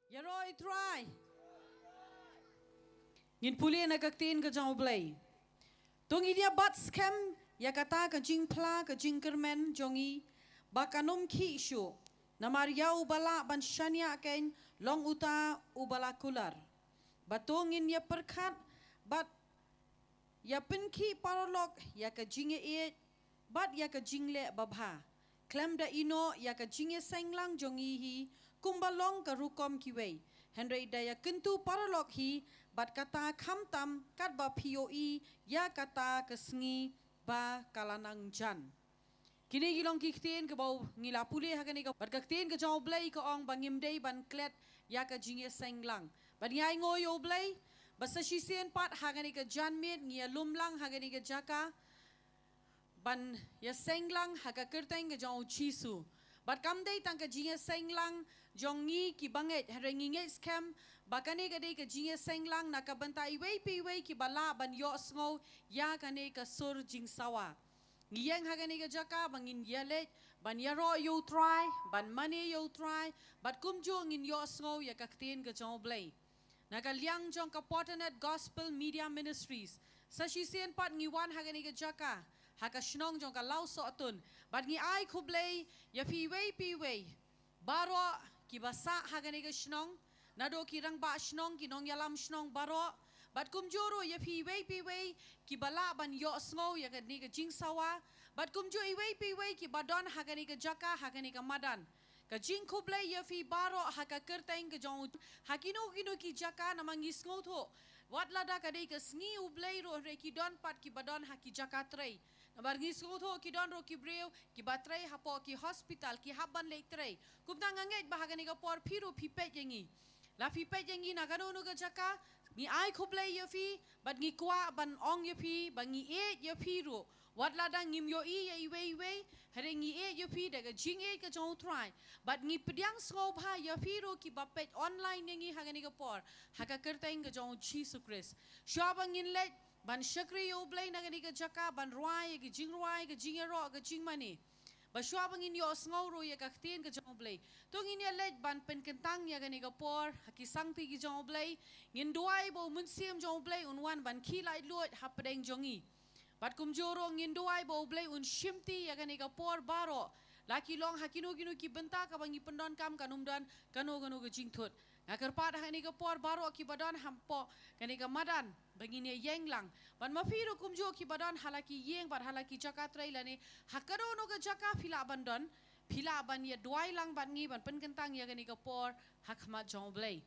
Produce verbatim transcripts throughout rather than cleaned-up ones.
Ïaroh ïa u Trai. Ngin pule na ka ktien ka jong U Blei. To ngin ïa bat skhem ïa kata ka jingphla ka jingkyrmen jong ngi ba kan ym khih shuh. Namar ïa uba lah ban shaniah keiñ long uta uba la kular. Bad to ngin ïa pyrkhat bad ïa pynkhih paralok ïa ka jingïaieit bad ïa ka jingleh babha. Khlem da ïehnoh ïa ka jingïaseng lang jong ngi hi kumba long ka rukom kiwei. Hynrei da ïa kyntu paralok hi bad kata khamtam katba phi ïohi ïa kata ka sngi ba ka la nang jan. Kine ki long ki ktien kaba ngi la pule ha kane ka, bad ka ktien ka jong U Blei ka ong ba ngim dei ban klet ïa ka jingïaseng lang. Bad ngi ainguh ïa U Blei ba sa shisien pat ha kane ka janmiet ngi ïalum lang ha kane ka jaka ban ïaseng lang ha ka kyrteng ka jong U Jisu. Bad kam dei tang ka jingïaseng lang jong ngi ki bangeit, hynrei ngi ngeit skhem ba kane ka dei ka jingïaseng lang na ka bynta iwei pa iwei kiba lah ban ïohsngew ïa kane ka sur jingsawa. Ngi ïeng ha kane ka jaka ba ngin ïaleit ban ïaroh ïa U Trai, ban mane ïa U Trai, bad kumjuh ngin ïohsngew ïa ka ktien ka jong U Blei. Na ka liang jong ka Potternet Gospel Media Ministries, sa shisien pat ngi wan ha kane ka jaka ha ka shnong jong ka Lawsohtun, bad ngi ai khublei ïa phi iwei pa iwei baroh kiba sah ha kane ka shnong, naduh ki rangbah shnong, ki nongïalam shnong baroh, bad kumjuh ruh ïa phi iwei pa iwei kiba lah ban ïohsngew ïa kane ka jingsawa, bad kumjuh iwei pa iwei kiba don ha kane ka jaka, ha kane ka madan. Ka jingkhublei ïa phi baroh ha ka kyrteng ka jong U, ha kino kino ki jaka namar ngi sngewthuh wat lada ka dei ka sngi U Blei ruh hynrei ki don pat kiba don ha ki jaka trei. Namar ngi sngewthuh ki don ruh ki briew kiba trei hapoh ki hospital, ki hap ban leit trei. Kumta nga ngeit ba ha kane ka por phi ruh phi peit ïa ngi. La phi peit ïa ngi na kano kano ka jaka, ngi ai khublei ïa phi bad ngi kwah ban ong ïa phi ba ngi ïeit ïa phi ruh. Wat lada ngim ïohi ïa iwei iwei, hynrei ngi ïeit ïa phi da ka jingïeit ka jong U Trai. Bad ngi pdiang sngewbha ïa phi ruh kiba peit online ïa ngi ha kane ka por, ha ka kyrteng ka jong U Jisu Khrist. Shuwa ba ngin leit ban shakri ïa U Blei na kane ka jaka, ban rwai ïa ka jingrwai, ka jingïaroh, ka jingmane, ba shuwa ba ngin ïohsngew ruh ïa ka ktien ka jong U Blei, to ngin ïaleit ban pynkyntang ïa kane ka por ha ki sangti ki jong U Blei. Ngin duwai ba U Mynsiem jong U Blei un wan ban khih laitluid hapdeng jong ngi. Bad kumjuh ruh ngin duwai ba U Blei un shimti ïa kane ka por baroh. La ki long ha kino kino ki bynta kaba ngi pyndonkam kan ym don kano kano ka jingthut. Nga kyrpad ha kane ka por baroh kiba don hapoh kane ka madan ba ngin ïa ïeng lang. Bad ma phi ruh kumjuh kiba don ha la ki ïing bad ha la ki jaka trei lane ha kano kano ka jaka phi lah ban don, phi lah ban ïa duwai lang bad ngi ban pynkyntang ïa kane ka por ha khmat jong U Blei.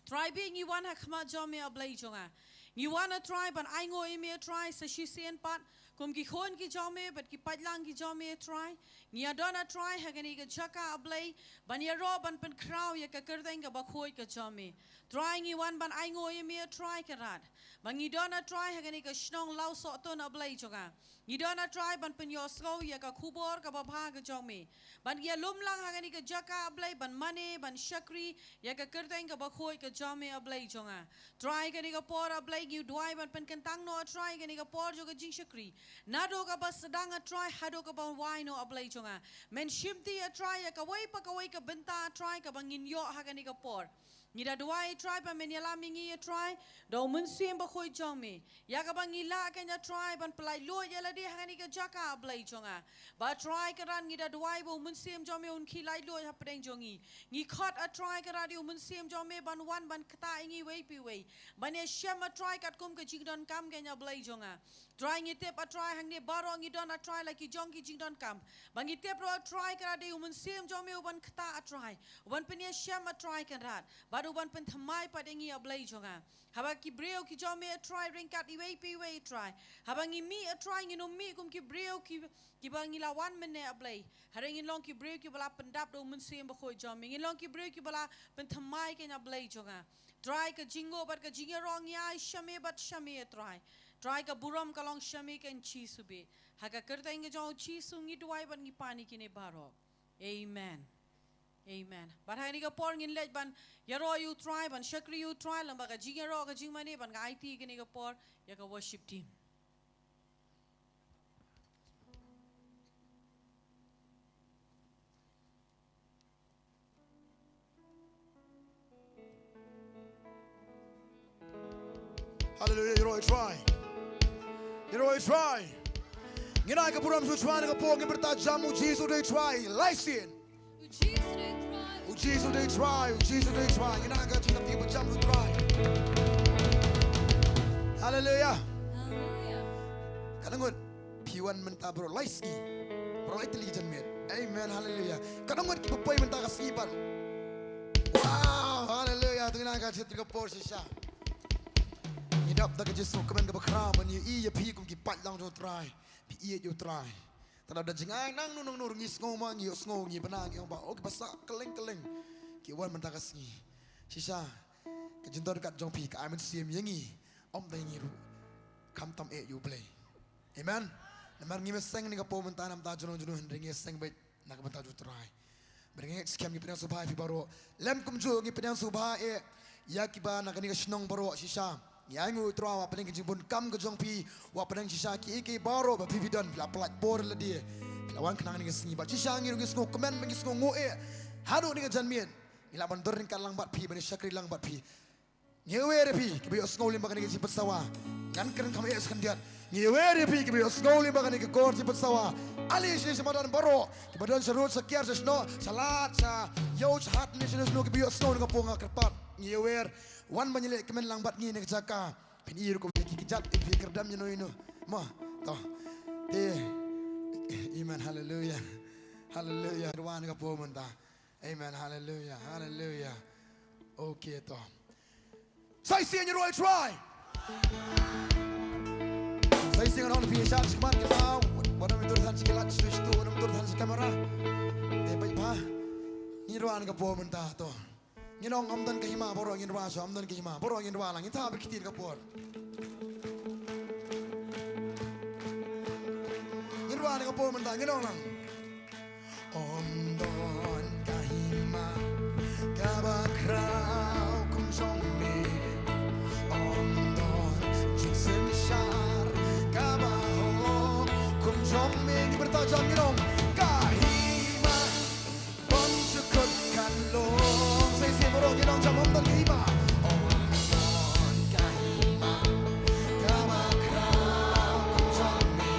Trai bad ngi wan ha khmat jong me, A Blei jong nga. Ngi wan, A Trai, ban ainguh ïa me, A Trai, sa shisien pat kum ki khun ki jong me bad ki paidlang ki jong me, A Trai. Ngi ïa don, A Trai, ha kane ka jaka, A Blei, ban ïaroh ban pynkhraw ïa ka kyrteng kaba khuid ka jong me. Trai, ngi wan ban ainguh ïa me, A Trai, Kynrad, ba ngi don, A Trai, ha kane ka shnong Lawsohtun, A Blei jong nga. Ngi don, A Trai, ban pynïohsngew ïa ka khubor kaba bha ka jong me. Ban ïalum lang ha kane ka jaka, A Blei, ban mane, ban shakri ïa ka kyrteng kaba khuid ka jong me, A Blei jong nga. Trai, kane ka por, A Blei, ngi duwai ban pynkyntang noh, A Trai, kane ka por jong ka jingshakri. Naduh kaba sdang, A Trai, haduh kaba wai noh, A Blei jong nga. Men shimti, A Trai, ïa kawei pa kawei ka bynta, A Trai, kaba ngin ïoh ha kane ka por. Ngi da duwai, A Trai, ba men ïalam ïa ngi, A Trai, da U Mynsiem Bakhuid jong me. Ïa kaba ngi lah keiñ, A Trai, ban pyllait luid ïa lade ha kane ka jaka, A Blei jong nga. Bad A Trai Kynrad, ngi da duwai ba U Mynsiem jong me un khih laitluid hapdeng jong ngi. Ngi khot, A Trai Kynrad, ïa U Mynsiem jong me ban wan ban ktah ïa ngi iwei pa iwei. Ban ïashem, A Trai, katkum ka jingdonkam keiñ, A Blei jong nga. Trai, ngi tip, A Trai, hangne baroh ngi don, A Trai, la ki jong ki jingdonkam. Ba ngi tip ruh, A Trai Kynrad, dei U Mynsiem jong me uban ktah, A Trai, uban pynïashem, A Trai Kynrad, bad uban pynthymmai pat ïa ngi, A Blei jong nga. Haba ki briew ki jong me, A Trai, ryngkat iwei pa iwei, A Trai, haba ngi mih, A Trai, ngin ym mih kum ki briew ki, kiba ngi la wan mynne, A Blei, hynrei ngin long ki briew kiba la pyndap da U Mynsiem Bakhuid jong me. Ngin long ki briew kiba la pynthymmai keiñ, A Blei jong nga. Trai, ka jingnguh bad ka jingïaroh ngi ai sha me bad sha me, A Trai. Trai, ka burom ka long sha me keiñ Jisu beit. Ha ka kyrteng ka jong U Jisu ngi duwai bad ngi pan ïa kine baroh. Amen. Amen. Bad ha kane ka por ngin leit ban ïaroh ïa U Trai, ban shakri ïa U Trai lyngba ka jingïaroh, ka jingmane, bad nga aiti kane ka por ïa ka worship team. Hallelujah, ïaroh ïa u Trai. Ïaroh ïa u Trai. Ngin ai ka burom sha u Trai na ka por, ngin pyrta jam, U Jisu u dei u Trai. Lai sien. U Jisu u dei u Trai. U Jisu u dei u Trai, U Jisu u dei u Trai. Ngin ai ka jingïarap, ngin pyrta jam sha u Trai. Hallelujah. Hallelujah. Katno ngut phi wan mynta baroh lai sngi? Baroh lai tylli ki janmiet. Amen, hallelujah. Katno ngut kiba poi mynta ka sngi pat? Wow, hallelujah. To ngin ai ka jingïarap ka por shisha. Ngi dap da ka jingsngewkmen kaba khraw ban ïohi ïa phi kum ki paid lang jong u Trai. Phi ïeit ïa u Trai. Te lada jingai nangno nangno ruh ngi sngew ma, ngi ïohsngew, ngi bna, ngi ong ba, oh, kiba sah kylleng kylleng ki wan mynta ka sngi. Shisha ka jingdon kat jong phi ka ai mynsiem ïa ngi, ym dei ngi ruh, khamtam eh ïa u Blei. Amen. Namar ngi ïaseng na ka por mynta na ka bynta junom junom, hynrei ngi ïaseng beit na ka bynta jong u Trai. Bad ngi ngeit skhem ngi pdiang sngewbha ïa phi baroh. Lem kumjuh ngi pdiang sngewbha eh ïa kiba na kane ka shnong baroh shisha. Ngi ainguh ïa u Trai, wat pdeng ka jingbun kam ka jong phi, wat pdeng shisha kiei kiei baroh ba phi phi don, phi la pynlait por lade, phi la wan khnang kane ka sngi. Bad shisha ngi ruh ngi sngewkmen bad ngi sngewnguh eh haduh kane ka janmiet ngi lah ban don ryngkat lang bad phi, ban ïa shakri lang bad phi. Ngi wer ïa phi kiba ïohsngew lyngba kane ka jingpynsawa. Ngan kren kham eh sa khyndiat. Ngi wer ïa phi kiba ïohsngew lyngba kane ka kor jingpynsawa. Ale sha ïing sha madan baroh, kiba don sha rud, sha kiar, sha shnong, sha lad, sha ïew, sha hat, ne sha shnong, kiba ïohsngew na ka por nga kyrpad. Ngi wer, wan ban ïaleh kmen lang bad ngi na ka jaka. Phin i rukom ïa ki kjat, phi kyrdan ïano ïano. Mo, to. Te. Amen, hallelujah. Hallelujah. Wan ka por mynta. Amen, hallelujah, hallelujah. Okay, to. Sa shisien ïaroh ïa u Trai. Sa shisien ngan ong phi sha khmat ki thaw. Wat ym dur than shi ki light, stu stu, wat ym dur than shi camera. Te bad pha. Ngin rwai ka por mynta to. Ngin ong ym don ka hima, baroh ngin rwai sha, ym don ka hima, baroh ngin rwai lang, ngin thaw bad ki kti ka por. Ngin rwai ka por mynta, ngin ong lang. Ym don ka hima kaba khraw kum jong me. Ym don jingsynshar kaba hok kum jong me. Ngi pyrta jam, ngi ong ka hima ban shu kut kan long. Sa shisien baroh ngi ong jam, ym don ka hima. Ym don ka hima kaba khraw kum jong me.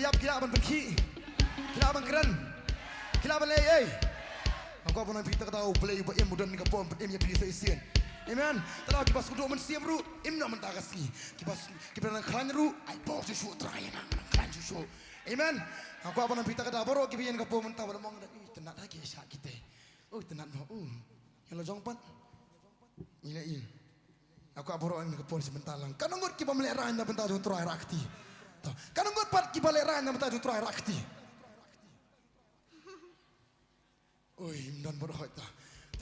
Ïap, ki lah ban pynkhih. Ki lah ban kren. Ki lah ban leh ei. Nga kwah ban ong ïa phi, kata ka daw U Blei uba im u don ka bor ban im ïa phi sa shisien. Amen. Te lada kiba sngewthuh mynsiem ruh, im noh mynta ka sngi. Kiba s-, kiba nang khlaiñ ruh, ai bor shuh shuh, Trai, nang, nang khlaiñ shuh shuh. Amen. Nga kwah ban ong ïa phi, kata ka daw baroh kiba ïeng ka bor mynta, ba la mong da, ih, tynnat ha ki shah kitei. Oh, tynnat mo. Oh. Ïa la jong pat. Ïa la ïa. Nga kwah baroh ïeng ka bor sha bynta lang. Katno ngut kiba ym lehraiñ na bynta jong U Trai, rah kti. To. Katno ngut pat kiba lehraiñ na bynta jong U Trai, rah kti. Oi, ym don baroh, to.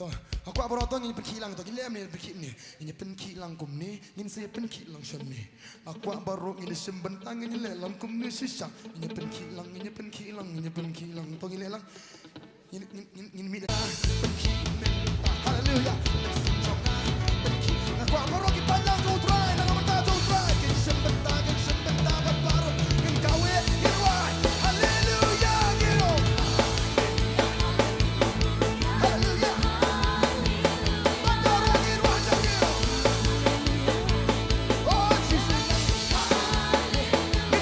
To. Nga kwah baroh to ngin pynkhih lang to. Ngin leh ne pynkhih ne. Ngin pynkhih lang kumne. Ngin sa pynkhih lang shane. Nga kwah baroh ngin shim bynta, ngin leh lang kumne shisha. Ngin pynkhih lang, ngin pynkhih lang, ngin pynkhih lang. To ngin leh lang. Ngin, ngin, ngin, ngin mih. Haleluya. Nga kwah baroh ki paidlang jong U Trai, na ka bynta jong U Trai. Kin shim bynta, kin shim bynta bad baroh. Kin kawei, kin wai. Haleluya, ngin ong. Haleluya. Bad baroh kin wai, kin ong. Oh, Jesus.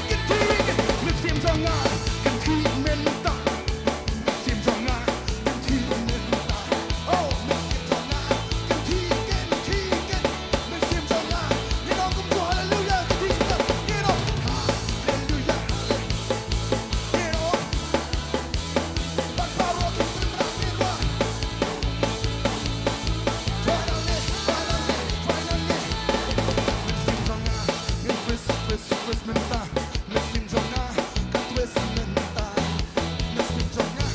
Kin, kin, kin, kin. Mynsiem jong nga, kin khih mynta. Mynsiem jong nga, kin khih mynta. Oh, mynsiem jong nga, kin khih, kin khih, kin. Mynsiem jong nga, ngin ong kumjuh haleluya, kin khih, kin khih, kin ong haleluya, haleluya. Kin ong, bad baroh kin pynrap, kin rap. Finally, finally, finally. Mynsiem jong nga, ngin twist, twist, twist mynta. Mynsiem jong nga, ka twist mynta. Mynsiem jong nga,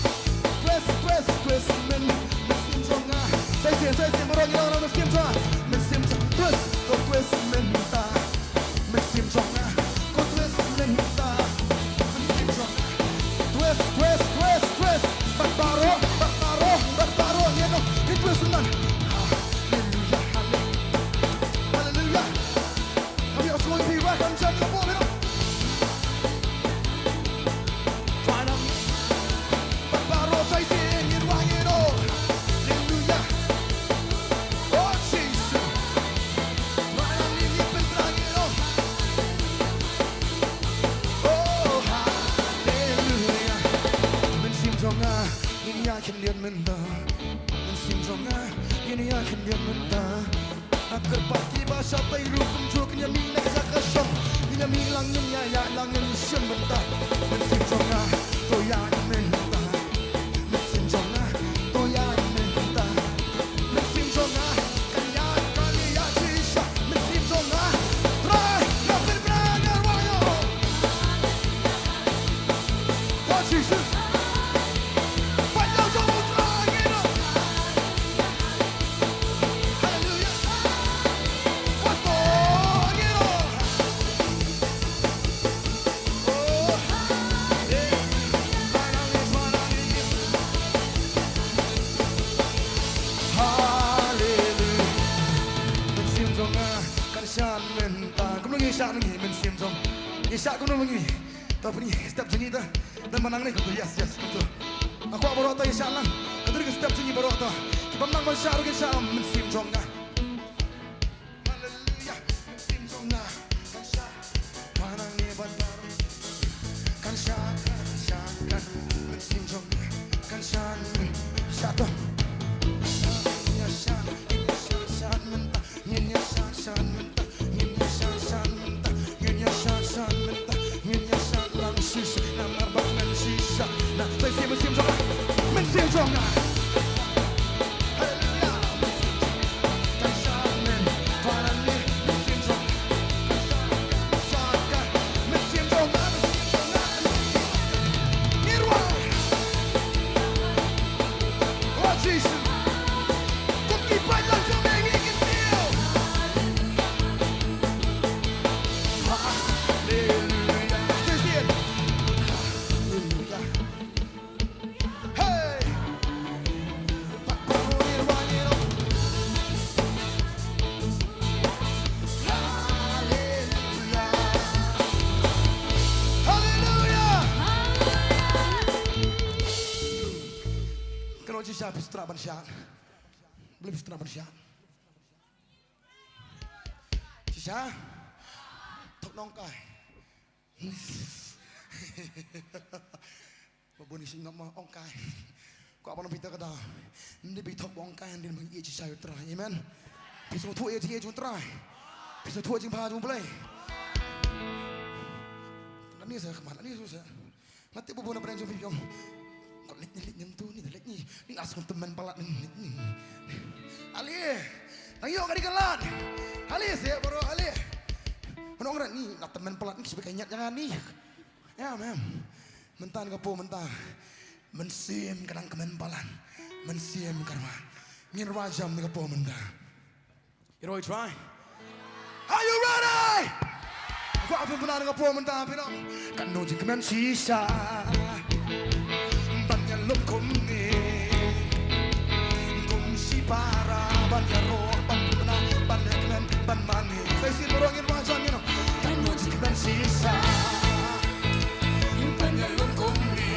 twist, twist, twist myn-, mynsiem jong nga. Sa shisien, sa shisien, baroh ngi ong mynsiem jong nga. Mynsiem jong, twist, ka twist mynta. Mynsiem jong nga, ka twist mynta. Mynsiem jong nga, twist, twist, twist, twist. Bad baroh, bad baroh, bad baroh, ïa no, ka twist mynta. Haleluya, haleluya. Haleluya. Have you also, if you welcome, jump the ball, you know? Try now. Bad baroh sa shisien, ngin wai, ngin ong haleluya. Oh, Jesus. Try now, ngin, ngin pyntrang, ngin ong. Oh, haleluya. Mynsiem jong nga, ngin ïa khyndiat mynta. Mynsiem jong nga, ngin ïa khyndiat mynta. Ha kyrpad kiba shatei ruh kumjuh kin ïa mih na ka jaka shong. Ngin ïa mih lang, ngin ïa ïaid lang, ngin shim bynta. Mynsiem jong nga, to ïaid mynta. Mynsiem jong nga, to ïaid mynta. Mynsiem jong nga, kan ïaid, kan ïaid shisha. Mynsiem jong nga, Trai, nga pynbna, nga rwai ïa. Oh, Jesus. Pynlong jong U Trai, ngin ong. Haleluya. Pastor, ngin ong. Oh, eh. Haleluya. Mynsiem jong nga kan shad mynta. Kumno ngi shad ngi mynsiem jong. Ngi shad kumno ngi. To pynï step jong ngi ta. Don ba nang ne kumto, yes, yes, kumto. Nga kwah baroh to ïa shad lang. Ka dei ka step jong ngi baroh to. Ki bym nang ban shad ruh kin shad mynsiem jong nga. Haleluya. Mynsiem jong nga kan shad. Ba nang ne ban baroh. Kan shad, kan shad, kan. Mynsiem jong nga kan shad. Shad to. Shad, ïa shad, ïa shad, shad mynta. Ngin ïa shad, shad mynta, ngin ïa shad, shad mynta, ngin ïa shad, shad mynta, ngin ïa shad lang shisha, namar ba ngan shisha. Na, sa shisien mynsiem jong nga, mynsiem jong nga. Haleluya. Kan shad mynta, ba nang ne, mynsiem jong nga. Kan shad, kan shad, kan. Mynsiem jong nga, mynsiem jong nga. Ngi rwai. Oh, Jesus. Kum ki paidlang jong me ngi kyntiew. Haleluya. Sa shisien. Haleluya. Hey. Haleluya. Haleluya. Ka long shisha, phi sdang ban shad. Balei phi sdang ban shad? Shisha? Thok nongkai. Ba bun ki shu ngop ma ong kai. Kwah ban ong phi ta ka daw. Ym dei ba ïa thok ba ong kai, ym dei ba ïa shisha ïa U Trai. Amen. Phi sngewthuh ïa jingïeit jong U Trai. Phi sngewthuh ïa jingbha jong U Blei. Lani sa khmat, lani sa. Nga tip ba bun na pdeng jong phi ong, ko leit ni, leit ni tu ni, leit ni. Ni la sngewthuh tymmen palat ni, leit ni. Ale. Nang ïoh ka dei ka lad. Ale se baroh ale. Nang ong rat ni, la tymmen palat ni, ki shu ba ka ñiat ïa nga ni. Ïa, mem. Mynta na ka por mynta. Mynsiem ka dang kmen palat. Mynsiem ka rwa. Ngin rwa jam na ka por mynta. Ïa U Trai. Are you ready? Kwah phin pynbna na ka por mynta phin ong. Katno jingkmen shisha. Ban ïalum kumne. Kum shipara ban ïaroh ban pynbna ban ïakmen ban mane. Sa shisien baroh ngin rwa jam ngin ong. Katno jingkmen shisha. Ban ïalum kumne.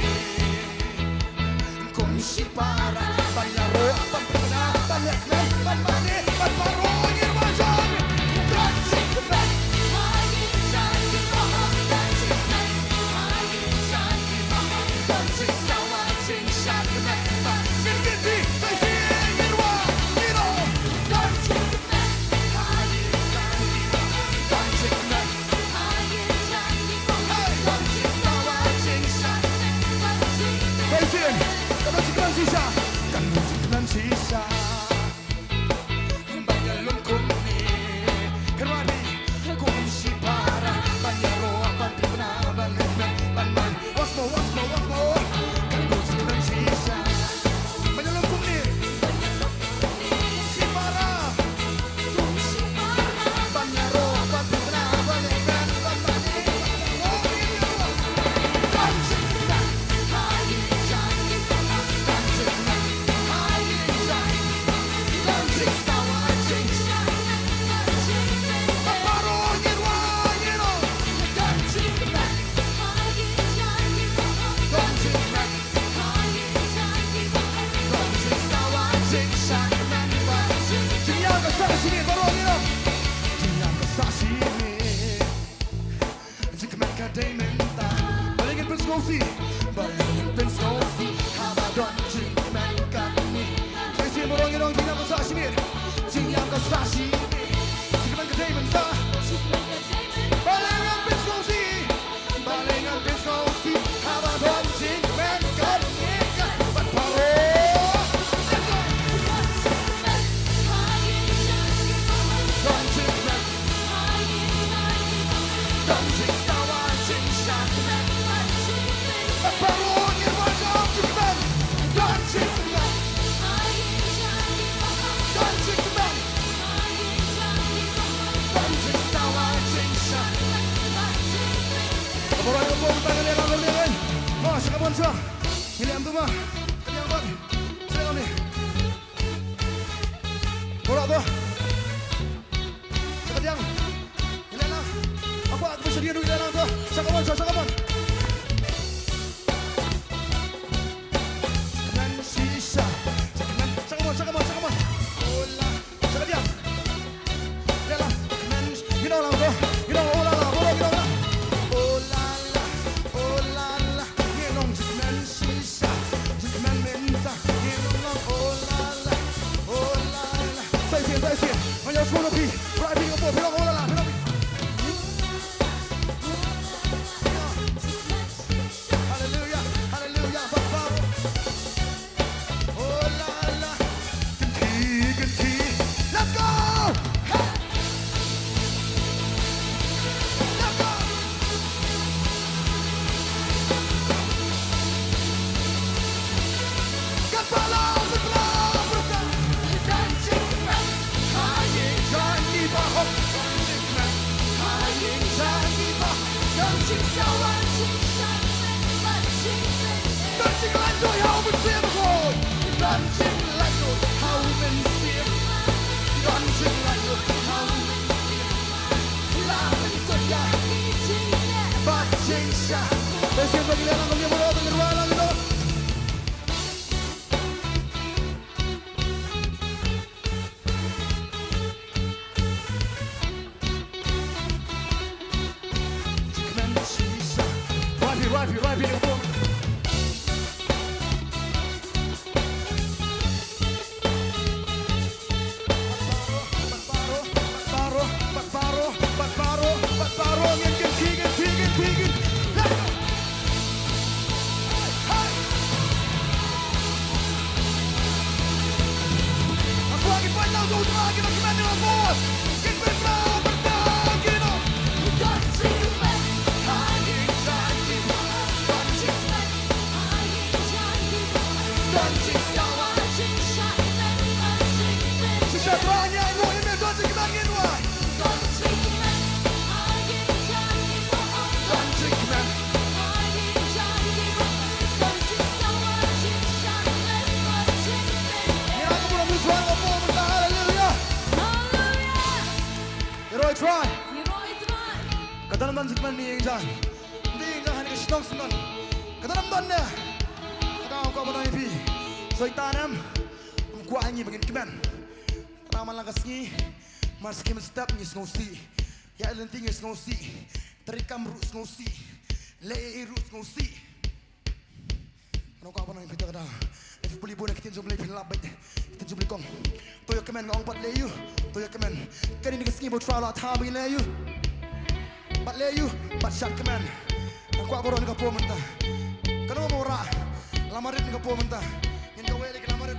Kum shipara ban ïaroh ban pynbna ban ïakmen ban mane ban baroh ngin rwa jam. Don jingkmen. Don jingkmen. Don jingsawa jingshakmen. Ngin kynti sa shisien ngin rwa ngin ong. Don jingkmen. Don jingkmen. Once more, once more, once more. Ban ïalum kumne. Shipara. Jingïam ka sah shi miet baroh ngi ong. Jingïam ka sah shi miet. Jingkmen ka dei mynta. Balei ngin pynsngewsih? Balei ngin pynsngewsih? Haba don jingkmen kane. Sa shisien baroh ngi ong jingïam ka sah shi miet. Jingïam ka sah shi miet. Jingkmen ka dei mynta. Balei ngin pynsngewsih? Balei ngan pynsngewsih haba don jingkmen kane ka bad baroh? Don jingkmen, don jingsawa jingshakmen bad baroh ngin wan don jingkmen. Don jingkmen, don jingkmen. Ka baroh ka bor ka ngi leh lang ka leh lang. Ma, sa ka mon sa. Ngi leh am tu ma. Ka leh am bad. Sa ka ni. Baroh tu. Sa ka diang. Ngi leh lang. Apa aku sedih dulu leh lang tu. Sa ka mon sa, sa ka mon. Nan shisha. Sa ka mon, sa ka mon, sa ka mon. Ola. Sa ka diang. Leh lang, men, ngi ong lang to. Ngi ong, oh la la, oh, ngi ong lang. Oh la la, oh la la. Ngi ong jingkmen shisha. Jingkmen mynta. Ngi ong lang, oh la la, oh la la. Sa shisien, sa shisien. Ngan ïa sngewthuh phi. Phi ong, phi ong, oh la la, phi ong. Hallelujah, hallelujah, Baba. Oh la la. Kynti, kynti. Let's go! Hey! Let's go! Kan palau, kan palau, kan palau. Dan jingkmen ha ïing jong ngi Hallelujah. Ïaroh trai. Ïaroh trai. Ka don ym don jingkmen ïa ïing jong. Ïing jong ha kane ka shnong syndon. Ka don ym don ne. Ka don, kwah ban ong ïa phi. Soitan em. Ym kwah ïa ngi ba ngin kmen. Ka don man la ka sngi. Mar sngi man step ngi sngewsih. Ïa lynti ngi sngewsih. Treikam ruh sngewsih. Leh ei ei ruh sngewsih. Nga kwah ban ong ïa phi ta ka daw. Lada phi pule bun na ki ktien jong U Blei phin lap beit. Ki ktien jong U Blei kong. To ïa kmen, nga ong bad leh ïa u. To ïa kmen. Kane ka sngi ba u Trai u la thah ba ngin leh ïa u. Bad leh ïa u. Bad shad kmen. Nga kwah baroh na ka por mynta. Kano mo rah. La marit na ka por mynta. Ngin kaweh leh ki la marit.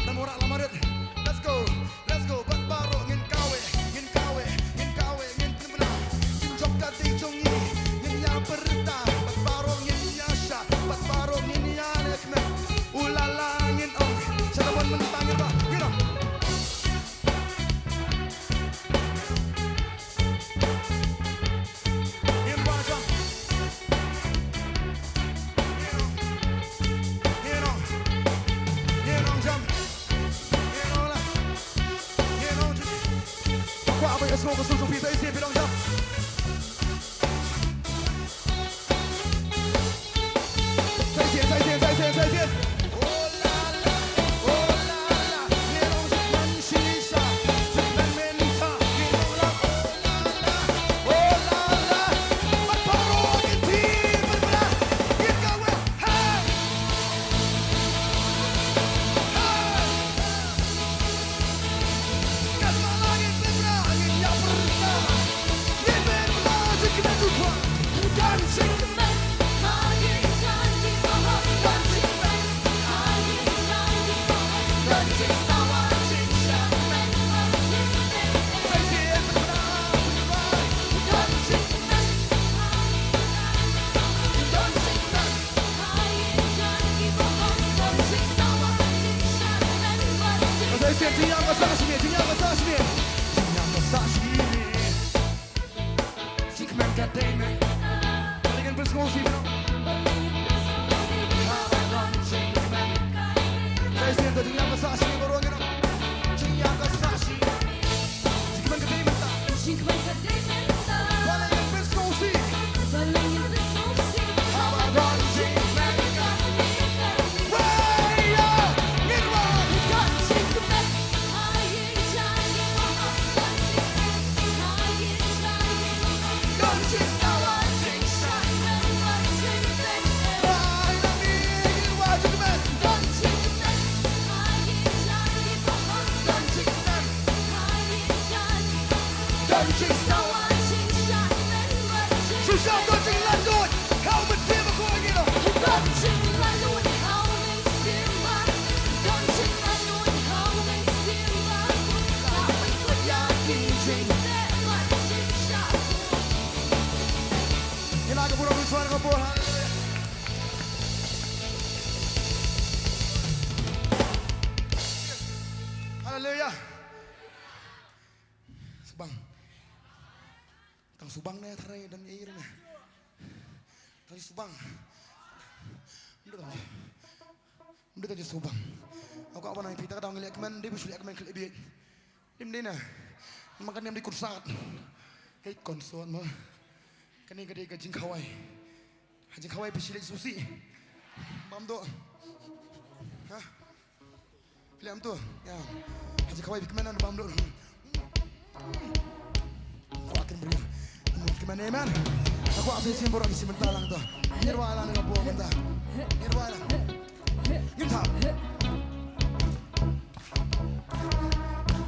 Kano mo rah la marit. Let's go. Let's go, bad baroh ngin kaweh, ngin kaweh, ngin kaweh, ngin pynbna. Jong ka dei jong ngi, ngin ïa pyrta, bad baroh ngin ïa shah, bad baroh ngin ïa leh kmen. Ooh la la ngin ong, sha ka mon mynta ngin rah, ngin ong. Ngin rah jam. Ngin ong. Ngin ong. Ngin ong jam. Ngin ong la. Ngin ong jam. Kwah ba ïa sngew ka sur jong phi, sa shisien phi ong jam. Sa shisien, sa shisien, sa shisien, sa shisien. Oh la la, oh la la. Ngin ong jingkmen shisha, jingkmen mynta. Ngin ong la, oh la la, oh la la. Bad baroh ngin tim, bad baroh ngin kaweh. Hey! Hey! Jingkmen ka dei me. Balei ngin pynsngewsih, bro? Haba don jingkmen. Sa shisien to jingkmen ka sah shi baroh ngin. Jingkmen ka sah shi. Jingkmen ka dei mynta. Jingkmen ka dei mynta. Balei ngin pynsngewsih? Balei ngin pynsngewsih? Haba don jingkmen ka. Wei ya, ngin wan. Don jingkmen. Ïa la ka burom, ïa la ka burom. Haleluia. Haleluia. Subang. Tang subang ne, tharai don ei ei ne. Tang subang. Ym dei tang. Ym dei tang subang. Nga kwah ban ong ïa phi, ta ka daw ngi leh kmen, dei ba shu leh kmen khlem bieit. Ym dei na. Namar kane ym dei konsert. Hei, konsert mo. Kane ka dei ka jingkhawai. Ha jingkhawai phi shu leit sngewsih. Bam doh. Ha? Phi leh em to? Ïa. Ha jingkhawai phi kmen em bam doh. Fucking brilliant. Kmen, amen. Nga kwah sa shisien baroh ngin sngewbha lang to. Ngin rwai lang na ka por mynta. Ngin rwai lang. Ngin thap.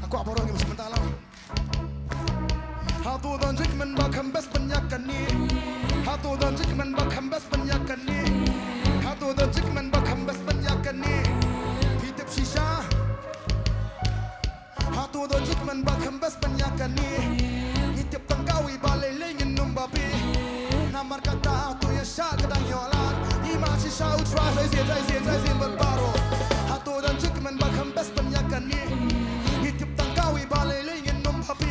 Nga kwah baroh ngin sngewbha lang. Hato don jingkmen ba kham best ban ïa kane? Hato don jingkmen ba kham best ban ïa kane? Hato don jingkmen ba kham best ban ïa kane? Phi tip shisha. Hato Hato don jingkmen ba kham best ban ïa kane? Ngi tip tang kawei ba lei lei ngin ym babe. Namar kata hato ïa shah ka dang ïoh lad. Ngi ma shisha u Trai sa shisien sa shisien sa shisien bad baroh. Hato don jingkmen ba kham best ban ïa kane? Ngi tip tang kawei ba lei lei ngin ym babe.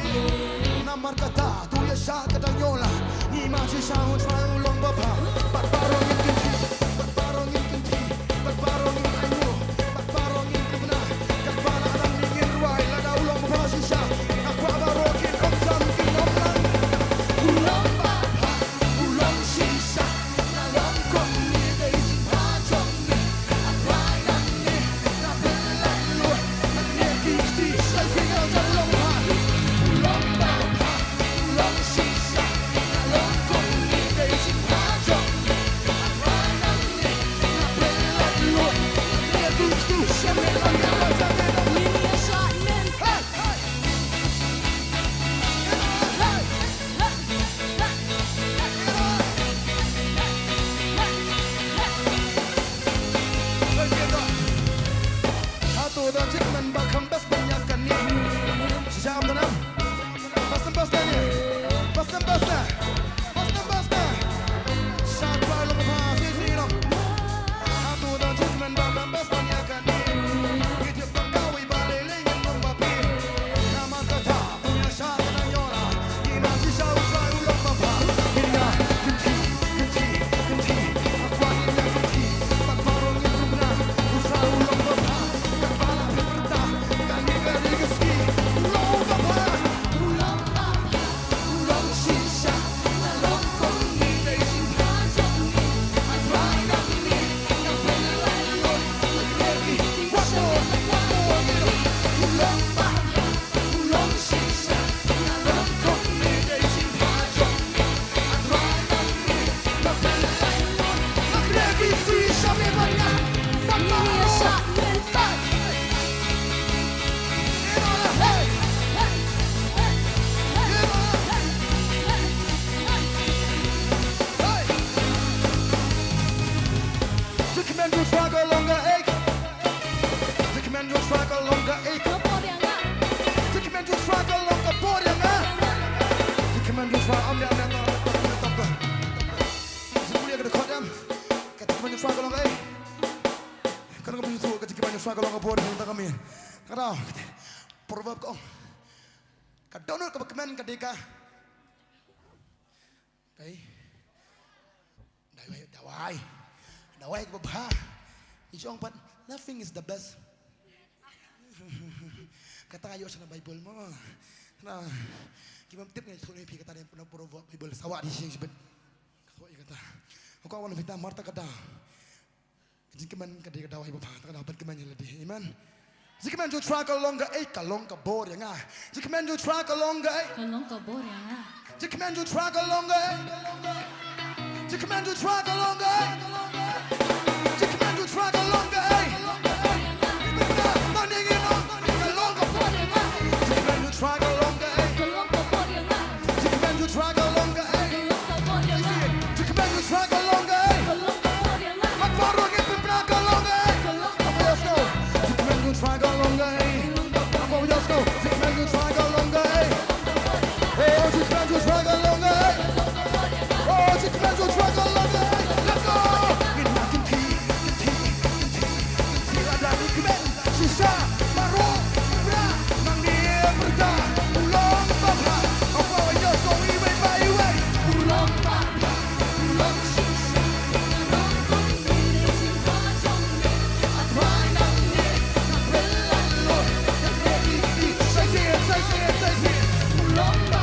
Namar kata hato ïa shah ka dang ïoh lad. Ngi ma shisha u Trai u long babha. Bad baroh ngin kynti, bad baroh ngin kynti, bad baroh ngin ainguh, bad baroh ngin kynti. Katba la dang ngin rwai lada u long babha shisha. Nga kwah baroh kin ong jam kin ong lang. U long babha, u long shisha. Nga long kumne dei jingbha jong me. Nga try nangne, nga pynlait lut. Nangne ki kti sa shisien nga long babha. U long babha. Hato don jingkmen ba kham best ban ïa kane? Shisha am don am? Best am best ne? Best am best ne? Best am best ne? Shisha ba long ba shisha long. Hato don jingkmen ba kham best ban ïa kane? Ki tip tang kawei ba lei lei ngin ym babe. Namar kata Jingkmen jong u Trai ka long kaei? Jingkmen jong u Trai ka long kaei? Ka bor ïa nga. Jingkmen jong u Trai ka long ka bor ïa nga. Jingkmen jong u Trai, am ïa, am ïa, am ïa, am ïa, am ïa. Jingkmen jong u Trai ka long kaei? Ka long ka bor ïa nga. Ka dei, Proverb ka ong, ka dohnud kaba kmen ka dei ka Dawai. Dawai. Dawai kaba bha. Ngi ong pat, laughing is the best. Kata ïoh sha na Baibl mo. Na, ki bym tip ngi thoh ïa phi kata na Proverb Baibl, sawa di shisha shibit. Ka thoh ïa kata. Ka wan phi ta marta kata. Jingkmen ka dei ka dawai ba bha, ta ka dawai ban kmen ïa lade. Amen. Jingkmen jong u Trai ka long kaei? Ka long ka bor ïa nga. Jingkmen jong u Trai ka long kaei? Ka long ka bor ïa nga. Jingkmen jong u Trai ka long kaei? Jingkmen jong u Trai ka long kaei? Jingkmen jong u Trai ka long kaei? Ka long ka bor ïa nga. Jingkmen jong u Trai ka long kaei? Ka long ka bor ïa nga. Jingkmen jong u Trai ka long kaei? Ka long ka bor ïa nga. Jingkmen jong u Trai ka long kaei? Ka long ka bor ïa nga. Bad baroh ngi pynbna ka long kaei? Ka long ka bor ïa nga. Jingkmen jong u Trai ka long kaei? Ka long ka bor ïa nga. Jingkmen jong u Trai ka long kaei? Oh, jingkmen jong u Trai ka long kaei? Oh, jingkmen jong u Trai ka long kaei? Let's go! Ngin nang kynti, kynti, kynti, kynti lada ngi kmen. Shisha, baroh, bra, nangne pyrta, u long babha, hapoh ïa ko iwei pa iwei, u long babha, u long shisha, u long kumne, shisha jong me, a Trai nangne, nga pynlait lut, nga kyrpad ïa phi, sa shisien, sa shisien, sa shisien, u long babha.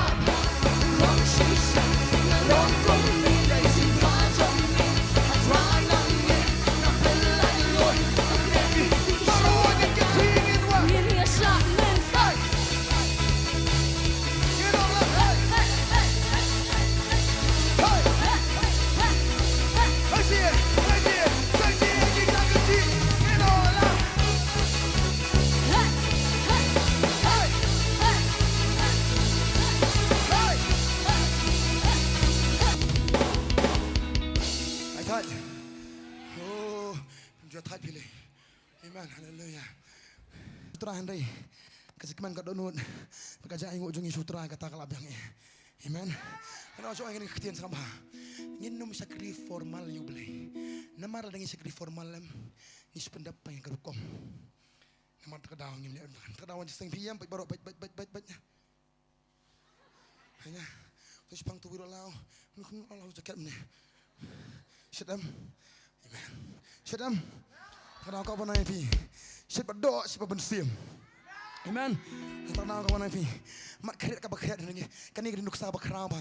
Ai thait. Oh, pynjot thait phi lei. Amen. Hallelujah. Trai hynrei. Ka jingkmen ka dohnud bad ka jingainguh jong ngi sha U Trai, kata ka la biang ïa ngi. Amen. Kane ka shu ai ngi ka ktien sngap bha. Ngin ym shakri formal ïa U Blei. Namar lada ngi shakri formal lem, ngi shu pyndep pat ïa ka rukom. Namar ta ka daw ngim leh rukom. Ta ka daw wan jingïaseng phi ïa, bad baroh, bad, bad, bad, bad, bad. Hanya. Tu shipang tu wiro lao. Ngi khun lao jaket mne. Shit em. Amen. Shit em. Ta ka daw ka ban ai phi. Shit ba doh, shit ba mynsiem. Amen. Ta ka daw ka ban ai phi. Mat khriat kaba khriat ngi. Kane ka dei nuksa ba khraw bha.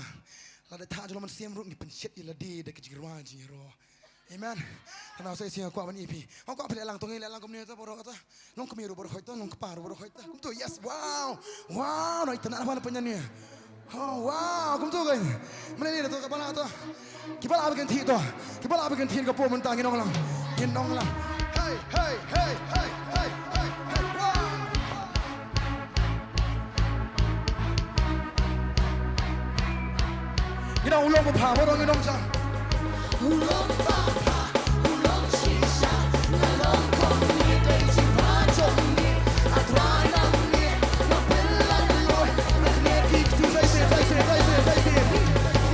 Lada thah jong la mynsiem ruh ngi pynshit ïa lade da ka jingrwai jingïaroh. Amen. Tana sa ïa kwah ban ïa phi. Kwah phi leh lang, to ngi leh lang kumne to baroh to. Nongkmie ruh baroh hoit to, nongkpa ruh baroh hoit to. Kumto, yes, wow. Wow, noi tana ba na pynyan ne. Oh, wow, kumto kan. Mane ne to ka bala to. Ki bala ba kan thi to. Ki bala ba kan thi ka po mynta ngin ong lang. Ngin ong lang. Hey, hey, hey, hey, hey, hey, hey. Wow. Ngi dang u long ba pha, ba dang ngi dang sa. U long ba pha, u long shisha, nga long kumne, dei jingpha jong ngi, A Trai nang ngi, nga pynlait loi, nga ngeit ki kti, sa shisien, sa shisien, sa shisien, sa shisien.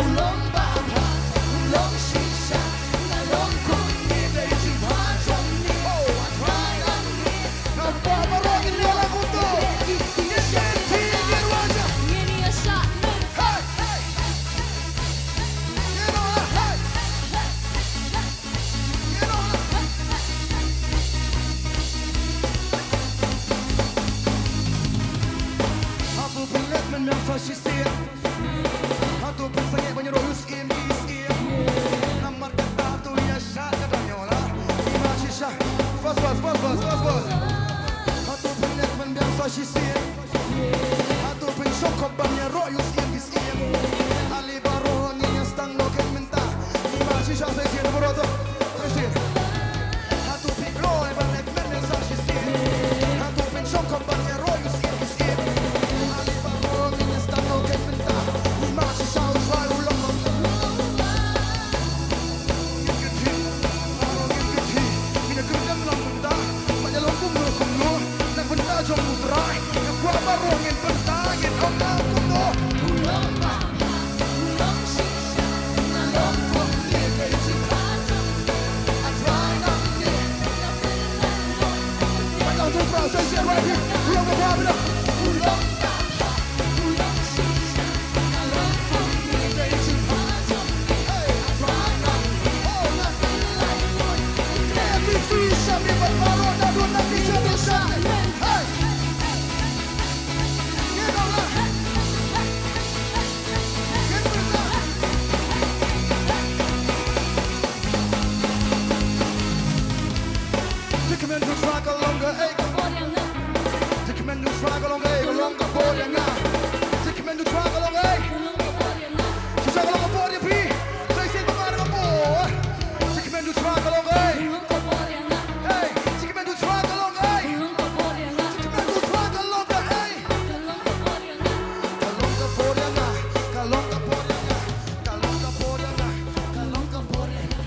U long ba pha, u long shisha, nga long kumne, dei jingpha jong ngi, oh, A Trai nang ngi. Namar baroh ngin ïa la kumto. Ngin ïa shah, ngin ïa shah. Hey, hey. Ngin ïa la, hey. Ngin ïa la. Hato phi leh mynmiang sa shisien? Hato phi sangeh ban ïaroh ïa u Syiem ki syiem? Namar kata to ïa shah ka dang ïoh la. Ima shisha. Fast, fast, fast, fast, fast, fast. Hato phi leh mynmiang sa shisien? Hato phin shongkop ban ïaroh ïa u Syiem ki syiem? Ale baroh ngin ïa sdang noh kein mynta. Ima shisha sa shisien baroh to. Sa shisien. Hato phi kloi ban leh mynmiang sa shisien? Hato phin shongkop ban ïaroh ïa u Syiem ki syiem? Ale baroh ngin ïa sdang noh kein mynta. Ima shisha, U Trai u long ba pha. Ngin kyrteng, ngin kyrteng, ngin kyrteng lang mynta. Ba ïa long kumno kumno na bynta jong U Trai. Nga kwah baroh ngin bynta, ngin ong lang kumno. U long ba pha, u long shisha, nga long kumne, dei jingpha jong ngi, A Trai nang ngi. Ba ïa long kumno, sa shisien right here. U long ba pha, u long ba pha. Te kmen U Trai ka long kaei? Te kmen U Trai ka long kaei? Ka long ka por ïa nga. Te kmen U Trai ka long kaei? Shisha ka long ka por ïa phi. Sa shisien ba ka long ka por. Te kmen U Trai ka long kaei? Hey, te kmen U Trai ka long kaei? Te kmen U Trai ka long kaei? Ka long ka por ïa nga. Ka long ka por ïa nga. Ka long ka por ïa nga. Ka long ka por ïa nga.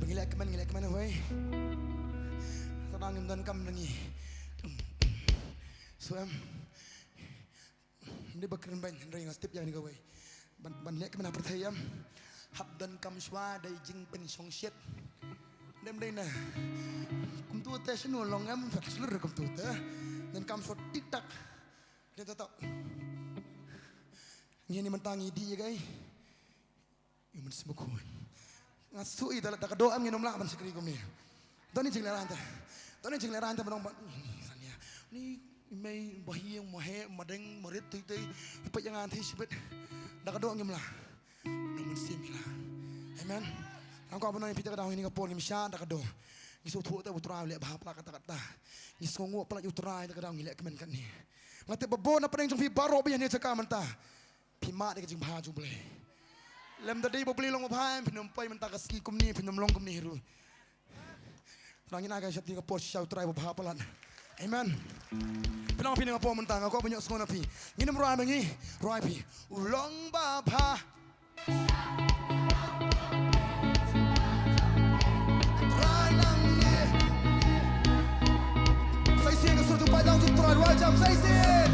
Ngi leh kmen, ngi leh kmen, hoi. Ngim donkam na ngi. So em. Ni ba kren beiñ hynrei nga tip ïa kane kawei. Ban, ban leh kmen ha pyrthei em. Hap donkam shuwa dei jingpynshongshit. Dem dei na. Kumtu te shano long em, fat slur kumtu te. Donkam shuwa tik tak. Dei ta ta. Ngi ni mynta ngi dih ïa kaei. Ïa, mynsiem bakhuid. Nga shu i da, da ka doh em ngin ym lah ban shakri kumne. Don i jinglehrain te. Don i jinglehrain te ba nong ba. Ni, ni, ni mei ba hi ma he ma deng ma rit tei tei. Peit ïa nga te shibit. Da ka doh ngim lah. Nong mynsiem ngi lah. Amen. Nang ko ba nong phi te ka daw ngi ka por ngim shah da ka doh. Ngi shu thuh te u Trai u leh bha palat kata kata. Ngi sngewnguh palat u Trai te ka daw ngi leh kmen katne. Nga tip ba bun na pdeng jong phi baroh ba ïa ne jaka mynta. Phi mad ïa ka jingbha jong U Blei. Lem da dei ba U Blei long babha em, phin ym poi mynta ka sngi kumne, phin ym long kumne ruh. Tang ïa ka shakri ka por shisha U Trai babha palat. Amen. Phi long phi ne nga por mynta nga kwah ban ïohsngew na phi. Ngin ym rwai ma ngi, rwai phi. U long babha. Sa shisien ka sur jong phi dang jong Trai rwai jam sa shisien.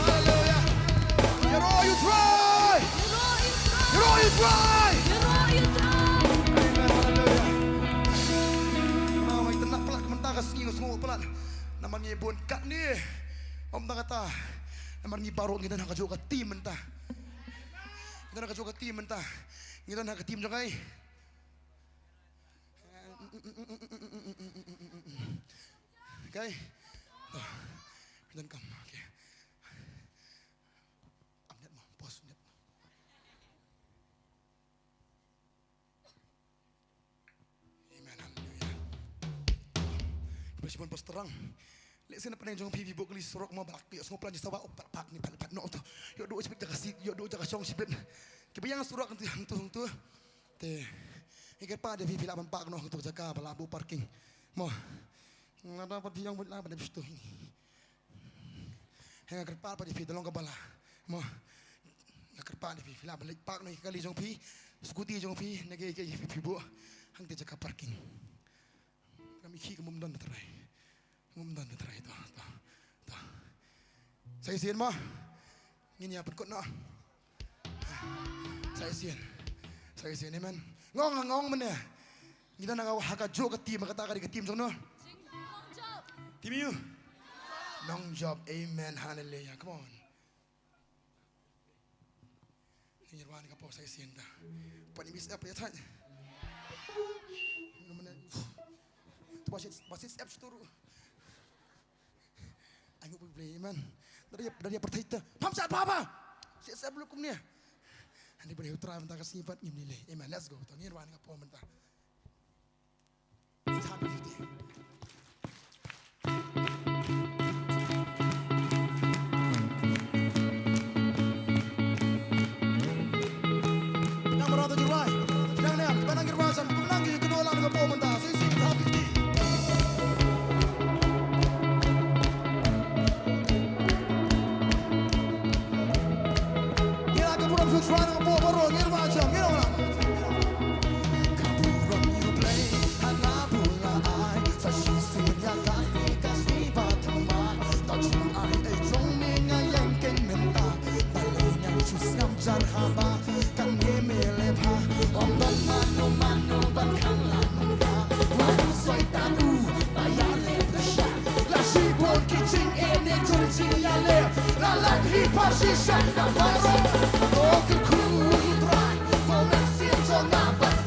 Haleluya. Ïaroh ïa U Trai. Ïaroh ïa U Trai. Amen. Haleluya. Nga tyrwa palat mynta ka sngi, nga sngewnguh palat. Namar ngi bun katne. Ym tang kata. Namar ngi baroh ngi don ha kajuh ka team mynta. Ngi don ha kajuh ka team mynta. Ngi don ha ka team jong ngi. Okay. Oh, ngi donkam. Okay. Am net mo, pause net. Amen, haleluya. Khublei shibun Pastor Rang. Lehse na pdeng jong phi phi buh kali surok mo ba la ïohsngew palat jingsawa, oh, pat pat ni pat pat noh to. Ïoh duh shibit jaka sih, ïoh duh jaka shong shibit. Kiba ïeng surok hangtu hangtu hangtu. Te, nga kyrpad ïa phi phi lah ban park noh hangtu jaka ba la buh parking. Mo. Nga da pat phi ïeng buh lah ban dep shtu. Nga kyrpad pat ïa phi da long kaba la. Mo. Nga kyrpad ïa phi phi lah ban leit park noh ïa ka kali jong phi. Scooty jong phi, na ka, ka, phi, phi buh. Hangta jaka parking. Kam i khi ka mum don da trai. Ngum don da trai to, to, to. Sa shisien mo. Ngin ïa pynkut noh. Sa shisien. Sa shisien, amen. Ngong, ngong mane. Ngi don ha ka, ha kajuh ka team, kata ka dei ka team jong no. Team ïa u Nongjop. Amen. Haleluya. Come on. Ngi wan ka por sa shisien ta. Pat ngi miss app ïa thait. Mano mano. Tu ba sit, ba sit app suturu. Ai ngu play, amen. Dari, dari apa thait ta. Pam sat papa. Sit app lu kumne. Ani beri U Trai mynta ka sngi pat ngim ni leh. Amen. Let's go. To ngi wan ka por mynta. Ngi la ka burom shu shuwa na ka por baroh, ngi la jam, ngi la wan. Ka burom ïa U Blei ha la bun la ai, sa shisien ïa kane ka sngi ba thymmai. Ta jong ai ei jong me nga ïeng kein mynta, balei ngan shu sngap jar haba kane me leh bha. Ym don mano mano ban khang la mynta. Wat u Soitan u ba ïaleh pyrshah. La shibun ki jingeh ne jur jingïaleh. La lait hi pha shisha na baroh. To kyrkhu ïa U Trai, ko mynsiem jong nga ban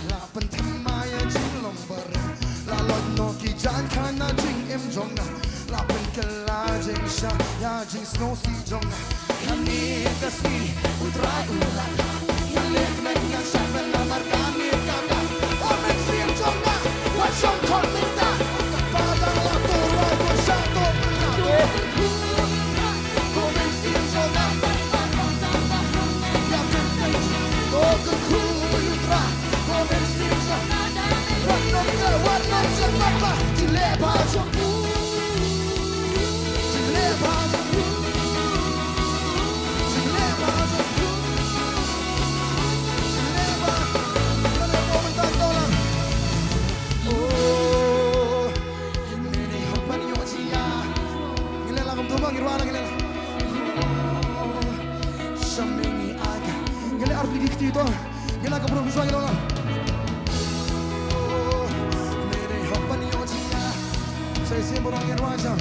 La pynthikna ïa jinglong barim, la lait noh ki jaiñ khlaiñ na jingim jong nga. La pynkylla jingshai ïa jingsngewsih jong nga. Kane ka sngi U Trai u la, nga leh met ngan shah pynlamar kane ka dak. O Mynsiem jong nga, wat shong khot mynta. Ka dang la tur wai, wat shah tur mynta. Ngi leh la kumto ma, ngi rwai la, ngi leh la. Sha me ngi ai ka. Ngi leh artylli ki kti to. Ngi leh ka burom shuwa ngi long la. Me dei hok ban ïoh jingïaid. Sa shisien baroh ngin rwai jam.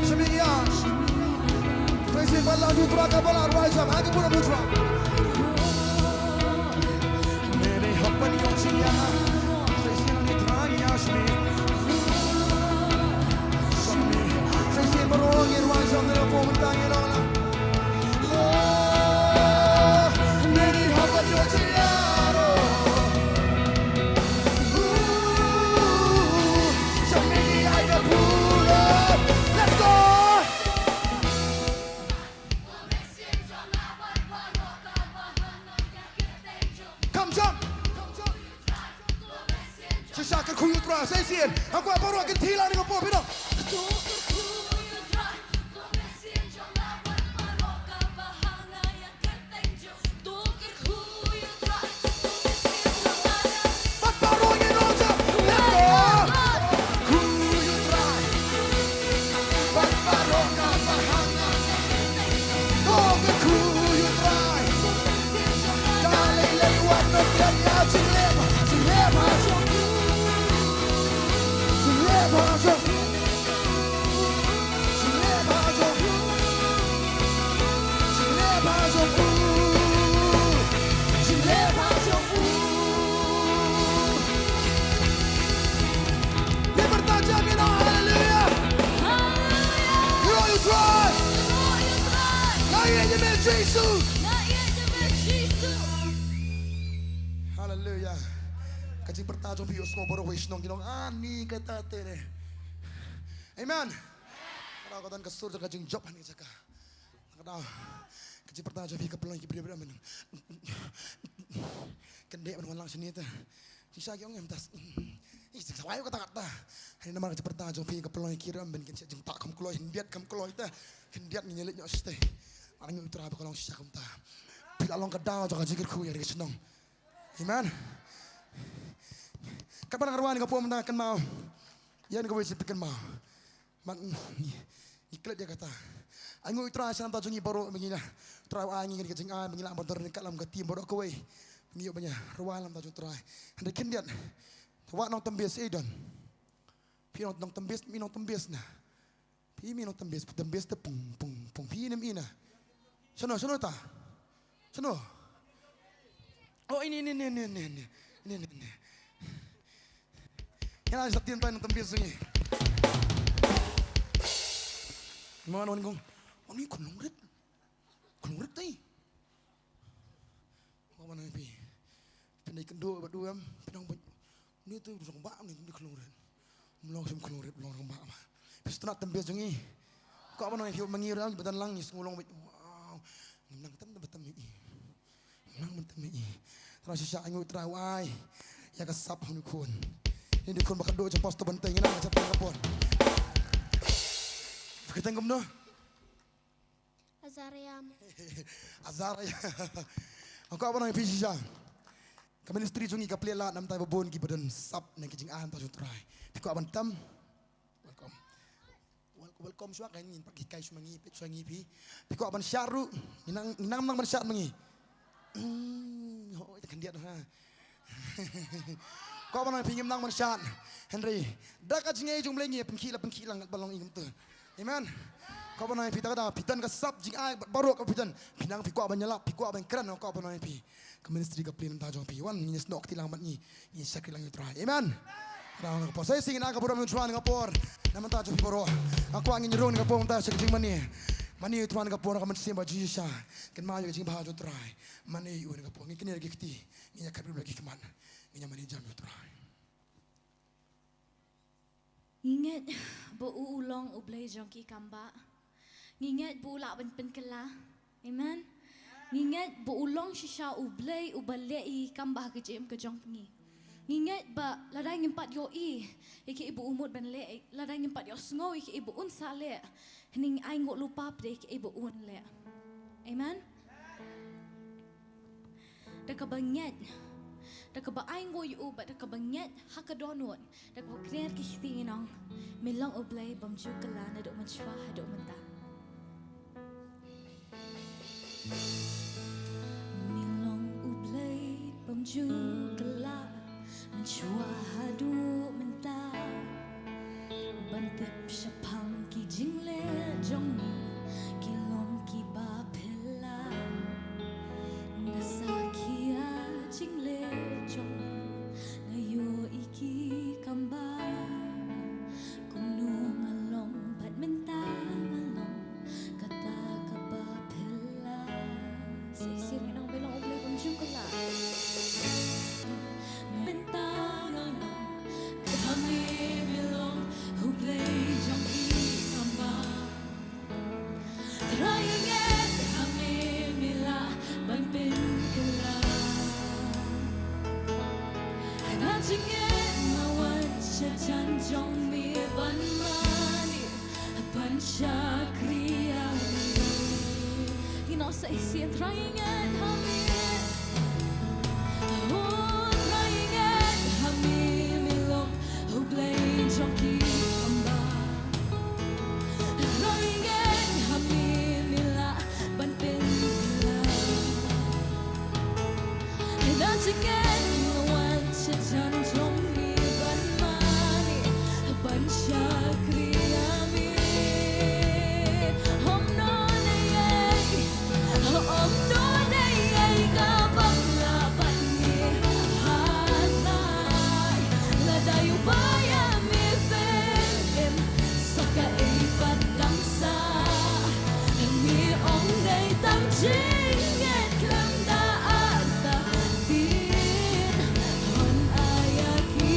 Sha me ngi ai. Sa shisien ba la ju Trai ka ba la rwai jam. Ai ka burom ju Trai. Let's go! Come jump! Shisha kyrkhu ïa U Trai, sa shisien. Hangta baroh kin thilai ning hapoh phi dong. Bad baroh ngin ong jam. Let's go. Kyrkhu ïa U Trai. Bad baroh kaba hangta. To kyrkhu ïa U Trai. Ka lei lei wat nang kren ïa jingleh, jingleh bha jong. Jingleh bha jong. Jingleh bha jong. Jingleh bha jong. Jingleh bha jong. Phi pyrta jam ïa u, haleluya. Haleluya. Ïa U Trai. Ïa U Trai. Nga ïeit ïa me Jisu. Nga ïeit ïa me Jisu. Haleluya. Ka jingpyrta jong phi ïohsngew baroh kawei shnong ki ong ani kata te re. Amen. Ka dei ka don ka sur jong ka jingjop ha kane ka jaka. Ka dei ka jingpyrta jong phi ka pynlong ki briew briew amen. Kan dei ban wan lang shane te. Shisha ki ong em tas. Ih, shisha wai kata kata. Hynrei namar ka jingpyrta jong phi ka pynlong ki rem ban kin shet jingtah kham kloi, khyndiat kham kloi te. Khyndiat ngi leit noh shatei. Ngi ïa U Trai ba ka long shisha kumta. Phi la long ka daw jong ka jingkyrkhu ïa ka shnong. Amen. Katba nang rwai ïa ka pom nang kynmaw. Ïa kawei sien phi kynmaw. Mat ngi, ngi klet ïa kata. Ai nguh Trai sha namar jong ngi baroh ba ngi la. Trai ai ngi ka jingai ba ngi la ban don ryngkat lam ka team baroh kawei. Ngi ïoh ban ïa rwai lam ta jong Trai. Hynrei khyndiat. Wat nongtembis ei don. Phi nongtembis, mi nongtembis na. Phi mi nongtembis, tembis te pung, pung, pung. Phi ne mi na. Shano, shano ta? Shano? Oh, ini, ini, ini. Ini, ini, ini. Ïa la sa tien tai nongtembis ngi. Mo nong kong. Oni kong rit. Kong rit tai. Mo ban phi. Phi dei kynduh bad u em, phi nang bad. Ni tu u rangbah ni, ni khlong rit. Mlong sim khlong rit, mlong rangbah ma. Phi sngewtynnat tembis jong ngi. Ko ban nang phi ma ngi ram, ba dang lang ngi sngew long bad. Wow. Ngim nang tam ba tam ngi. Ngim nang tam ngi. Trai shisha ai nguh Trai wai. Ïa ka sap ha u khun. Ni u khun ba khatduh jong Pastor Banteng ngi nang ka chap ka por. Phi kyrteng kumno? Azaria. Azaria. Nga kwah ban ong ïa phi shisha, ka ministry jong ngi ka plie lad namar ba bun kiba don sap na ki jingai mynta jong U Trai. Phi kwah ban tam? Welcome. Wel-, welcome shuwa, ka ngin pat hikai shuwa ma ngi, peit shuwa ngi phi. Phi kwah ban shad ruh? Ngi nang, ngi nang, nang ban shad ma ngi. Hmm, hooid, khyndiat ha. Kwah ban ong ïa phi, ngim nang ban shad. Hynrei da ka jingïeit jong U Blei ngi pynkhih la pynkhih lang ban long i kumta. Amen. Kwah ban ong ïa phi, da ka da phi don ka sap jingai baroh kaba phi don, phi nang, phi kwah ban ïalap, phi kwah ban kren, kwah ban ong ïa phi, ka ministry ka plie na bynta jong phi. Wan, ngin ïasnoh kti lang bad ngi, ngin shakri lang ïa U Trai. Amen. Khnang ka por sa shisien ngi ai ka burom ïa U Trai na ka por na bynta jong phi baroh. Nga kwah ngin ïarung na ka por mynta sha ka jingmane. Mane ïa U Trai na ka por, na ka mynsiem ba ju shisha. Kynmaw ïa ka jingbha jong U Trai. Mane ïa U na ka por. Ngin knieh ki kti, ngin ïa khap ïa ki khmat, ngin ïa mane jam ïa U Trai. Ngi ngeit ba u, u long U Blei jong ki kam bah. Ngi ngeit ba u lah ban pynkylla. Amen. Ngi ngeit ba u long shisha U Blei uba leh ïa ki kam bah ha ka jingim ka jong ngi. Ngi ngeit ba lada ngim pat ïohi ïa kaei ba u mut ban leh, lada ngim pat ïohsngew ïa kaei ba un sa leh, hynrei ngi ainguh lypa pat ïa kaei ba un leh. Amen. Da kaba ngeit, da kaba ainguh ïa u bad da kaba ngeit ha ka dohnud, da kaba kner ki kti, ngin ong: Me long U Blei bym ju kylla naduh mynshuwa haduh mynta. Me long U Blei bym ju kylla mynshuwa haduh mynta. Ban tip shaphang ki jingleh jong me, ki long kiba phylla. Nga sakhi ïa jingleh jong me, nga ïohi ki kam bah. Kumno nga long bad mynta nga long, kata kaba phylla. Sa shisien ngi ong: Me long U Blei bym ju kylla. Mynta nga long, ha me me long U Blei jong ki kam bah. Trai, ngi ngeit ha me me lah ban pynkylla. Ha ka jingngeit nga wan sha jan jong me ban mane, ban shakri ïa me. Ngin ong sa shisien: Trai, ngi ngeit ha me. Oh, Trai, ngi ngeit ha me me long U Blei jong ki kam bah. Trai, ngi ngeit ha me me lah ban pynkylla. Ha ka jingngeit nga wan sha jan jong me ban mane, ban shakri ïa me. Ym don ei ei, ym don ei ei ka bym lah bad me. Hangne lada u ba ïa me pynlong sa kaei pat dang sah. Me ong: Dei tang jingngeit khlem da artatien. Hon ai ïa ki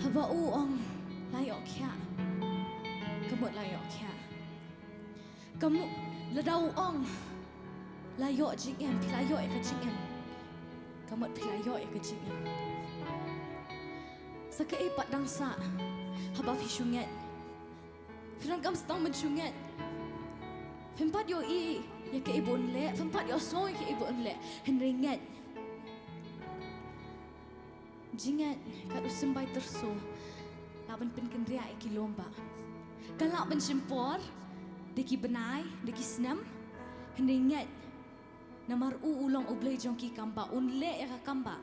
Haba u ong la ïoh khiah, ka mut la ïoh khiah. Ka mut lada u ong la ïoh jingim, phi la ïoh ïa ka jingim. Ka mut phi la ïoh ïa ka jingim. Sa kaei pat dang sah haba phi shu ngeit? Phi donkam sdang ban shu ngeit. Phim pat ïohi ïa kaei ba un leh, phim pat ïohsngew ïa kaei ba un leh. Hynrei ngeit. Jingngeit kat u symbai tyrso lah ban pynkynriah ïa ki lum bah. Ka lah ban shim por da ki bnai, da ki snem. Hynrei ngeit, namar u u long U Blei jong ki kam bah, un leh ïa ka kam bah.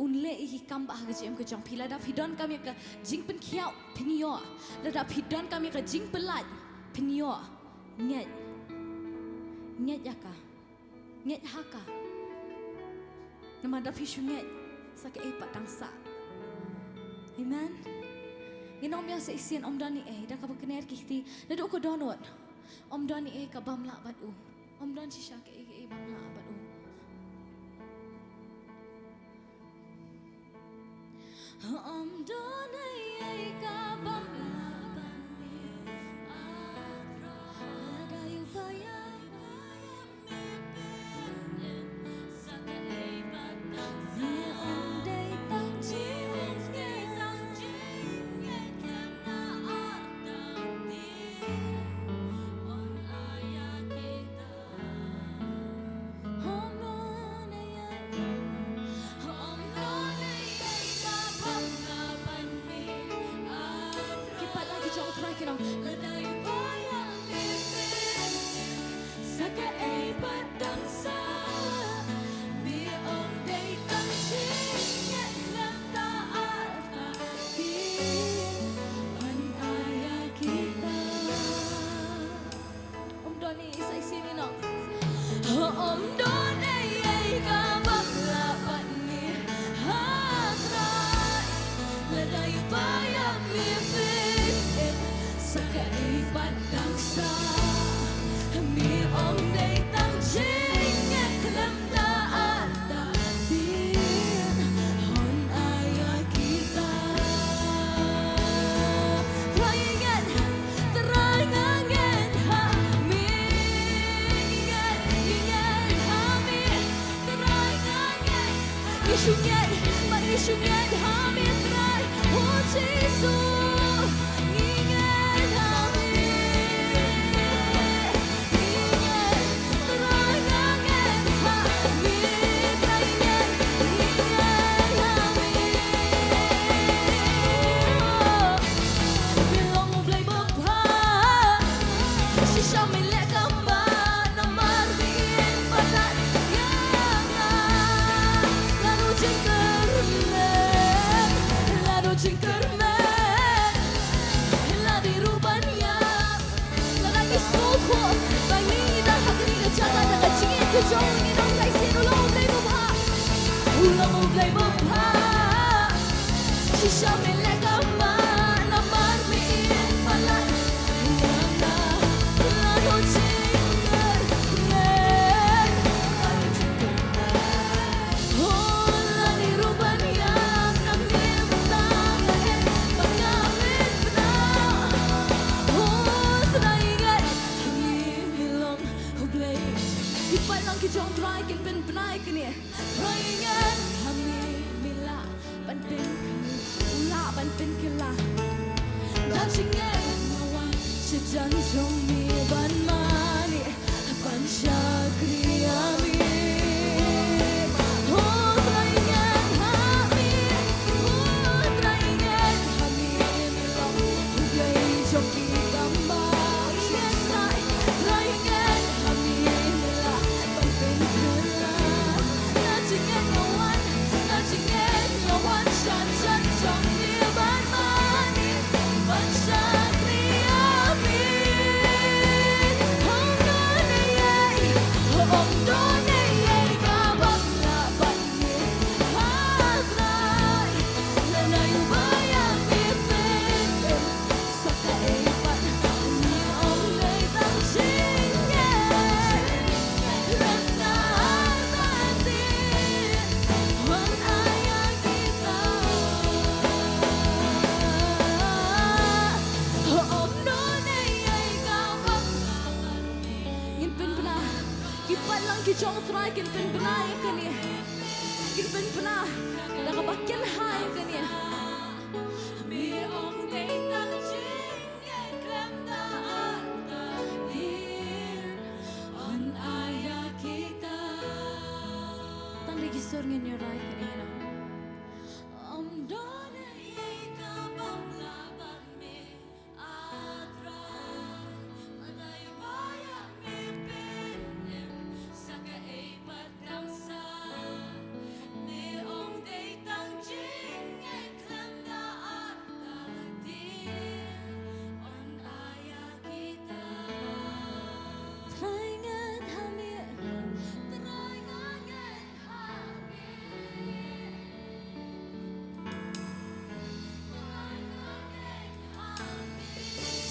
Un leh ïa ki kam bah ha ka jingim ka jong phi. Lada phi donkam ïa ka jingpynkhiah phin ïoh. Lada phi donkam ïa ka jingpyllait phin ïoh. Ngeit. Ngeit ïa ka. Ngeit ha ka. Namar da phi shu ngeit, sa kaei pat dang sah. Amen. Ngin ong biang sa shisien, ym don ei ei da kaba kner ki kti, naduh ka dohnud. Ym don ei ei ka bym lah bad u. Ym don shisha kaei kaei bym lah bad u. Ym don ei ei ka bym lah bad me. Lada ïa u ba ïa me pyneh, sa kaei pat dang sah. Me ym dei tang jingngeit, tang jingngeit khlem da ar tang dien. Un ai ïa kita. Ki paidlang ki jong U Trai, kin ong. Ym don ei ei, sa shisien ngi ong. Ym don ei ei ka bym lah bad me, ha Trai. Lada ïa ba ïa me pyneh, sa kaei pat dang sah. Me ym dei tang jingngeit khlem da ar tang dien. Un ai ïa kita. Trai ngeit, Trai nga ngeit ha me. Ngeit, ngeit ha me. Trai nga ngeit. Ngi shu ngeit, ba ngi shu ngeit ha me Trai. O Jisu, ngi ngeit ha me. Ngi ngeit. Trai nga ngeit ha me, Trai ngeit, ngi ngeit ha me. Me long U Blei babha, shisha me leh kam bah, namar me ïeng palat ïa nga. Lano jingkyrmen, lano jingkyrmen, la dei ruh ban ïap. Lada ngi sngewthuh ba ngi dang ha kane ka jaka da ka jingim ka jong ngi, ngi dang sa shisien, u long U Blei babha. U long U Blei babha. Shisha me leh kam bah namar me ïeng palat ïa nga. Lano jingkyrmen. Ki paidlang ki jong U Trai kin pynbna ïa kane. Trai ngeit ha me, me lah ban pynkylla, u lah ban pynkylla. Da jingngeit nga wan sha jan jong me ban mane. Ban shakri ïa me. O Trai ngeit ha me. O Trai ngeit ha me. Me long U Blei jong ki kam bah. Trai ngeit ha me. Me lah Pat lang ki jong Trai kin pynbna ïa kane. Kin pynbna da kaba kynhai ïa kane. Tang da ki sur ngin ïoh rai kane na.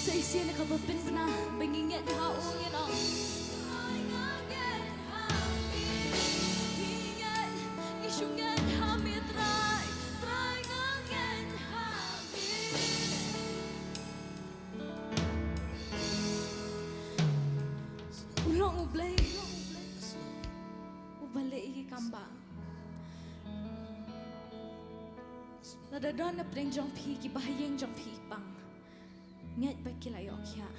Sa shisien kaba pynbna ba ngi ngeit ha u, ngi ong. Ngi ngeit, ngi shu ngeit ha me Trai, Trai nga ngeit ha me. U long U Blei uba leh ïa ki kam bah. Lada don na pdeng jong phi kiba ha ïing jong phi ki pang, ngeit ba ki la ïoh khiah.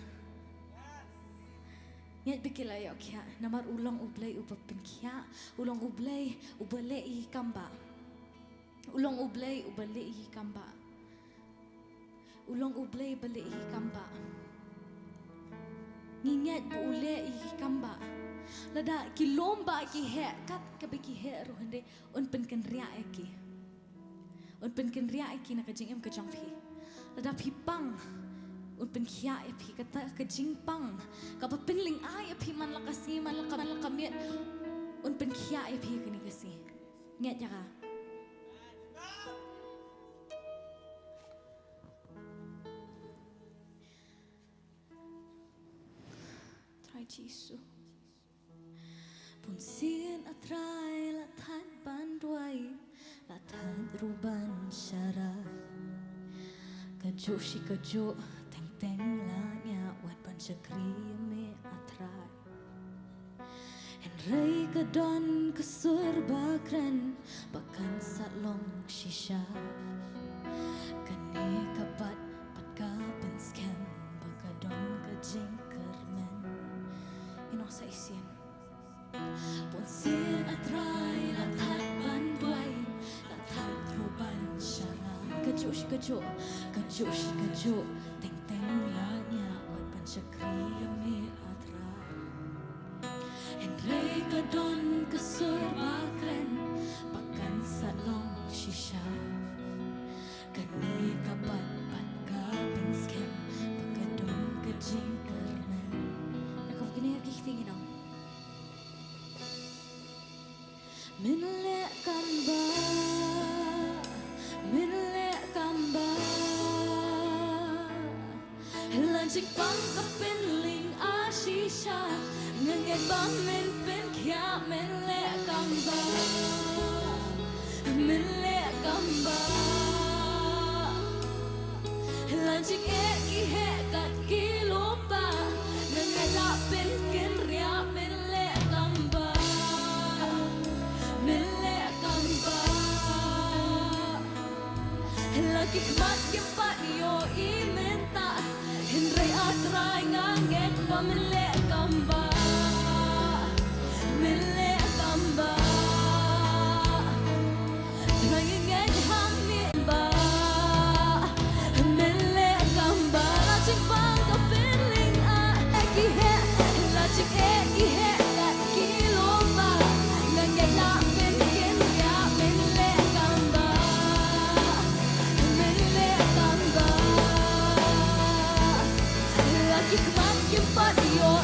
Ngeit ba ki la ïoh khiah namar u long U Blei uba pynkhiah, u long U Blei uba leh ïa ki kam bah. U long U Blei uba leh ïa ki kam bah. U long U Blei ba leh ïa ki kam bah. Ngi ngeit ba u leh ïa ki kam bah. Lada ki lum bah ki heh kat kaba ki heh ruh, hynrei un pynkynriah ïa ki. Un pynkynriah ïa ki na ka jingim ka jong phi. Lada phi pang, un pynkhiah ïa phi. Kata ka jingpang kaba pynlyngngoh ïa phi man la ka sngi, man la ka, man la ka miet, un pynkhiah ïa phi kane ka sngi. Ngeit ïa ka. Trai Jisu. Bun sien, A Trai, la thait ban duwai, la thait ruh ban sharai. Kajuh shi kajuh teng teng la ngiah wat ban shakri ïa me, A Trai. Hynrei ka don ka sur ba kren ba kan sa long shisha. Kane ka bat pat ka pynskhem ba ka don ka jingkyrmen. Ngin ong sa shisien. Bun sien, A Trai, la thait ban duwai, la thait ruh ban sharai. Kajuh shi kajuh, kajuh shi kajuh teng teng la ngiah wat ban shakri ïa me, A Trai. Hynrei ka don ka sur ba kren ba kan sa long shisha. Kane ka bat pat ka pynskhem ba ka don ka jingkyrmen. Na ka bneng ki kti ngi nang. Men leh kam bah, men leh kam bah. La jingpang ka pynlyngngoh shisha, nga ngeit ba men pynkhiah, men leh kam bah, men leh kam bah. La jingeh ki heh kat ki lum bah, nga ngeit la pynkynriah, men leh kam bah, men leh kam bah. La ki khmat kim pat ïohi mynta, hynrei A Trai nga ngeit ba men leh kam bah, men leh kam bah. Trai nga ngeit ha me bah, men leh kam bah. La jingpang ka pynlyngngoh, eh ki heh, la jingeh ki heh kat ki lum bah, nga ngeit la pynkynriah, men leh kam bah, men leh kam bah. La ki khmat kim pat ïoh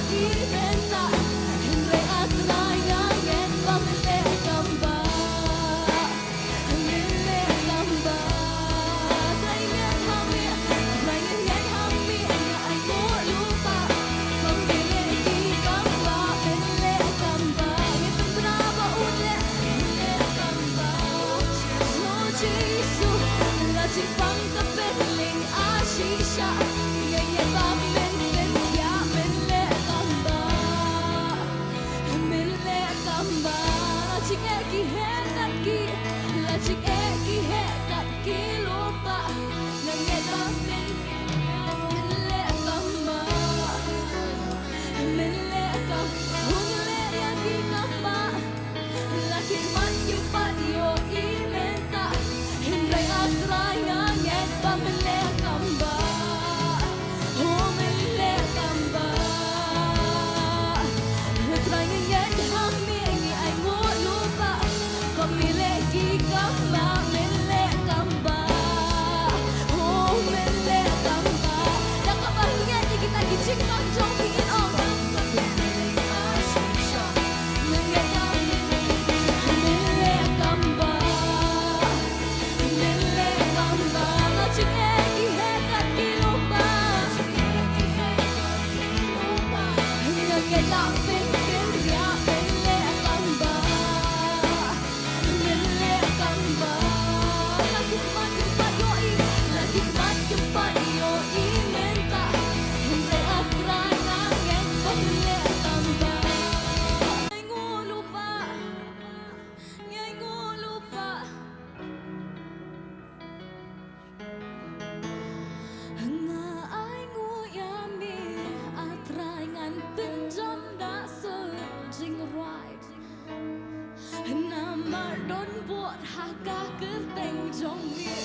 Mar don bor ha ka kyrteng jong me.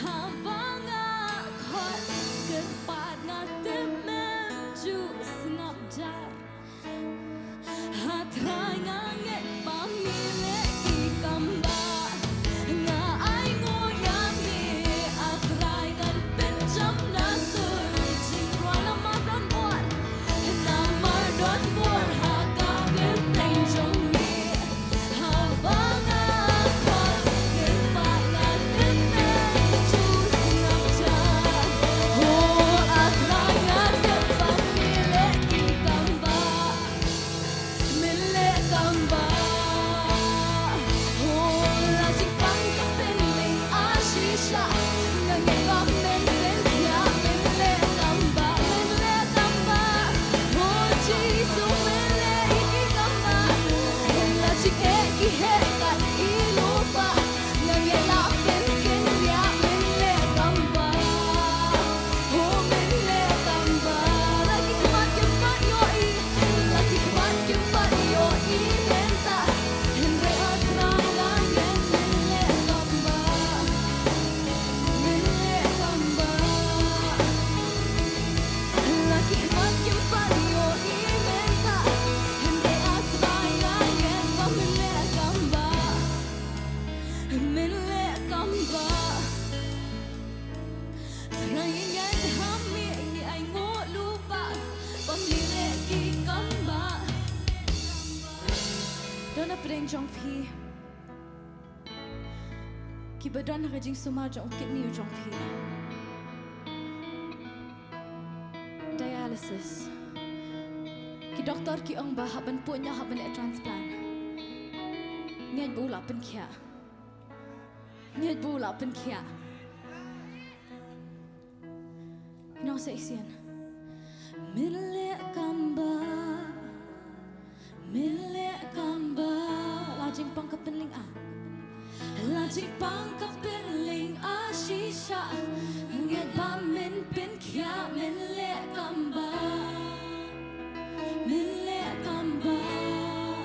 Haba nga khot kyrpad nga tip mem ju sngap jar. A Trai nga ngeit ba me leh ki kam bah. Nga ainguh ïa me A Trai ngan pynjam na sur jingrwai namar don bor. Namar don bor ha ka kyrteng jong me. Haba nga khot kyrpad nga tip mem ju sngap jar. Oh A Trai nga tip ba me leh ki kam bah. Me leh kam bah. Oh la jingpang ka pynlyngngoh shisha. Nga ngeit ba men pynïap, men leh kam bah, men leh kam bah. Oh Jisu men leh ïa ki kam bah. Hynrei la jingeh ki heh kat ki lypa. Nga ngeit la pynkynriah, men leh kam bah. Oh men leh kam bah. La ki khmat kim pat ïohi. La ki khmat kim pat ïohi mynta. Hynrei A Trai nga ngeit men leh kam bah. Men leh kam bah. La ki khmat kim pat ïohi mynta. Hynrei A Trai nga ngeit ba men leh kam bah. Men leh kam bah. Trai ngi ngeit ha me, ngi ainguh lypa ba me leh ki kam bah. Don na pdeng jong phi kiba don ha ka jingsumar jong u kidney jong phi. Dialysis. Ki doktor ki ong ba hap ban pynïap, hap ban leh transplant. Ngeit ba u la pynkhiah. Ngeit ba u la pynkhiah. Nong sa shisien. Men leh kam bah. Men leh kam bah. La jingpang ka pynlyngngoh. La jingpang ka pynlyngngoh shisha. Ngeit ba men pynkhiah, men leh kam bah. Men leh kam bah.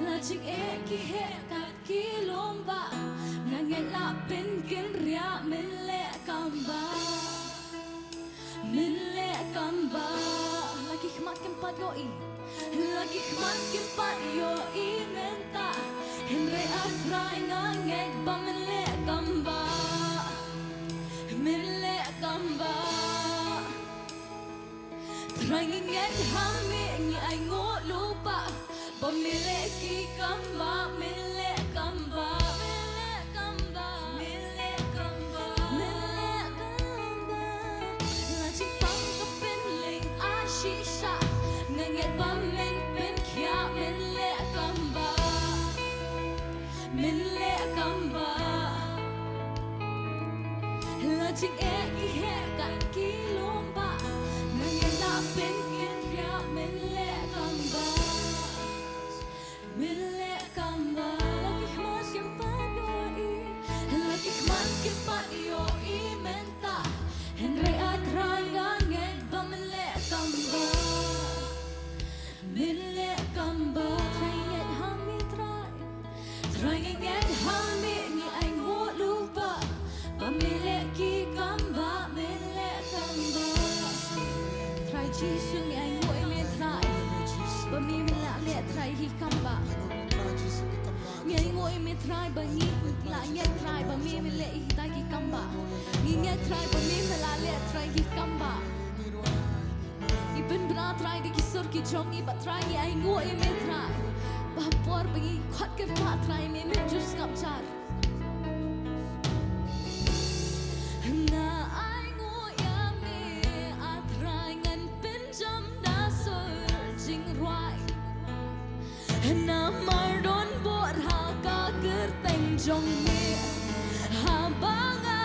La jingeh ki heh kat ki lypa. Nga ngeit la pynkynriah, men leh kam bah. Men leh kam bah. La ki khmat kim pat ïohi. La ki khmat kim pat ïohi mynta. Hynrei A Trai nga ngeit ba men leh kam bah. Men leh kam bah. Trai ngi ngeit ha me, ngi ainguh lypa ba me leh ki kam bah, men leh kam bah, men leh kam bah, men leh kam bah, men leh kam bah. La jingpang ka pynlyngngoh shisha. Nga ngeit ba men pynkhiah, men leh kam bah. Men leh kam bah. La jingeh ki heh kat ki lypa. Nga ngeit la pynkynriah, men leh kam bah. Men leh kam bah. La ki khmat kim pat ïohi. La ki khmat kim pat ïohi mynta. Hynrei A Trai nga ngeit ba men leh kam bah. Men leh kam bah. Trai ngi ngeit ha me Trai. Trai ngi ngeit ha me, ngi ainguh lypa ba me leh ki kam bah, men leh kam bah. Trai Jisu ngi ainguh ïa me Trai ba me, me la leh Trai ki kam bah. Ngi ainguh ïa me Trai ba ngi la ngeit Trai ba me, me leh ïa kita ki kam bah. Ngi ngeit Trai ba me, me la leh Trai ki kam bah. Ngi pynbna Trai da ki sur ki jong ngi bad Trai ngi ainguh ïa me Trai. Ba ha por ba ngi khot kyrpad Trai me, men ju sngap jar. Nga ainguh ïa me A Trai ngan pynjam na sur jingrwai. Namar don bor ha ka kyrteng jong me. Haba nga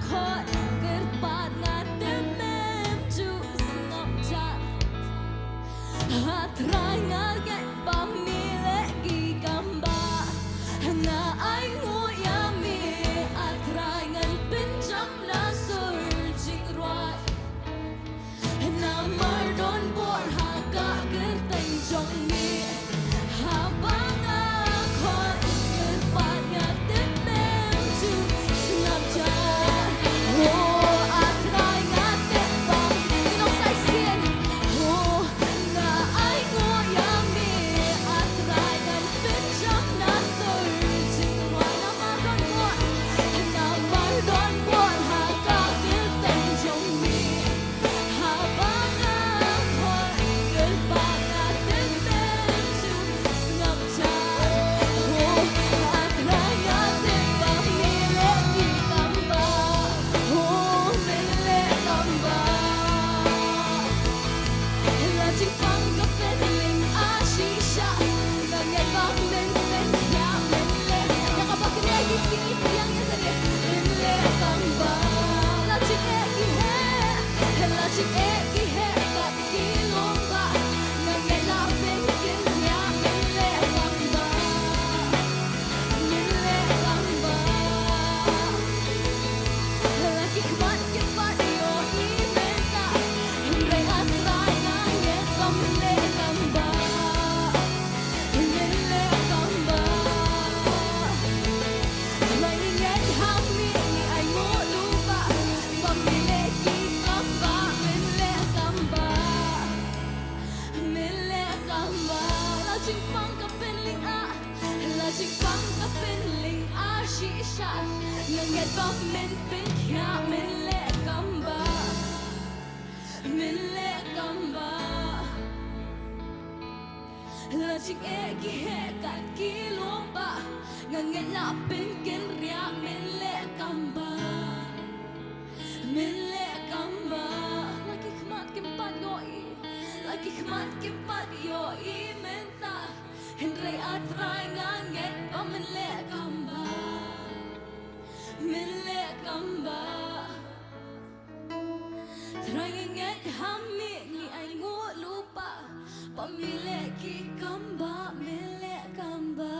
khot kyrpad nga tip mem ju sngap jar. A Trai nga ngeit ba me leh ki kam bah. Nga ainguh ïa me A Trai ngan pynjam na sur jingrwai. Namar don bor ha ka kyrteng jong me. Haba nga Ki heh kat ki long ba nga ngeit la pynkyndit, men leh kam ba, men leh kam ba. La ki khmat kim pat ïohi mynta, hynrei A Trai nga ngeit ba men leh kam ba, men leh kam ba. Trai ngi ngeit ha me, ngi ainguh lypa ba me leh ki kam ba, men leh kam ba, men leh kam ba. La jingpang ka pynlyngngoh, la jingpang ka pynlyngngoh shisha, nga ngeit ba men pynkhiah, men leh kam ba, men leh kam ba. La jingeh ki heh kat ki long ba nga ngeit la pynkynriah, men leh kam ba, men leh kam ba. La ki khmat kim pat ïohi, la ki khmat kim pat ïohi mynta, hynrei A Trai nga ngeit ba men leh kam ba, men leh kam ba. Trai ngi ngeit ha me, ngi ainguh lypa ba me leh ki kam ba, men leh kam ba.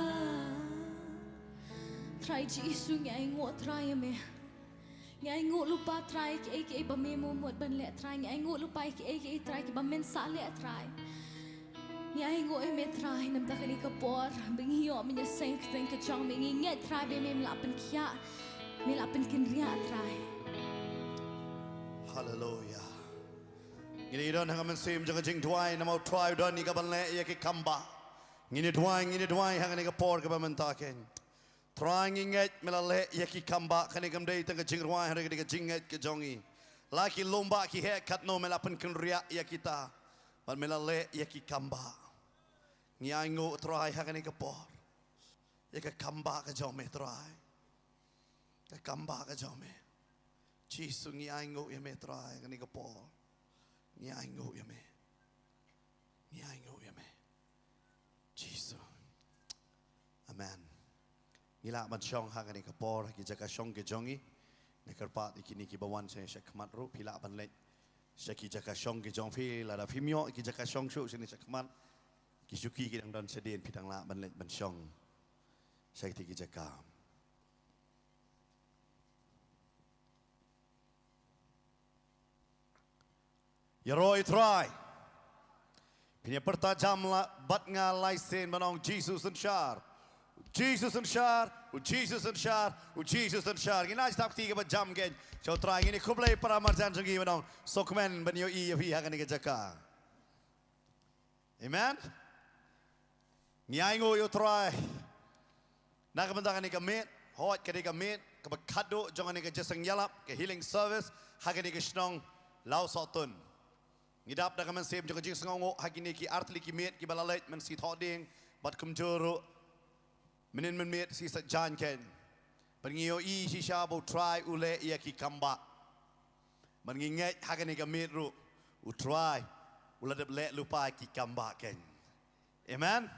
Trai Jisu ngi ainguh Trai ïa me. Ngi ainguh lypa Trai kiei kiei ba me mut ban leh Trai. Ngi ainguh lypa kiei kiei Trai kiba men sa leh Trai. Ngi ainguh ïa me Trai namar kane ka por ba ngi ïoh mynta seng seng ka jong me, ngi ngeit Trai ba me la pynkhiah, me la pynkynriah Trai. Haleluya. Ngin ïa don ha ka mynsiem jong ka jingduwai namar U Trai u don ïa ka ban leh ïa ki kam ba. Ngin ïa duwai, ngin ïa duwai ha kane ka por kaba mynta kein. Trai ngi ngeit me la leh ïa ki kam ba, kane kam dei tang ka jingrwai hynrei ka dei ka jingngeit ka jong ngi. La ki long ba ki heh katno me la pynkynriah ïa kita. Bad me la leh ïa ki kam ba. Ngi ainguh Trai ha kane ka por ïa ka kam ba ka jong me Trai. Ka kam ba ka jong me. Jisu ngi ainguh ïa me Trai ha kane ka por. Ngi ainguh ïa me. Ngi ainguh ïa me. Jisu. Amen. Ngi lah ban shong ha kane ka por ha ki jaka shong ki jong ngi. Nga kyrpad ïa kine kiba wan sha, sha khmat ruh phi lah ban leit sha ki jaka shong ki jong phi, lada phim ïoh ki jaka shong shuh shane sha khmat. Ki shuki ki dang don shadien, phi dang lah ban leit ban shong sha kiti ki jaka. Ïaroh ïa U Trai. Phin ïa pyrta jam la bad nga lai sien ban ong Jisu synshar. Jisu synshar, U Jisu synshar, U Jisu synshar. Ngin ai stap kti kaba jam kein sha U Trai, ngin ïa khublei para marjan jong ngi ban ong sngewkmen ban ïohi ïa phi ha kane ka jaka. Amen. Ngi ainguh ïa U Trai na ka bynta kane ka miet, hooid ka dei ka miet kaba khadduh jong kane ka jingïaseng ïalap, ka healing service ha kane ka shnong Lawsohtun. Ngi dap da ka mynsiem jong ka jingsngewnguh ha kine ki artylli ki miet kiba la leit, mynsngi Thohdieng bad kumjuh ruh mynnin mynmiet shi saitjaiñ kein. Bad ngi ïohi shisha ba U Trai u leh ïa ki kam ba. Bad ngi ngeit ha kane ka miet ruh U Trai u la dep leh lypa ki kam ba kein. Amen.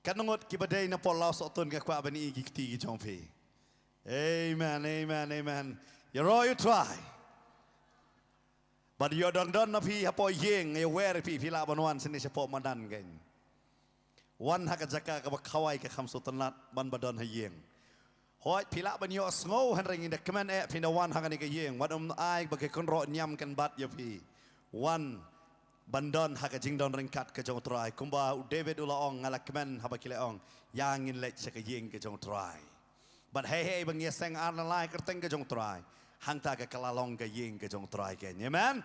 Katno ngut kiba dei na Lawsohtun, nga kwah ban ïohi ki kti ki jong phi. Amen, amen, amen. Ïaroh ïa U Trai. Bad ïoh don don na phi hapoh ïing, ïa wer phi, phi lah ban wan shane shapoh madan kein. Wan ha ka jaka kaba khawai ka kham sngewtynnat ban ba don ha ïing. Hooid phi lah ban ïohsngew hynrei ngin da kmen eh phin da wan ha kane ka ïing. Wat ym ai ba ki kynroh niam kan bat ïa phi. Wan ban don ha ka jingdon ryngkat ka jong U Trai. Kumba u David u la ong, nga la kmen haba ki la ong, ïa ngin leit sha ka ïing ka jong U Trai. Bad hei hei ba ngi ïaseng ar ne lai kyrteng ka jong U Trai, hangta ka la long ka ïing ka jong U Trai kein. Amen.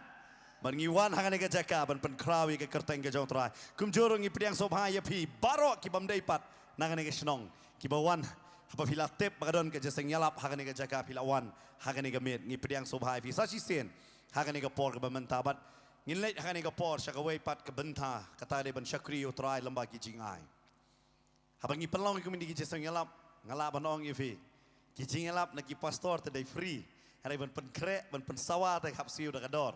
Bad ngi wan ha kane ka jaka ban pynkhraw ïa ka kyrteng ka jong U Trai. Kumjuh ruh ngi pdiang sngewbha ïa phi baroh ki bym dei pat na kane ka shnong kiba wan, haba phi la tip ba ka don ka jingïaseng ïalap ha kane ka jaka phi la wan ha kane ka miet, ngi pdiang sngewbha ïa phi sa shisien ha kane ka por kaba mynta. Bad ngin leit ha kane ka por sha kawei pat ka bynta, kata dei ban shakri ïa U Trai lyngba ki jingai. Haba ngi pynlong ïa kine ki jingïaseng ïalap, nga lah ban ong ïa phi, ki jingïalap na ki pastor te dei free. Hynrei ban pynkhreh, ban pynsawa te hap siew da ka dor.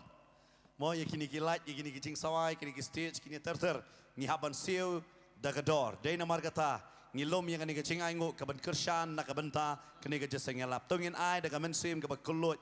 Mo, ïa kine ki light, ïa kine ki jingsawa, ïa kine ki stage, kine ter ter, ngi hap ban siew da ka dor. Dei namar kata ngi lum ïa kane ka jingainguh ka ban kyrshan na ka bynta kane ka jingïaseng ïalap. To ngin ai da ka mynsiem kaba kylluid.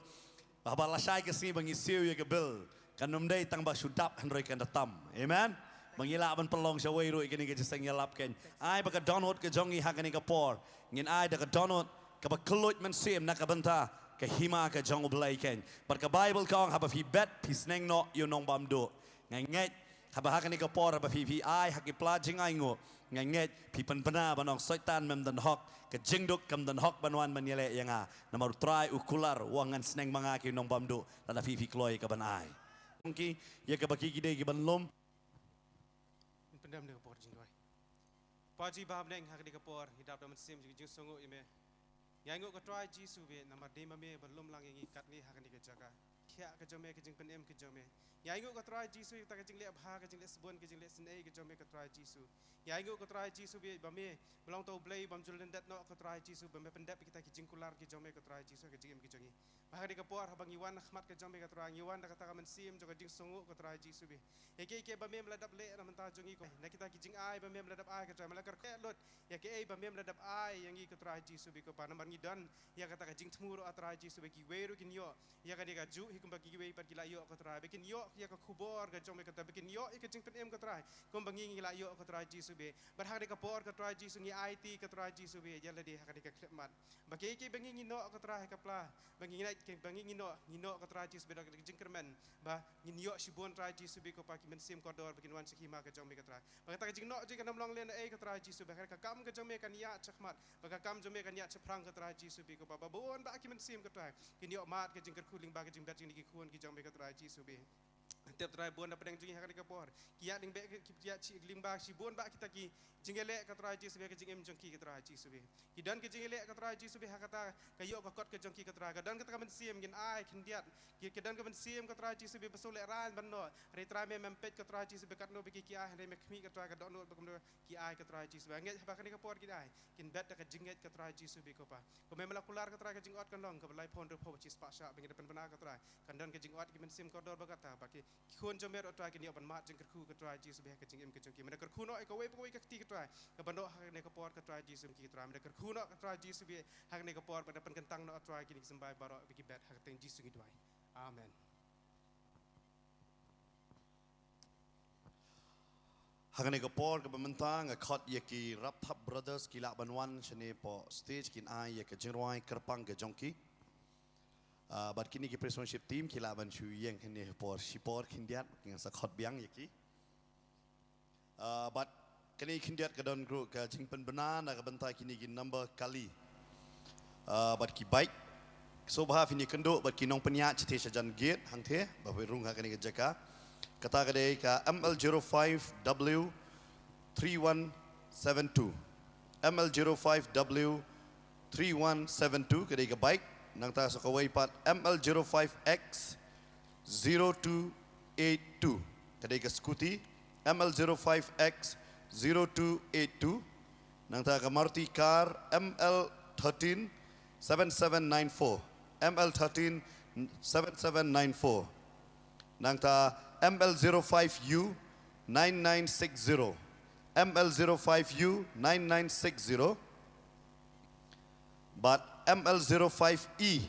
Ba haba lashai ka sngi ba ngi siew ïa ka bill, kan ym dei tang ba shu dap hynrei kan da tam. Amen. Ba ngi lah ban pynlong shawei ruh ïa kane ka jingïalap kein. Ai ba ka dohnud ka jong ngi ha kane ka por, ngin ai da ka dohnud kaba kylluid mynsiem na ka bynta ka hima ka jong U Blei kein. Bad ka Baibl ka ong, haba phi bet phi sneng noh ïa u nongbamduh. Nga ngeit haba ha kane ka por haba phi, phi ai ha ki pla jingainguh, nga ngeit phi pynbna ban ong, Soitan, mem don hok, ka jingduk kam don hok ban wan ban ïaleh ïa nga. Namar U Trai u kular, u ong, ngan sneng ma nga ki nongbamduh lada phi, phi kloi ka ban ai. Ong ki, ïa kaba ki, ki dei ki ban lum. Ngin pyndem da ka por jingduwai. Pa jong ngi ba ha bneng, ha kane ka por ngi dap da mynsiem jong ka jingsngewnguh ïa me. Ngi ainguh ko Trai Jisu bad namar dei ma me ba lum lang ïa ngi katne ha kane ka jaka. Thiah ka jong me, ka jingpynim ka jong me. Ngi ainguh ko Trai Jisu ïa kata ka jingleh bha, ka jingleh sbun, ka jingleh synei ka jong me ko Trai Jisu. Ngi ainguh ko Trai Jisu bad ba me ba long uta U Blei bym ju lyndet noh ko Trai Jisu, ba me pyndep ïa kita ki jingkular ki jong me ko Trai Jisu ha ka jingim ka jong ngi. Ba ha kane ka por haba ngi wan ha khmat ka jong me ko Trai, ngi wan da kata ka mynsiem jong ka jingsngewnguh ko Trai Jisu bad ïa kiei kiei ba mem la dep leh na ka bynta jong ngi ko, na kita ki jingai ba mem la dep ai ko Trai, me la kyrkhu lut ïa kiei ba mem la dep ai ïa ngi ko Trai Jisu bad ko Pa, namar ngi don ïa kata ka jingthmu ruh ko Trai Jisu bad kiwei ruh kin ïoh ïa kane kajuh hi kumba kiwei pat ki la ïoh ko Trai, ba kin ïoh ïa ka khubor ka jong me ko Trai, ba kin ïoh ïa ka jingpynim ko Trai kumba ngi, ngi la ïoh ko Trai Jisu bad, bad ha kane ka por ko Trai Jisu ngi aiti ko Trai Jisu bad ïa lade ha kane ka khyllipmat. Ba kiei kiei ba ngi ngi noh ko Trai ha ka pla, ba ngi ngeit kiba ngi ngi noh, ngi noh ko Trai Jisu bad da ka jingkyrmen ba ngin ïoh shibun Trai Jisu bad ko Pa ki mynsiem kordor ba kin wan sha ka hima ka jong me ko Trai. Ba kata ka jingnoh jong ngi kan ym long lehnohei ko Trai Jisu bad ka kam ka jong me kan ïaid shakhmat, ba ka kam jong me kan ïaid shaphrang ko Trai Jisu bad ko Pa, ba bun bah ki mynsiem ko Trai kin ïoh mad ka jingkyrkhu lyngba ka jingbet jong kine ki khun ki jong me ko Trai Jisu bad. Tip Trai bun na pdeng jong ngi ha kane ka por ki ïaid lyngba, ki ïaid shi lyngba shibun bah kita ki jingïaleh ko Trai Jisu bad ha ka jingim jong ki ko Trai Jisu bad. Ki don ka jingïaleh ko Trai Jisu bad ha kata ka ïoh ka kot ka jong ki ko Trai. Ka don kata ka mynsiem ngin ai khyndiat. Ki, ki don ka mynsiem ko Trai Jisu bad ba shu lehraiñ ban noh. Hynrei Trai me mem peit ko Trai Jisu bad katno ba ki, ki ai, hynrei me khmih ko Trai ka dohnud ba kumno ki ai ko Trai Jisu bad. Ngeit haba kane ka por ki ai, kin bet da ka jingngeit ko Trai Jisu bad ko Pa. Ko me me la kular ko Trai ka jingot kan long kaba laiphew hynriewphew shispah shah ba ngi da pynbna ko Trai. Kan don ka jingot ki mynsiem kordor ba kata ba ki, ki khun jong me ruh Trai kin ïoh ban mad jingkyrkhu ko Trai Jisu bad ha ka jingim ka jong ki. Me da kyrkhu noh ïa kawei pa kawei ka kti ko Trai kaba noh ha kane ka por ko Trai Jisu ki Trai. Me da kyrkhu noh ko Trai Jisu bad ha kane ka por ba da pynkyntang noh Trai kine ki symbai baroh ba ki bet ha ka kyrteng Jisu ngi duwai. Amen. Ha kane ka por kaba mynta nga khot ïa ki Rapthap Brothers ki lah ban wan shane hapoh stage kin ai ïa ka jingrwai kyrpang ka jong ki. Ah, bad kine ki praise worship team ki lah ban shu ïeng hangne hapoh shipor khyndiat, ngan sa khot biang ïa ki. Ah, bad kane khyndiat ka don ruh ka jingpynbna na ka bynta kine ki number kali. Ah, bad ki bike. Sngewbha phin ïakynduh bad ki nongpynïaid shatei shajan gate hangtei ba phi rung ha kane ka jaka. Kata ka dei ka M L zero five W three one seven two. M L zero five W three one seven two ka dei ka bike. Nangta sa kawei pat M L zero five X zero two eight two ka dei ka scooty. M L zero five X zero two eight two. Nangta ka Maruti car M L thirteen seven seven nine four. M L thirteen seven seven nine four. Nangta M L zero five U nine nine six zero. M L zero five U nine nine six zero. Bad M L zero five E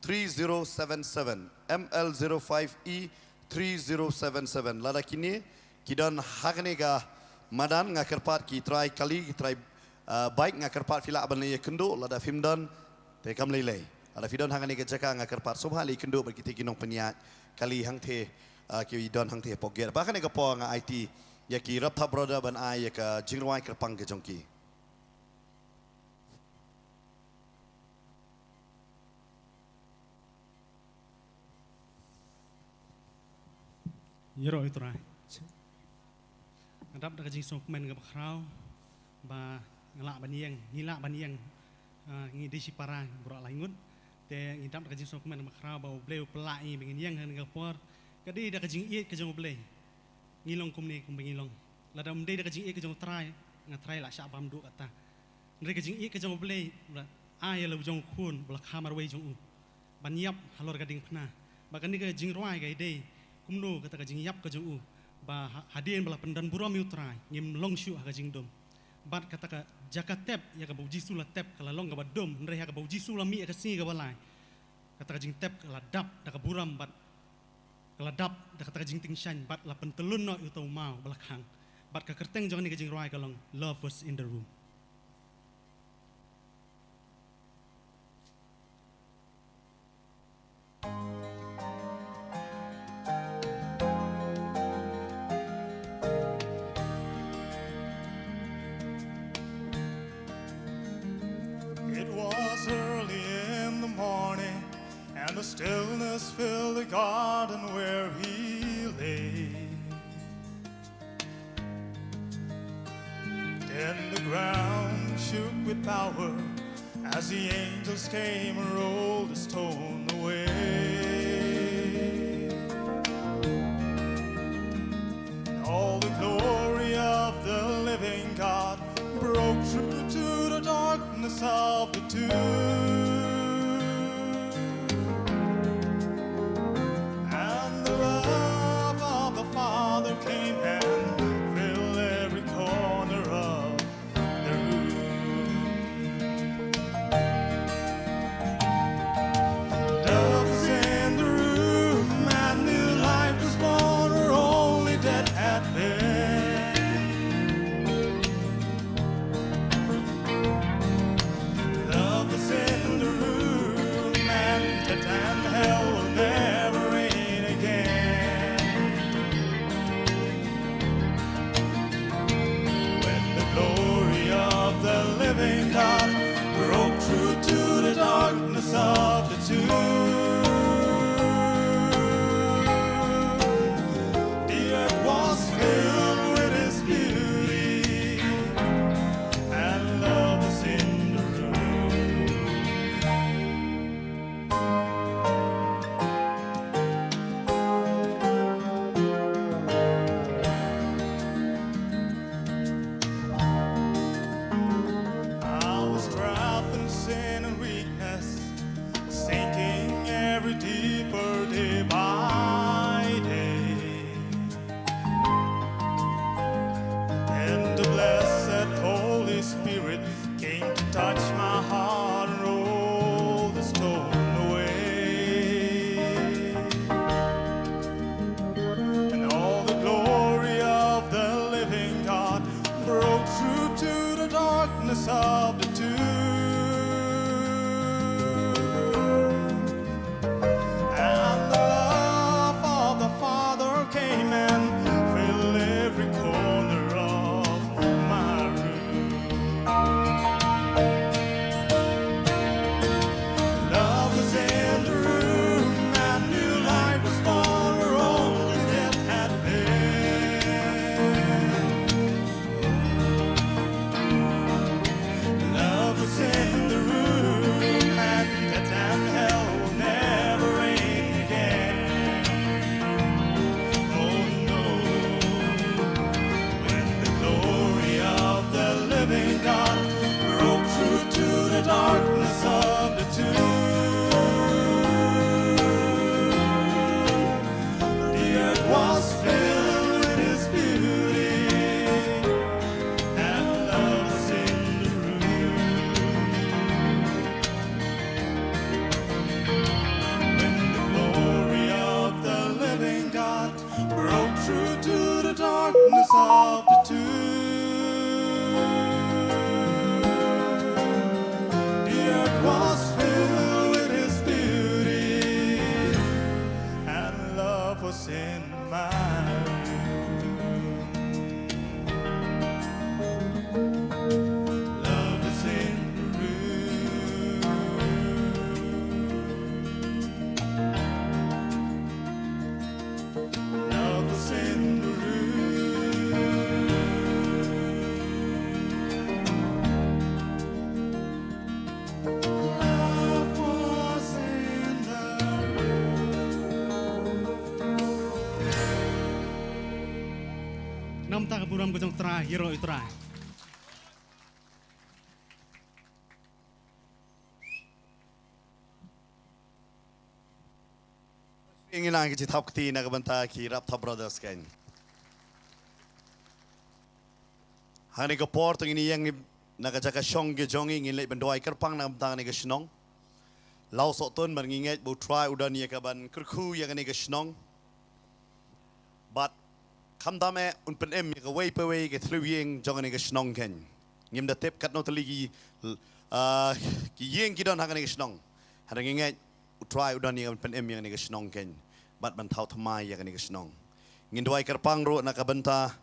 three zero seven seven. M L zero five E three zero seven seven. Lada kine ki don ha kane ka madan, nga kyrpad ki trai kali, ki trai, ah, bike, nga kyrpad phi lah ban ïakynduh, lada phim don te kam lei lei. Lada phi don ha kane ka jaka nga kyrpad sngewbha leit ïakynduh bad kitei ki nongpynïaid kali hangtei, ah, ki don hangtei hapoh gate. Bad ha kane ka por nga aiti ïa ki Rapthap Brother ban ai ïa ka jingrwai kyrpang ka jong ki. Ïaroh ïa u Trai. Nga dap da ka jingsngewkmen kaba khraw ba nga lah ban ïeng, ngi lah ban ïeng, ah, ngi dei shipara baroh lai ngut. Te ngi dap da ka jingsngewkmen kaba khraw ba U Blei u pynlah ïa ngi ba ngin ïeng ha kane ka por. Ka dei da ka jingïeit ka jong U Blei ngi long kumne kumba ngi long. Lada ym dei da ka jingïeit ka jong U Trai, nga Trai lah shah bam duh kata. Hynrei ka jingïeit ka jong U Blei, ba la ai ïa la u jong u khun ba la kha marwei jong u ban ïap halor ka diengphna. Ba kane ka jingrwai ka dei kumno kata ka jingïap ka jong u, ba ha-, hadien ba la pyndonburom ïa U Trai ngim long shuh ha ka jingdum. Bad kata ka jaka tep ïa kaba U Jisu la tep ka la long kaba dum, hynrei ha kaba U Jisu la mih ha ka sngi kaba lai, Kata ka jingtep ka la dap da ka burom bad ka la dap da kata ka jingtyngshaiñ bad la pyntyllun noh ïa uta u maw ba la khang. Bad ka kyrteng jong kane ka jingrwai ka long Love Was in the Room. It was early in the morning, and the stillness filled the garden where he lay. Then the ground shook with power as the angels came and rolled the stone away. And all the glory of the living God broke through to the darkness of the tomb. And the love of the Father came and filled every corner of the room. Love was in the room, and new life was born where only death had been. Love was in the room, and death and hell will never reign again. When the glory of the living God broke through to the darkness of the tomb, the earth was filled with his beauty, and love was in the room. I was trapped in sin and weakness, sinking every deeper day by day. And the blessed Holy Spirit came to touch my heart and roll the stone away. And all the glory of the living God broke through to the darkness of the tomb. And the love of the Father came and filled every corner of my room. Love was in the room, and new life was born where only death had been. Love was in the room, and death and hell will never reign again. Oh no. When the glory of the living God broke through to the darkness of the tomb, the earth was filled with his beauty, and love was in the room. When the glory of the living God broke through to the darkness of the tomb, the earth was filled with his beauty, and love was in my room. Love is in the room. Love is in the room. Love was in the room. Namta ka burom ka jong u Trai, ïaroh ïa u Trai. Ngin ai ka jingthap kti na ka bynta ki Rapthap Brothers kan. Hangne ka por to ngin ïeng na ka jaka shong ka jong ngi, ngin leit ban duwai kyrpang na ka bynta kane ka shnong. Law sohtun ban ngi ngeit ba U Trai u don ïa ka ban kyrkhu ïa kane ka shnong. Bad khamtam eh un pynim ïa kawei pa wei ka thliew ïing jong kane ka shnong kein. Ngim da tip katno tylli ki, ah, ki ïing ki don ha kane ka shnong. Hynrei ngi ngeit U Trai u don ïa ka ban pynim ïa kane ka shnong kein. Bad ban thaw thymmai ïa kane ka shnong. Ngin duwai kyrpang ruh na ka bynta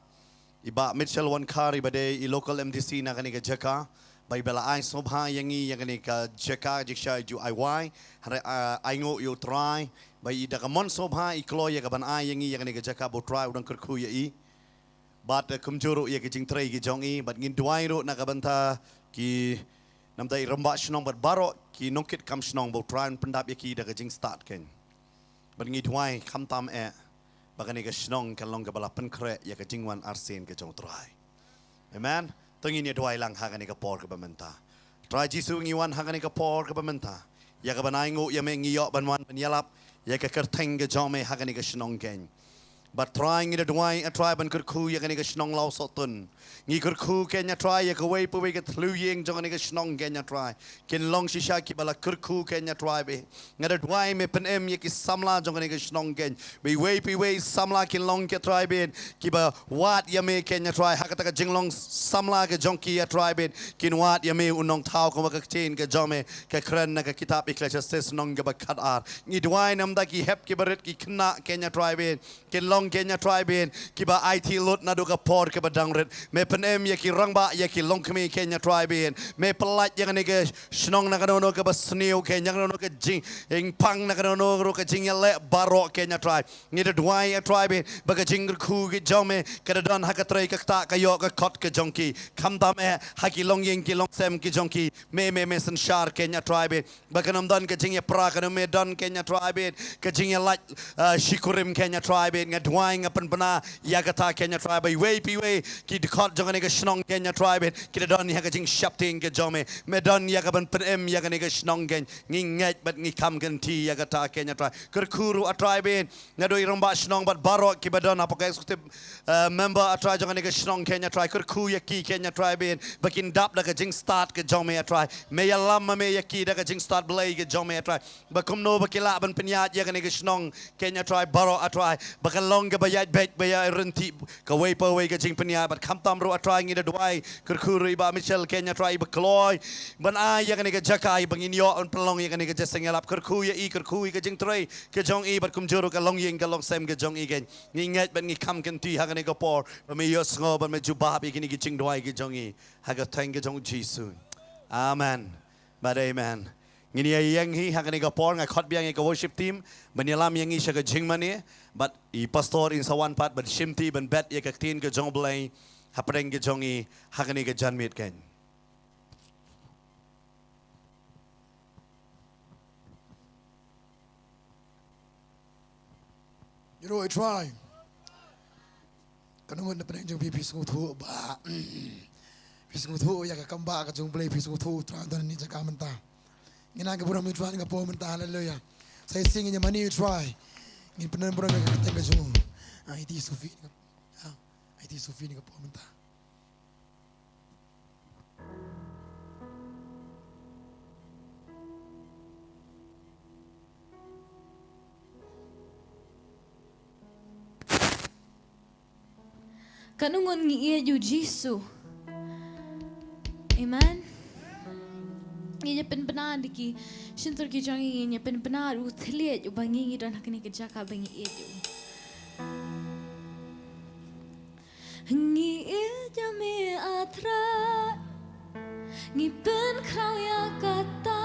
i Bah Mitchell Wankhar, i ba dei i local M D C na kane ka jaka, ba i ba la ai sngewbha ïa ngi ïa kane ka jaka jingshai ju ai wai. Hynrei, ah, ai nguh ïa U Trai ba i da ka mon sngewbha i kloi ïa ka ban ai ïa ngi ïa kane ka jaka ba U Trai u dang kyrkhu ïa i. Bad, eh, kumjuh ruh ïa ki jingtrei ki jong i, bad ngin duwai ruh na ka bynta ki namta i rangbah shnong bad baroh ki nongkitkam shnong ba U Trai un pyndap ïa ki da ka jingstad kein. Bad ngi duwai khamtam eh ba kane ka shnong kan long kaba la pynkhreh ïa ka jingwan arsien ka jong U Trai. Amen. To ngin ïa duwai lang ha kane ka por kaba mynta. Trai Jisu, ngi wan ha kane ka por kaba mynta ïa ka ban ai nguh ïa me, ngi ïoh ban wan ban ïalap ïa ka kyrteng ka jong me ha kane ka shnong kein. Bad Trai ngi da duwai, ah Trai, ban kyrkhu ïa kane ka shnong Law sohtun. Ngi kyrkhu kein, ah Trai, ïa kawei pa wei ka thliew ïing jong kane ka shnong kein, ah Trai. Kin long shisha kiba la kyrkhu kein, ah Trai, bad nga da duwai me pynim ïa ki samla jong kane ka shnong kein. Ba iwei pa iwei samla kin long, ah Trai, bad kiba wad ïa me kein, ah Trai. Ha kata ka jinglong samla ka jong ki, ah Trai, bad kin wad ïa me U Nongthaw, kumba ka ktien ka jong me ka kren na ka kitab Ecclesiastes lynnong kaba khatar. Ngi duwai namta ki hep ki barit ki khynnah kein, ah Trai, bad kin long kein, ah Trai, bad kiba aiti lut naduh ka por kaba dang rit. Me pynim ïa ki rangbah, ïa ki longkmie kein, ah Trai, bad me pyllait ïa kane ka shnong na kano kano kaba sniew kein, ïa kano kano ka jingpang, na kano kano ruh ka jingïaleh baroh kein, ah Trai. Ngi da duwai, ah Trai, bad ba ka jingkyrkhu ka jong me ka da don ha ka trei ka ktah ka ïoh ka kot ka jong ki. Khamtam eh ha ki longïing ki longsem ki jong ki, me, me, me synshar kein, ah Trai, bad ba kan ym don ka jingïapra, kan ym don kein, ah Trai, bad ka jingïalait, ah, shikurim kein, ah Trai, bad nga duwai nga pynbna ïa kata kein, ah Trai, ba iwei pa iwei ki dkhot jong kane ka shnong kein, ah Trai, bad ki da don ïa ka jingsheptieng ka jong me. Me don ïa ka ban pynim ïa kane ka shnong kein. Ngi ngeit bad ngi kham kynti ïa kata kein, ah Trai. Kyrkhu ruh, ah Trai, bad naduh i rangbah shnong bad baroh kiba don hapoh ka executive, eh, member, ah Trai, jong kane ka shnong kein, ah Trai. Kyrkhu ïa ki kein, ah Trai, bad ba kin dap da ka jingstad ka jong me, ah Trai. Me ïalam ma me ïa ki da ka jingstad Blei ka jong me, ah Trai. Ba kumno ba ki lah ban pynïaid ïa kane ka shnong kein, ah Trai, baroh, ah Trai, ba kan long kaba ïaid beit, ba ïaid ryntih kawei pa wei ka jingpynïaid. Bad khamtam ruh, ah Trai, ngi da duwai kyrkhu ruh i Bah Mitchell kein, ah Trai, ba kloi ban ai ïa kane ka jaka, ba ngin ïoh ban pynlong ïa kane ka jingïalap. Kyrkhu ïa i, kyrkhu ïa ka jingtrei ka jong i, bad kumjuh ruh ka longïing ka longsem ka jong i kein. Ngi ngeit bad ngi kham kynti ha kane ka por ba me ïohsngew bad me jubab ïa kine ki jingduwai ki jong i, ha ka kyrteng ka jong U Jisu. Amen bad amen. Ngin ïa ïeng hi ha kane ka por, nga khot biang ïa ka worship team ban ïalam ïa ngi sha ka jingmane, bad i pastor in sa wan pat ban shimti ban bet ïa ka ktien ka jong U Blei hapdeng ka jong i ha kane ka janmiet kein. Ïaroh ïa U Trai. Katno ngut na pdeng jong phi phi sngewthuh ba phi sngewthuh ïa ka kam ba ka jong U Blei, phi sngewthuh U Trai don hangne ha jaka mynta. Ngin ai ka burom ïa U Trai ha kane ka por mynta. Haleluya. Sa shisien ngin ïa mane ïa U Trai. Ngin pynbna burom ïa ka kyrteng ka jong u. Ai ti Sophie. Ai ti Sophie ha kane ka por mynta. Katno ngut ngi ïeit ïa U Jisu. Amen. Ngi ïa pynbna da ki shyntur ki jong ngi, ngi ïa pynbna da u thylliej uba ngi ngi don ha kane ka jaka ba ngi ïeit ïa u. Ngi ïeit ïa me, ah Trai. Ngi pynkhraw ïa kata.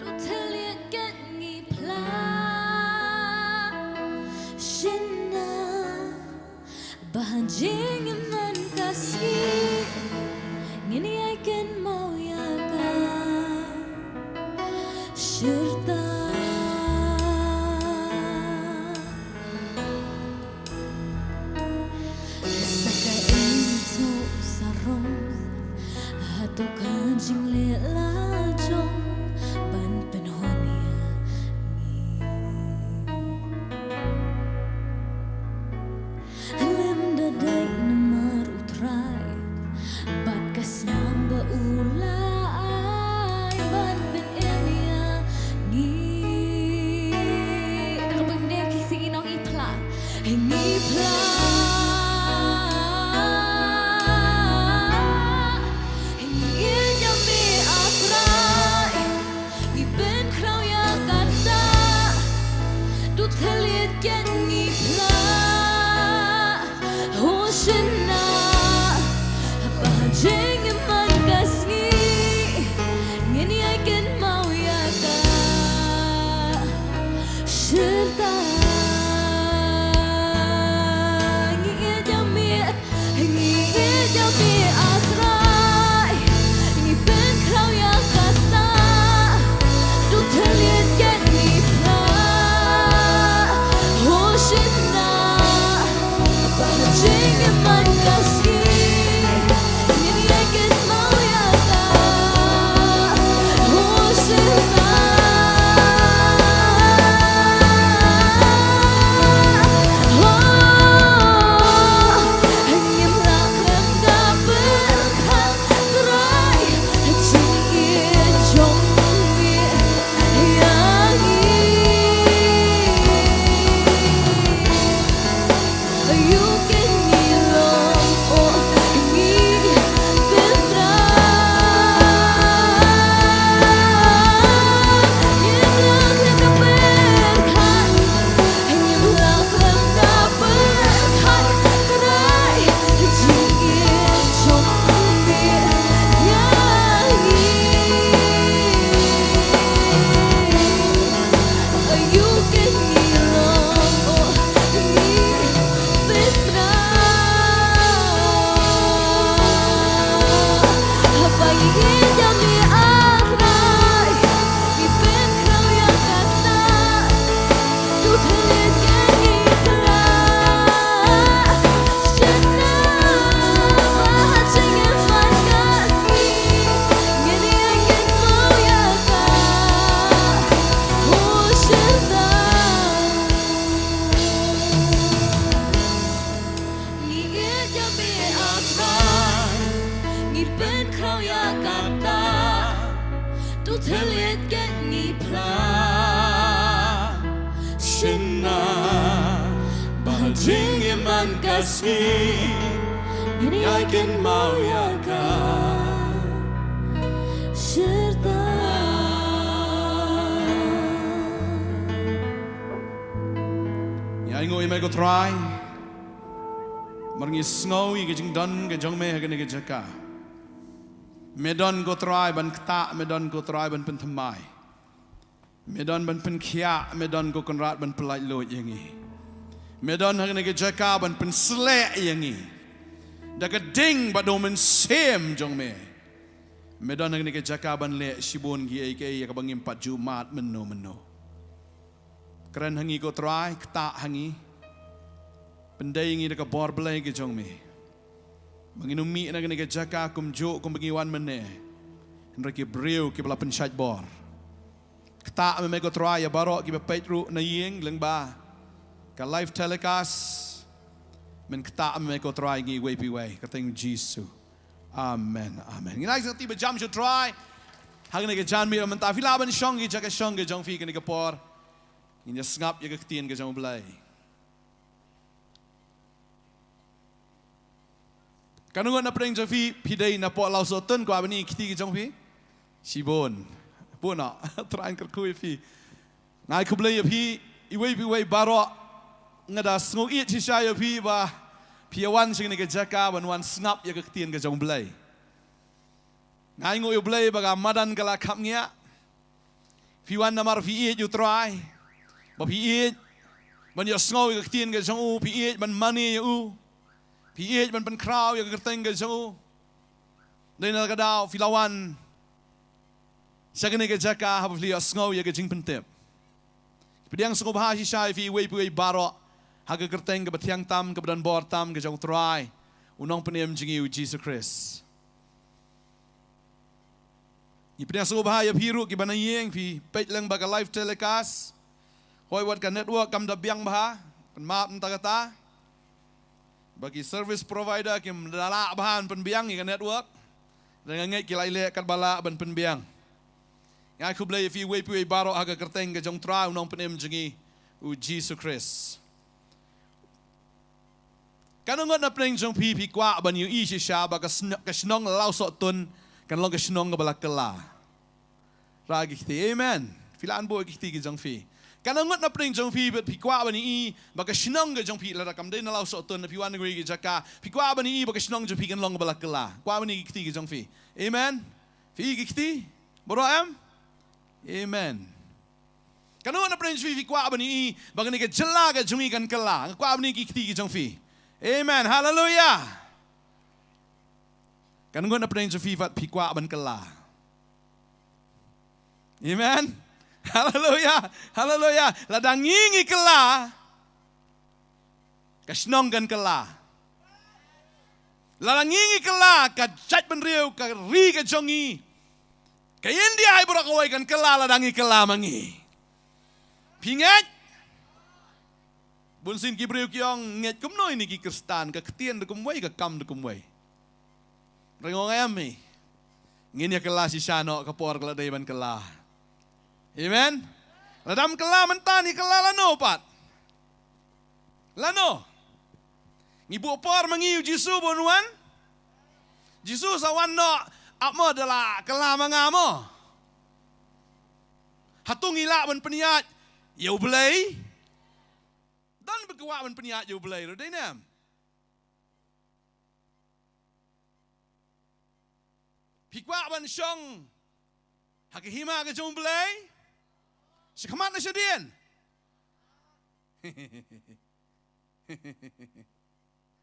To thylliej kat ngi phla. Shin na ba ha jingim ngan ka sngi. Ngin ïai kynmaw ïa ka. Shirta. Sa ka ïing suk sarong, hato ka jingleh la jong ban pynhun ïa ngi. Lem da dei namar U Trai bad ka snam Ngi ngeit ïa me, ah Trai, ngi pynkhraw ïa kata. To thylliej kein ngi phla. Shynna ba jingim man ka sngi, ngin ïai kynmaw ïa ka. Shyrta. Ngi ainguh ïa me ko Trai. Namar ngi sngew ïa ka jingdon ka jong me ha kane ka jaka. Me don ko Trai ban ktah, me don ko Trai ban pynthymmai. Me don ban pynkhiah, me don ko Kynrad ban pyllait luid ïa ngi. Me don ha kane ka jaka ban pynsleh ïa ngi da ka ding bad u mynsiem jong me. Me don ha kane ka jaka ban leh shibun kiei kiei ïa kaba ngim pat ju mad mynno mynno. Kren ha ngi ko Trai, ktah ha ngi. Pyndei ngi da ka bor Blei ka jong me. Ba ngin ym mih na kane ka jaka kumjuh kumba ngi wan mynne, hynrei ki briew kiba la pynshait bor. Ktah me, me ko Trai, ïa baroh kiba peit ruh na ïing lyngba ka live telecast. Men ktah me, me ko Trai, ngi iwei pa iwei, ha ka kyrteng Jisu. Amen, amen. Ngin ai sa kti ba jam sha u Trai ha kane ka janmiet mynta. Phi lah ban shong ha ki jaka shong ka jong phi kane ka por. Ngin ïa sngap ïa ka ktien ka jong u Blei. Katno ngut na pdeng jong phi, phi dei na poh Lawsohtun, kwah ban ïohi ïa ki kti ki jong phi? Shibun. Bun ah. Trai un kyrkhu ïa phi. Nga ai khublei ïa phi iwei pa iwei baroh. Nga da sngewieit shisha ïa phi ba phi ïa wan sha kane ka jaka ban wan sngap ïa ka ktien ka jong u Blei. Nga ainguh ïa u Blei ba ka madan ka la khapngiah. Phi wan namar phi ïeit ïa u Trai. Ba phi ïeit ban ïohsngew ïa ka ktien ka jong u, phi ïeit ban mane ïa u. Phi ïeit ban pynkhraw ïa ka kyrteng ka jong u. Dei na ka daw phi la wan sha kane ka jaka haba phi la ïohsngew ïa ka jingpyntip. Pdiang sngewbha shisha ïa phi iwei pa iwei baroh ha ka kyrteng kaba thiang tam, kaba don bor tam ka jong u Trai, u Nongpynim jong ngi u Jisu Khrist. Ngi pdiang sngewbha ïa phi ruh kiba na ïing, phi peit lyngba ka live telecast. Hooid wat ka network kam da biang bha, pynmap mynta kata. Ba ki service provider kim da lah bha ban pynbiang ïa ka network. Te nga ngeit ki la ïaleh katba lah ban pynbiang. Nga ai khublei ïa phi iwei pa iwei baroh ha ka kyrteng ka jong u Trai u Nongpynim jong ngi u Jisu Khrist. Katno ngut na pdeng jong phi, phi kwah ban ïohi shisha ba ka sn-, ka shnong Lawsohtun kan long ka shnong kaba la kylla? Rah ki kti, amen. Phi lah ban buh ki kti ki jong phi. Katno ngut na pdeng jong phi, bad phi kwah ban ïohi ba ka shnong ka jong phi, lada kam dei na Lawsohtun, phi wan na kawei ka jaka, phi kwah ban ïohi ba ka shnong jong phi kan long kaba la kylla? Kwah ban ïohi ki kti ki jong phi? Amen. Phi ïohi ki kti baroh em? Amen. Katno ngut na pdeng jong phi, phi kwah ban ïohi ba kane ka jylla ka jong ngi kan kylla? Nga kwah ban ïohi ki kti ki jong phi. Amen. Haleluia. Katno ngut na pdeng jong phi pat phi kwah ban kylla? Amen. Haleluia. Haleluia. Lada ngi ngi kylla, ka shnong kan kylla. Lada ngi ngi kylla, ka jaitbynriew, ka ri ka jong ngi, ka India hi baroh kawei kan kylla lada ngi kylla ma ngi. Phi ngeit? Bunsien ki briew ki ong, ngeit kumno ïa ngi ki Khristan, ka ktien ruh kumwei, ka kam ruh kumwei. Hynrei nga ong ïa me, ngin ïa kylla shisha noh, ka por ka la dei ban kylla. Amen. Lada ym kylla mynta, ngi kylla lano pat? Lano? Ngi buh por ma ngi ïa u Jisu ba un wan? Jisu sa wan noh ap mo, da la kylla ma nga mo. Hato ngi lah ban pynïaid ïa u Blei? Don ba kwah ban pynïaid ïa u Blei ruh, dei ne em? Phi kwah ban shong ha ka hima ka jong u Blei? Shakhmat ne shadien?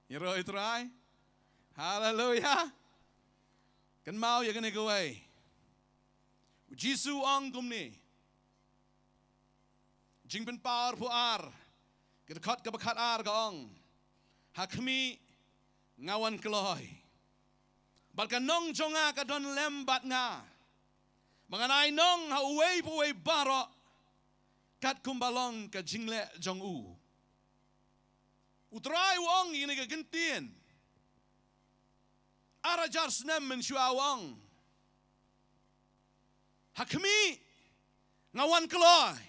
Ïaroh ïa u Trai. Haleluia. Kynmaw ïa kane kawei. U Jisu u ong kumne. Jingpynpaw arphew ar, ka dkhot kaba khatar ka ong, ha khmih, nga wan kloi. Bad ka nong jong nga ka don lem bad nga, ba ngan ai nong ha uwei pa uwei baroh, katkum ba long ka jingleh jong u. U Trai u ong ïa kane ka kyntien ar hajar snem mynshuwa u ong, ha khmih, nga wan kloi.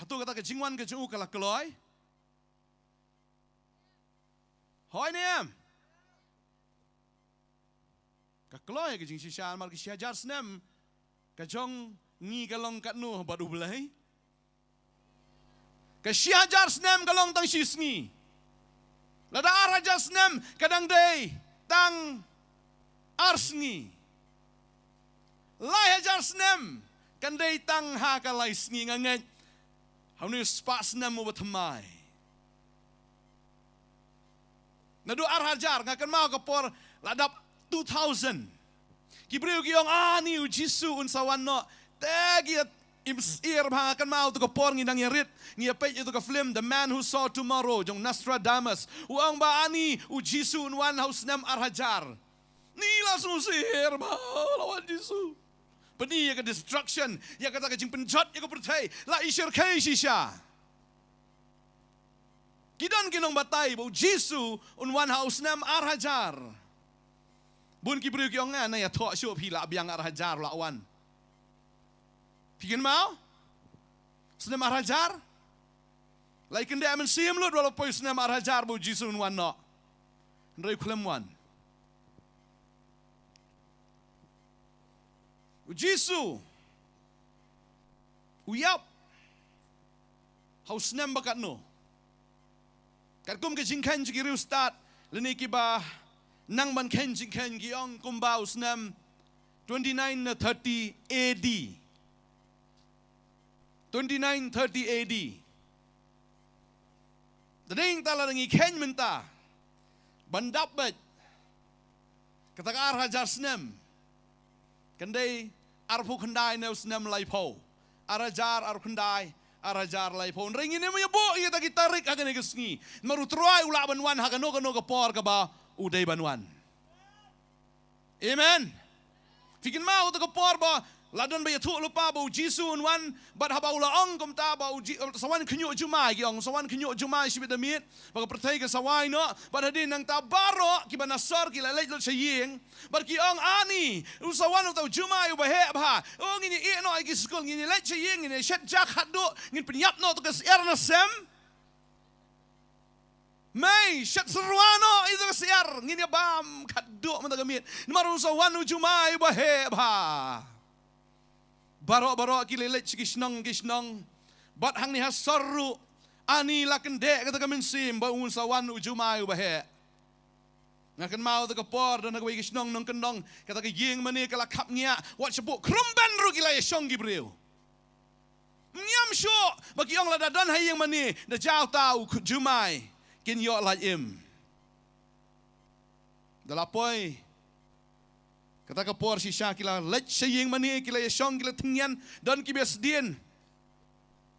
Hato kata ka jingwan ka jong u ka la kloi? Hooid ne em? Ka kloi ka jingshisha, namar ka shi hajar snem ka jong ngi ka long katno bad U Blei? Ka shi hajar snem ka long tang shi sngi. Lada ar hajar snem ka dang dei tang ar sngi. Lai hajar snem kan dei tang ha ka lai sngi. Nga ngeit ha une u spah snem uba thymmai. Naduh ar hajar, nga kynmaw ka por la dap two thousand, ki briew ki ong, "Ani, u Jisu un sa wan noh." Te ki im sir bha. Nga kynmaw tu ka por ngi dang ïa rit, ngi ïa peit ïa tu ka film The Man Who Saw Tomorrow jong Nostradamus. U ong ba ani, u Jisu un wan ha u snem ar hajar. Ni la sngewsih bha, la wan Jisu. Pyni ïa ka destruction, ïa kata ka jingpynjot ïa ka pyrthei, la i shyrkhei shisha. Ki don ki nongbatai ba u Jisu un wan ha u snem ar hajar. Bun ki briew ki ong, "Nga na ïathoh shuh, phi lah biang ar hajar la wan." Phi kynmaw? Snem ar hajar? La i kyndeh mynsiem lut, wat la poi snem ar hajar ba u Jisu un wan noh. Hynrei u khlem wan. U Jisu u ïap ha u snem ba katno? Katkum ka jingkheiñ jong ki riewstad lane kiba nang ban kheiñ jingkheiñ, ki ong kumba u snem twenty-nine na thirty A D. Twenty-nine thirty A D. Te dei nangta lada ngi kheiñ mynta ban dap beit kata ka ar hajar snem, kan dei arphew khyndai ne u snem laiphew. Ar hajar arphew khyndai, ar hajar laiphew. Hynrei ngin ym ïa buh ïa kita ki tarik ha kane ka sngi, namar u Trai u lah ban wan ha kano kano ka por kaba u dei ban wan. Amen. Phi kynmaw kata ka por ba la don ba ïathuh lypa ba u Jisu un wan, bad haba u la ong kumta ba u Ji-, sa wan khynñiuh jumai, ki ong sa wan khynñiuh jumai shibit da miet, ba ka pyrthei ka sa wai noh, bad hadien nangta baroh kiba na sor ki la leit lut sha ïing, bad ki ong, "Ani, u sa wan uta u jumai uba heh bha. Oh, ngin ïa ïeh noh ïa ki skul, ngin ïa leit sha ïing, ngin ïa shet ja khatduh, ngin pynïap noh uta ka syiar na sem. Mei, shet syrwa noh ïa uta ka syiar, ngin ïa bam khatduh mynta ka miet. Namar u sa wan u jumai uba heh bha." Baroh baroh ki la leit sha ki shnong ki shnong. Bad hangne ha sor ruh, ani, la kyndeh kata ka mynsiem ba un sa wan u jumai uba heh. Nga kynmaw kata ka por, don ha kawei ka shnong nongkyndong, kata ka ïing mane ka la khap ngiah, wat shapoh khrum ben ruh ki la ïashong ki briew. Ym ngiam shuh ba ki ong lada don ha ïing mane da jaw ta u khu-, jumai, kin ïoh lait im. Da la poi kata ka por shisha, ki la leit sha ïing mane, ki la ïashong, ki la thyngian, don kiba ïasdien.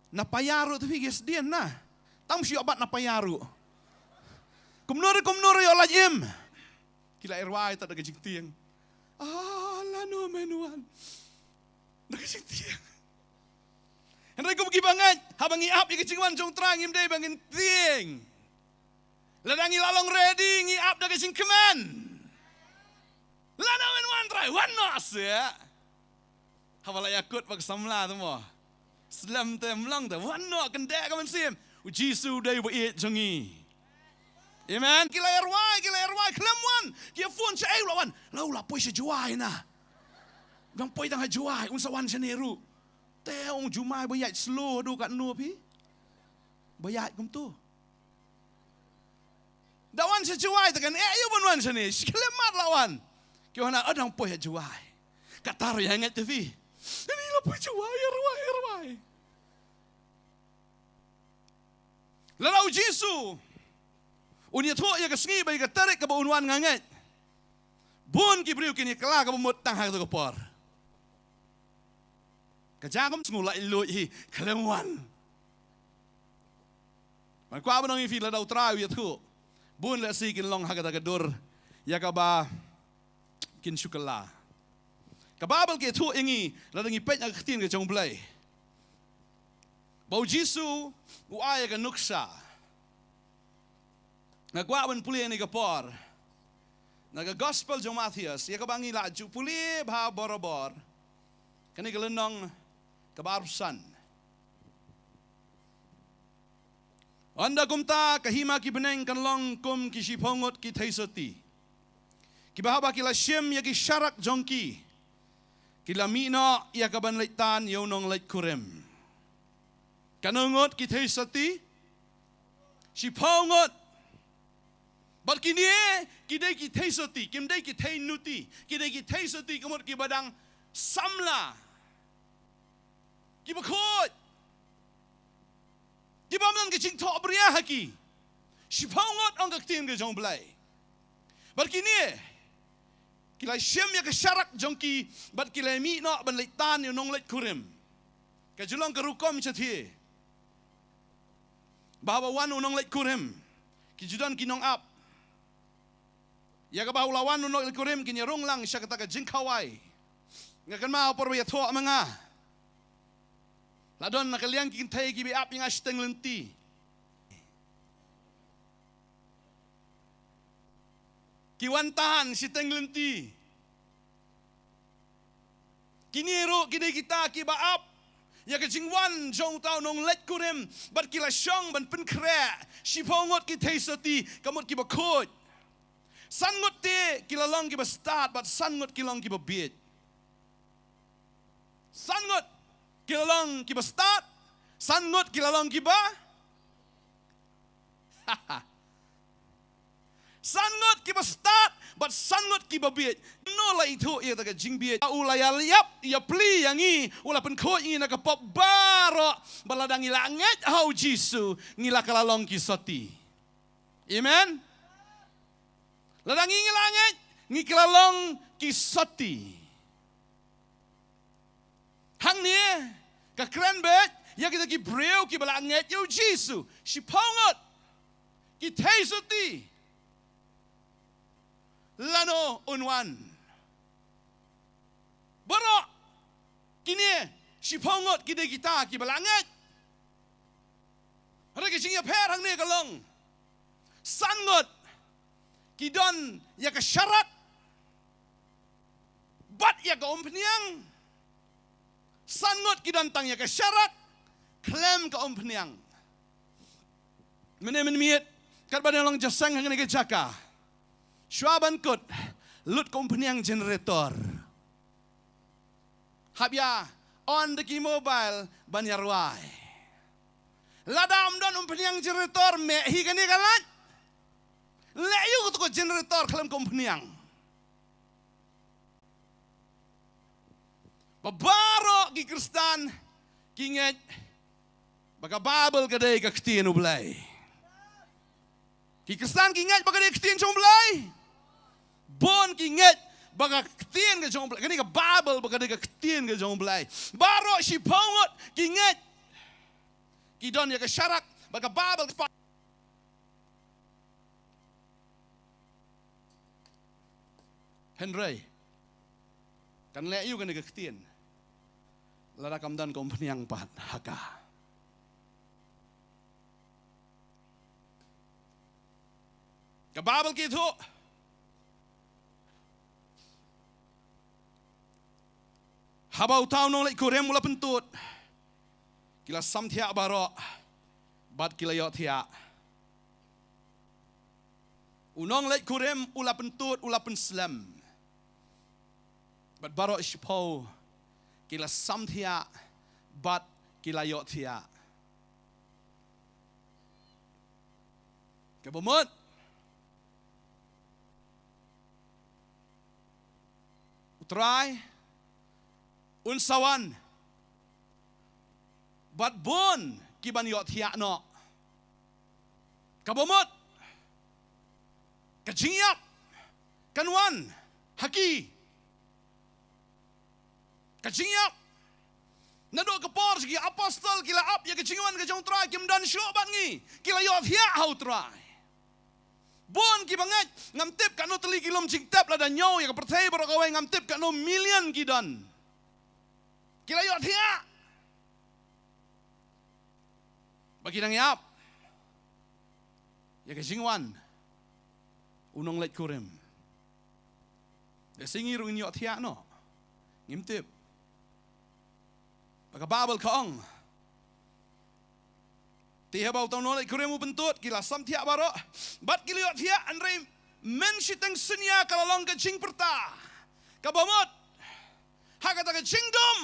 Na paia ruh te phi, ki ïasdien na. Tang shu ïoh bat na paia ruh. Kumno re, kumno re ïoh lait im. Ki la irwai tad da ka jingtieng. Ah, lano men wan. Da ka jingtieng. Hynrei kum kiba ngeit, haba ngi ap ïa ka jingwan jong u Trai, ngim dei ba ngin tieng. Lada ngi la long ready, ngi ap da ka jingkmen. Lano men wan Trai, wan noh seh. Haba la ïakut bad ka samla te mo, slem te, ym long te, wan noh, kyndeh ka mynsiem. U Jisu u dei uba ïeit jong ngi. Amen. Ki la ïarwai, ki la ïarwai, khlem wan. Ki ïa phone shaei u la wan. La u la poi sha Jowai na. Dang poi tang ha Jowai, un sa wan shane ruh. Te ong jumai ba ïaid slow haduh katno phi? Ba ïaid kumto. Da wan sha Jowai te kan eh ïa u ban wan shane. Shi khyllipmat la wan. Ki wan, ah, dang poi ha Jowai. Kata ruh ïa ngeit te phi. Ani, la poi Jowai, ïarwai, ïarwai. Lada u Jisu un ïathuh ïa ka sngi bad ïa ka tarik kaba un wan, nga ngeit Bun ki briew kin ïa kylla kaba mut tang ha kato ka por. Ka jia kum sngew laitluid hi, khlem wan. Ban kwah ban ong ïa phi, lada U Trai u ïathuh, bun lehse kin long ha kata ka dur ïa kaba kin shu kylla. Ka Baibl ka ïathuh ïa ngi, lada ngi peit na ka ktien ka jong U Blei, ba U Jisu u ai ïa ka nuksa. Nga kwah ban pule ïa kane ka por na ka Gospel jong u Mathaios, ïa kaba ngi la ju pule bha borabor. Kane ka lynnong kaba arphew san. Ynda kumta, ka hima ki bneng kan long kum ki shiphew ngut ki theisotti, kiba haba ki la shim ïa ki sharak jong ki, ki la mih noh ïa kaban leit tan ïa u nongleit kurim. Katno ngut ki theisotti? Shiphew ngut. Bad kine ki dei ki theisotti, kim dei ki theinuti, ki dei ki theisotti, ka mut kiba dang samla, kiba khuid, kiba ym don ka jingthohbria ha ki. Shiphew ngut, ong ka ktien ka jong U Blei. Bad kine ki la shim ïa ka sharak jong ki, bad ki la mih noh ban leit tan ïa u nongleit kurim. Ka ju long ka rukom shathie ba haba wan u nongleit kurim, ki ju don ki nongap. Ïa kaba u la wan u nongleit kurim kin ïa rung lang sha kata ka jingkhawai. Nga kynmaw por ba ïathoh ma nga, la don na ka liang ki kynthei kiba ap ïa nga shiteng lynti. Ki wan tan shiteng lynti. Kine ruh ki dei kita kiba ap ïa ka jingwan jong uta u nongleit kurim, bad ki la shong ban pynkhreh. Shiphew ngut ki theisotti, ka mut kiba khuid. San ngut te ki la long kiba stad, bad san ngut ki long kiba bieit. San ngut ki la long kiba stad, san ngut ki la long kiba san ngut kiba stad, bad san ngut kiba bieit. No la ithuh ïa kata ka jingbieit? U la ïa ïap ïa pli ïa ngi, u la pynkhuid ïa ngi na ka pop baroh. Ba lada ngi la ngeit ha U Jisu, ngi la ka la long ki sotti. Amen. Lada ngi ngi la ngeit, ngi ka la long ki sotti. Hangne ka kren beit ïa kita ki briew kiba la ngeit ïa U Jisu, shiphew ngut ki theisotti. Lano un wan? Baroh kine shiphew ngut ki dei kita kiba la ngeit. Hynrei ka jingïapher hangne ka long, san ngut ki don ïa ka sharak bad ïa ka umphniang. San ngut ki don tang ïa ka sharak khlem ka umphniang. Mynne mynmiet, katba dang long jingïaseng hangne ka jaka, shuwa ban kut, lut ka umphniang generator. Hap ïa on da ki mobile ban ïa rwai. Lada ym don umphniang generator, meh hi kane ka light. Leh ïa u kato ka generator khlem ka umphniang. Ba baroh ki Khristan ki ngeit ba ka Baibl ka dei ka ktien U Blei. Ki Khristan ki ngeit ba ka dei ka ktien jong U Blei. Bun ki ngeit ba ka ktien ka jong U Blei, kane ka Baibl ba ka dei ka ktien ka jong U Blei. Baroh shiphew ngut ki ngeit, ki don ïa ka sharak ba ka Baibl. Hynrei kan leh ïa u kane ka ktien lada kam don ka umphniang pat ha ka. Ka Baibl ka ïathuh, haba uta u nongleit kurim u la pyntud, ki la samthiah baroh bad ki la ïohthiah. U nongleit kurim u la pyntud, u la pynslem. Bad baroh shiphew ki la samthiah bad ki la ïohthiah. Kaba mut, U Trai un sa wan bad bun kiban ïohthiah noh. Kaba mut, ka jingïap kan wan ha ki. Ka jingïap. Naduh ka por ki apostol ki la ap ïa ka jingwan ka jong U Trai, kim don shuh bad ngi. Ki la ïohthiah ha U Trai. Bun kiba ngeit, ngam tip katno tylli ki lum jingtep lada ñiew ïa ka pyrthei baroh kawei, ngam tip katno million ki don. Ki la ïohthiah ba ki dang ïap ïa ka jingwan u nongleit kurim. Lehse ngi ruh ngin ïohthiah noh. Ngim tip. Ba ka Baibl ka ong, te haba uta u nongleit kurim u pyntut, ki la samthiah baroh bad ki la ïohthiah. Hynrei mynshiteng synñia ka la long ka jingpyrta kaba mut ha kata ka jingdum,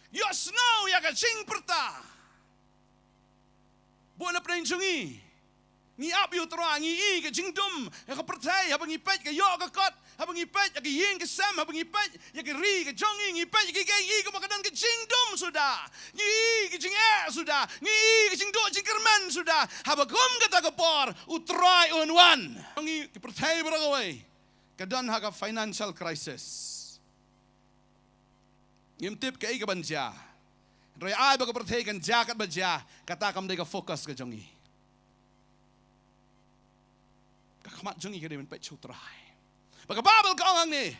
ïohsngew ïa ka jingpyrta. Bun na pdeng jong ngi, ngi ap ïa U Trai, ngi i ka jingdum ïa ka pyrthei, haba ngi peit ka ïoh ka kot, haba ngi peit ïa ka ïing ka sem, haba ngi peit ïa ka ri ka jong ngi, ngi peit ïa ka, ngi i ka ba ka don ka jingdum suda, ngi i ka jingeh suda, ngi i ka jingduh jingkyrmen suda. Haba kum kata ka por U Trai un wan, ngi ka pyrthei baroh kawei ka don ha ka financial crisis. Ngim tip kaei kaban jia. Hynrei ai ba ka pyrthei kan jia katba jia, kata kam dei ka focus ka jong ngi. Ka khmat jong ngi ka dei ban peit sha U Trai. Ba ka Baibl ka ong hangne,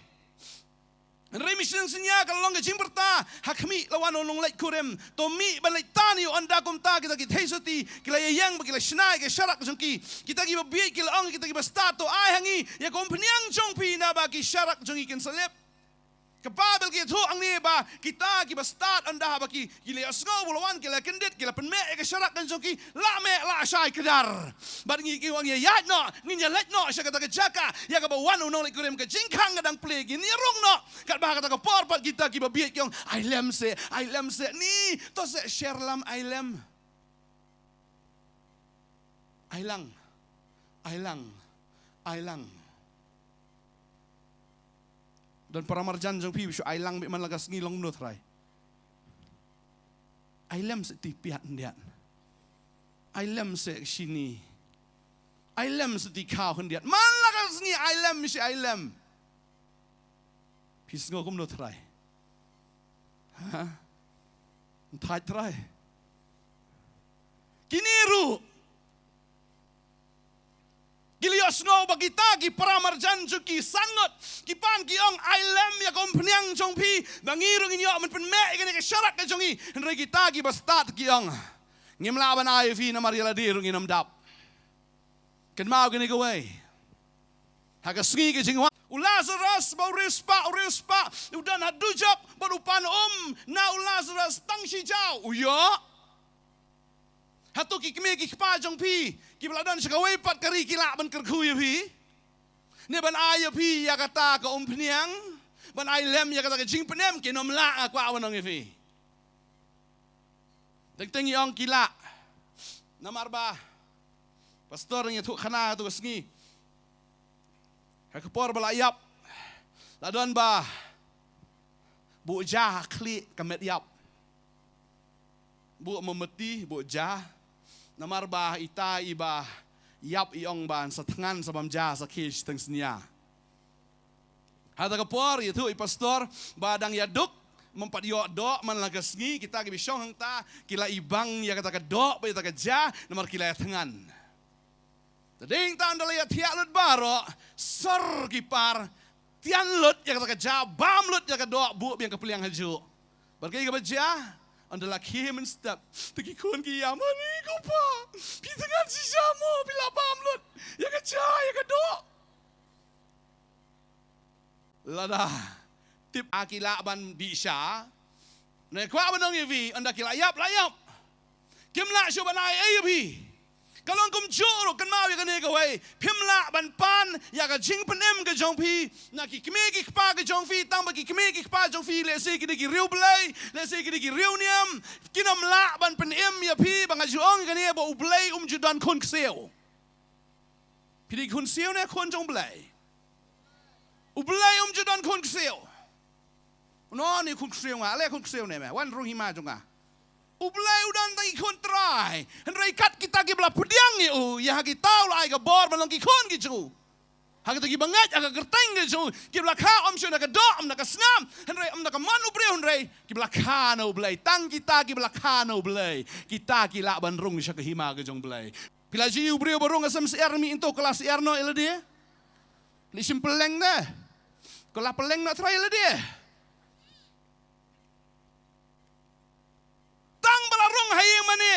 hynrei mynshiteng synñia ka la long ka jingpyrta, ha khmih la wan u nongleit kurim. To mih ban leit tan ïa u. Ynda kumta kita ki theisotti ki la ïeng bad ki la shna ïa ka sharak jong ki. Kita kiba bieit ki la ong ïa kita kiba stad, to ai ha ngi ïa ka umphniang jong phi, naba ki sharak jong ngi kin sa lip. Ka Baibl ka ïathuh hangne ba kita kiba stad, ynda haba ki, ki la ïohsngew ba u la wan, ki la kyndit, ki la pynmeh ïa ka sharak ka jong ki, lah meh lah shai kdar. Bad ngi, ki wan ïaid noh, ngin ïaleit noh sha kata ka jaka ïa kaba wan u nongleit kurim. Ka jingkhang ka dang plie, ngin ïarung noh. Katba ha kata ka por pat kita kiba bieit ki ong, ai lem seh, ai lem seh. Ni, to seh sher lam, ai lem. Ai lang, ai lang, ai lang. Don para marjan jong phi ba shu ai lang beit man la ka sngi, long kumno trai? Ai lem seh ti piat khyndiat. Ai lem seh shini. Ai lem seh ti khaw khyndiat. Man la ka sngi ai lem, shi ai lem. Phi sngew kumno trai? Ha? Thait trai. Kine ruh ki la ïohsngew ba kita ki para marjan jong ki san ngut ki pan ki ong, ai lem ïa ka umphniang jong phi, ba ngi ruh ngin ïoh ban pynmeh ïa kane ka sharak ka jong ngi. Hynrei kita kiba stad ki ong, ngim lah ban ai ïa phi namar ïa lade ruh ngin ym dap. Kynmaw kane kawei. Ha ka sngi ka jingwan, u Lazarus ba u riewspah, u riewspah u don ha dujok bad u pan um na u Lazarus tang shi jaw, u ïoh. Hato ki kmie ki kpa jong phi kiba la don sha kawei pat ka ri ki lah ban kyrkhu ïa phi? Ne ban ai ïa phi ïa kata ka umphniang, ban ai lem ïa kata ka jingpynim? Kin ym lah, nga kwah ban ong ïa phi. Teng teng ngi ong ki lah. Namar ba pastor ngi ïathuh khana tu ka sngi, ha ka por ba la ïap, la don ba buh ja ha khlieh ka met ïap. Buh mombati, buh ja. Namar ba ita iba ïap i ong ba yn sa thngan sa bam ja sa khie shiteng synñia. Hata ka por ïathuh i pastor ba dang ïaduk, ym pat ïoh doh man la ka sngi. Kita kiba shong hangta ki la ibang ïa kata ka doh bad ïa kata ka ja, namar ki la ïathngan. Te dang tang da la ïathiah lut baroh, sor ki par, tian lut ïa kata ka ja, bam lut ïa ka doh, buh biang ka pliang hajuh. Bad kaei kaba jia? Ynda la khie mynstep, te ki khun ki ïam, ani ko pa, phi thngan shisha mo, phi la bam lut ïa ka ja, ïa ka doh. Lada tip, a ki lah ban bishar. Ne kwah ban ong ïa phi, ynda ki la ïap, la ïap. Kim lah shuh ban ai ei ïa phi. Ka long kumjuh ruh, kynmaw ïa kane kawei. Phim lah ban pan ïa ka jingpynim ka jong phi na ki kmie ki kpa ka jong phi, tang ba ki kmie ki kpa jong phi lehse ki dei ki riewblei, lehse ki dei ki riewniam. Kin ym lah ban pynim ïa phi, ba nga ju ong ïa kane ba U Blei um ju don khun ksiew. Phi dei khun ksiew ne khun jong U Blei? U Blei um ju don khun ksiew. No, ni khun ksiew nga, ale khun ksiew ne me, wan rung hima jong nga. U Blei u don tang ki khun trai. Hynrei kat kita kiba la pdiang ïa u, ïa ha kita u la ai ka bor ban long ki khun ki jong u. Ha kata kiba ngeit ha ka kyrteng ka jong u, kiba la kha ym shuh na ka doh, ym na ka snam, hynrei ym na ka mon u briew, hynrei kiba la kha na u Blei. Tang kita kiba la kha na u Blei, kita ki lah ban rung sha ka hima ka jong u Blei. Phi la ju ïohi u briew ba rung ha sem syiar, mih hangto ka la syiar noh ïa lade. Leh shim pylleng de. Ka la pylleng noh trai ïa lade. Tang ba la rung ha ïing mane,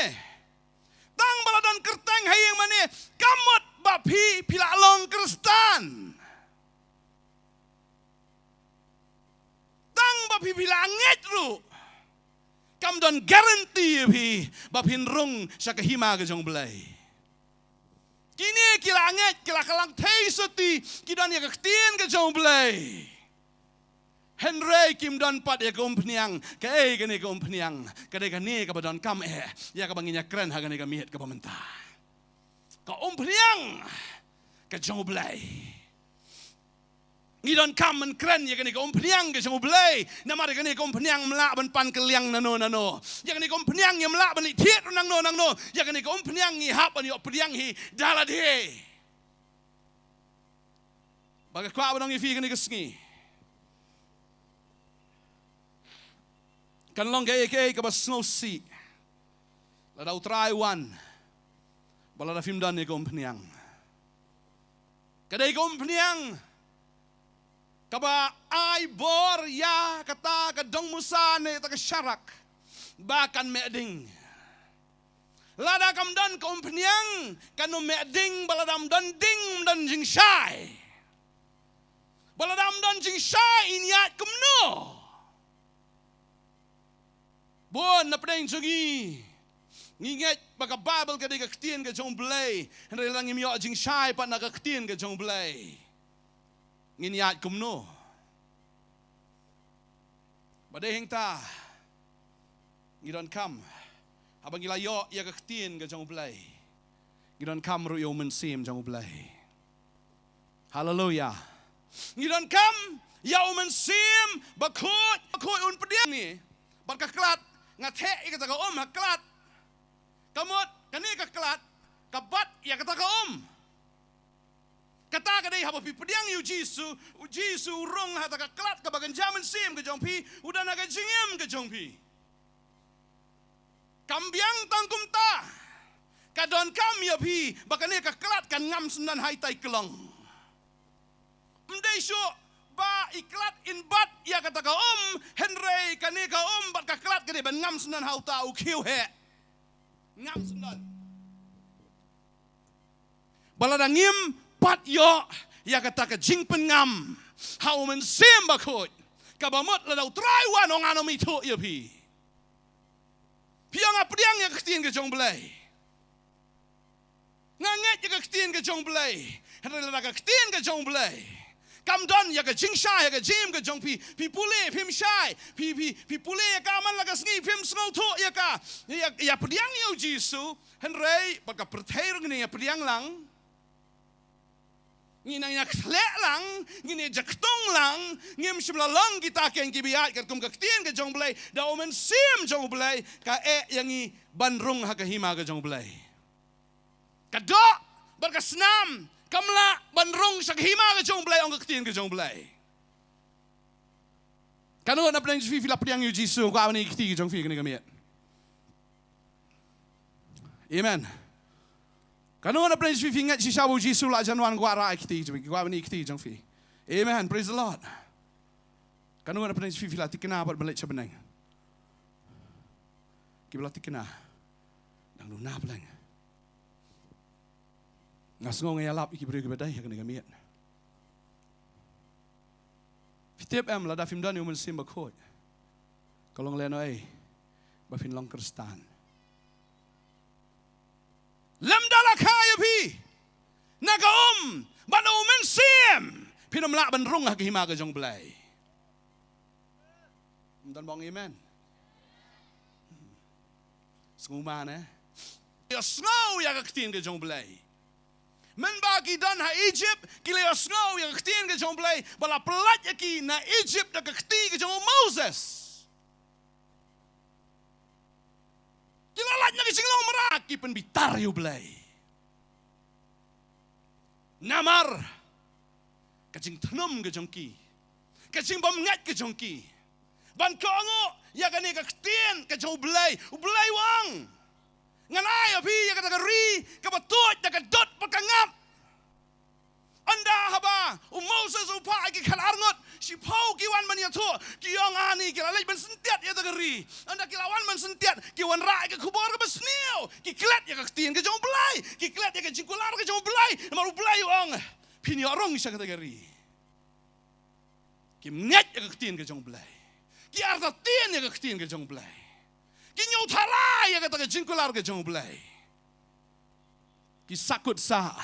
tang ba la don kyrteng ha ïing mane, kam mut ba phi, phi la long Khristan. Tang ba phi, phi la ngeit ruh, kam don guarantee ïa phi ba phin rung sha ka hima ka jong u Blei. Kine ki la ngeit, ki la kylla theisotti, ki don ïa ka ktien ka jong u Blei, hynrei kim don pat ïa ka umphniang. Kaei kane ka umphniang? Ka dei kane kaba donkam eh ïa kaba ngin ïa kren ha kane ka miet kaba mynta. Ka umphniang ka jong u Blei. Ngi donkam ban kren ïa kane ka umphniang ka jong u Blei. Namar ïa kane ka umphniang ym lah ban pan kylliang nano nano. Ïa kane ka umphniang ym lah ban leit thied nangno nangno. Ïa kane ka umphniang ngi hap ban ïoh pdiang hi da lade. Ba nga kwah ban ong ïa phi kane ka sngi, kan long kaei kaei kaba sngewsih lada u Trai u wan, ba lada phim don ïa ka umphniang. Ka dei ka umphniang kaba ai bor ïa kata ka dong musa ne kata ka sharak ba kan meh ding. Lada kam don ka umphniang, kan ym meh ding. Ba lada ym don ding, ym don jingshai. Ba lada ym don jingshai, yn ïaid kumno? Bun na pdeng jong ngi, ngi ngeit ba ka Baibl ka dei ka ktien ka jong u Blei. Hynrei lada ngim ïoh jingshai pat na ka ktien ka jong u Blei, ngin ïaid kumno? Ba dei hangta ngi donkam, haba ngi la ïoh ïa ka ktien ka jong u Blei, ngi donkam ruh ïa u Mynsiem jong u Blei. Haleluia. Ngi donkam ïa u Mynsiem Bakhuid, Bakhuid un pdiang ngi. Bad ka klad, nga theh ïa kata ka um ha klad. Ka mut kane ka klad ka bat ïa kata ka um. Kata ka dei haba phi pdiang ïa u Jisu, u Jisu u rung ha kata ka klad kaba kynja mynsiem ka jong phi, u don ha ka jingim ka jong phi. Kam biang tang kumta. Ka donkam ïa phi ba kane ka klad kan ngam syndon ha itai i klong. Ym dei shuh ba i klad in bat ïa kata ka um, hynrei kane ka um bad ka klad ka dei ban ngam syndon ha uta u khiew heh. Ngam syndon. Ba lada ngim pat ïoh ïa kata ka jingpynngam ha u Mynsiem Bakhuid, kaba mut lada u Trai u wan, u ngan ym ithuh ïa phi. Phi ong nga pdiang ïa ka ktien ka jong u Blei. Nga ngeit ïa ka ktien ka jong u Blei. Hynrei lada ka ktien ka jong u Blei kam don ïa ka jingshai ha ka jingim ka jong phi, phi pule, phim shai, phi, phi, phi pule ïa ka man la ka sngi, phim sngewthuh ïa ka. Ïa, ïa pdiang ïa u Jisu, hynrei bad ka pyrthei ruh ngin ïa pdiang lang. Ngin nang ïa khleh lang, ngin ïa jaktung lang, ngim shym la long kita ken kiba ïaid katkum ka ktien ka jong u Blei, da u Mynsiem jong u Blei ka eh ïa ngi ban rung ha ka hima ka jong u Blei. Ka doh bad ka snam kam lah ban rung sha ka hima ka jong u Blei, ong ka ktien ka jong u Blei. Katno na pdeng jong phi phi la pdiang ïa u Jisu, kwah ban ïa kti jong phi kane ka miet? Amen. Katno na pdeng jong phi phi ngeit shisha ba u Jisu la jan wan, kwah rah ïa kti jong phi, kwah ban ïa kti jong phi? Amen. Praise the Lord. Katno na pdeng jong phi phi la thikna bad ban leit sha bneng? Kiba la thikna dang duna pleng. Nga sngew nga ïalap ïa ki briew kiba dei ha kane ka miet. Phi tip em, lada phim don ïa u Mynsiem Bakhuid, ka long lehnohei ba phin long Khristan. Lymda la kha ïa phi na ka um bad na u Mynsiem, phin ym lah ban rung ha ka hima ka jong u Blei. Ym don ba ong amen? Sngewma ne? Ïohsngew ïa ka ktien ka jong u Blei. Mynba ki don ha Egypt, ki la ïohsngew ïa ka ktien ka jong u Blei ba la pyllait ïa ki na Egypt da ka kti ka jong u Moses. Ki la lait na ka jinglong mrad, ki pynbitar ïa u Blei. Namar Ka jingthnum ka jong ki, ka jingbymngeit ka jong ki ban kohnguh ïa kane ka ktien ka jong U Blei. U Blei u ong, ngan ai ïa phi ïa kata ka ri kaba tuid da ka dud bad ka ngap. Ynda haba u Moses u phah ïa ki khatar ngut, shiphew ki wan ban ïathuh, ki ong, ani ki la leit ban syntiat ïa kata ka ri. Ynda ki la wan ban syntiat, ki wanrah ïa ka khubor kaba sniew. Ki klet ïa ka ktien ka jong U Blei, ki klet ïa ka jingkular ka jong U Blei. Namar U Blei u ong, phin ïoh rung sha kata ka ri. Kim ngeit ïa ka ktien ka jong U Blei. Ki artatien ïa ka ktien ka jong U Blei. Ki ñiewtharai ïa kata ka jingkular ka jong U Blei. Ki sahkut sah.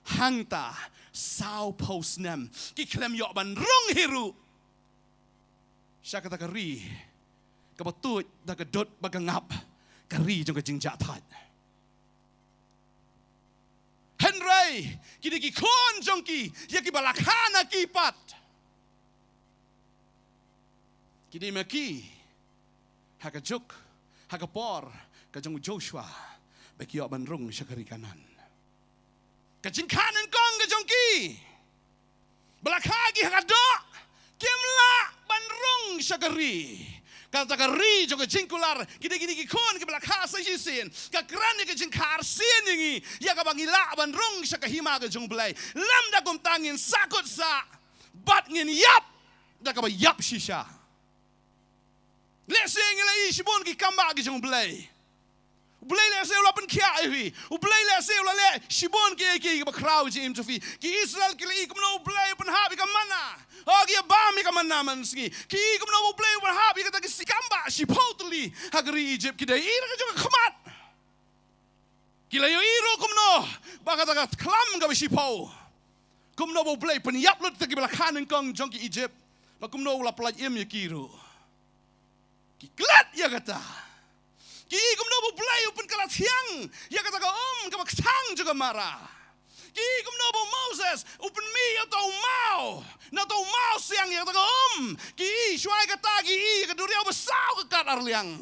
Hangta sawphew snem ki khlem ïoh ban rung hi ruh sha kata ka ri kaba tuid da ka dud bad ka ngap, ka ri jong ka jingjahthait. Hynrei kine ki khun jong ki, ïa kiba la kha na ki pat, ki dei ma ki ha ka juk, ha ka por ka jong u Joshua, ba ki ïoh ban rung sha ka ri Kanaan. Ka jingkha nyngkong ka jong ki ba la kha ki ha ka doh, kim lah ban rung sha ka ri, kata ka ri jong ka jingkular. Ki dei kine ki khun kiba la kha sa shisien. Ka kren ïa ka jingkha arsien ïa ngi, ïa kaba ngi lah ban rung sha ka hima ka jong U Blei. Lymda kumta ngin sahkut sah bad ngin ïap da kaba ïap shisha. Lehse ngi la ïohi shibun ki kam ba ki jong U Blei. U Blei lehse u la pynkhiah ïa phi. U Blei lehse u la leh shibun kiei kiei kiba khraw jingim jong phi. Ki Israel ki la ïohi kumno U Blei u pynhap ïa ka manna. Oh, ki ïa bam ïa ka manna man sngi. Ki ïohi kumno U Blei u pynhap ïa kata ka kam ba shiphew tylli ha ka ri Egypt. Ki da ïohi da ka jong ka khmat. Ki la ïohi ruh kumno ba kata ka khlam kaba shiphew, kumno ba U Blei pynïap lut ïa kiba la kha nyngkong jong ki Egypt, ba kumno u la pyllait im ïa ki ruh. Ki klet ïa kata. Ki ïohi kumno ba U Blei u pynkylla thiang ïa kata ka um kaba kthang jong ka mara. Ki ïohi kumno ba u Moses u pynmih ïa uta u maw, na uta u maw siang ïa kata ka um. Ki ïohi shuwa ïa kata, ki ïohi ïa ka duriaw ba saw ka kat arliang.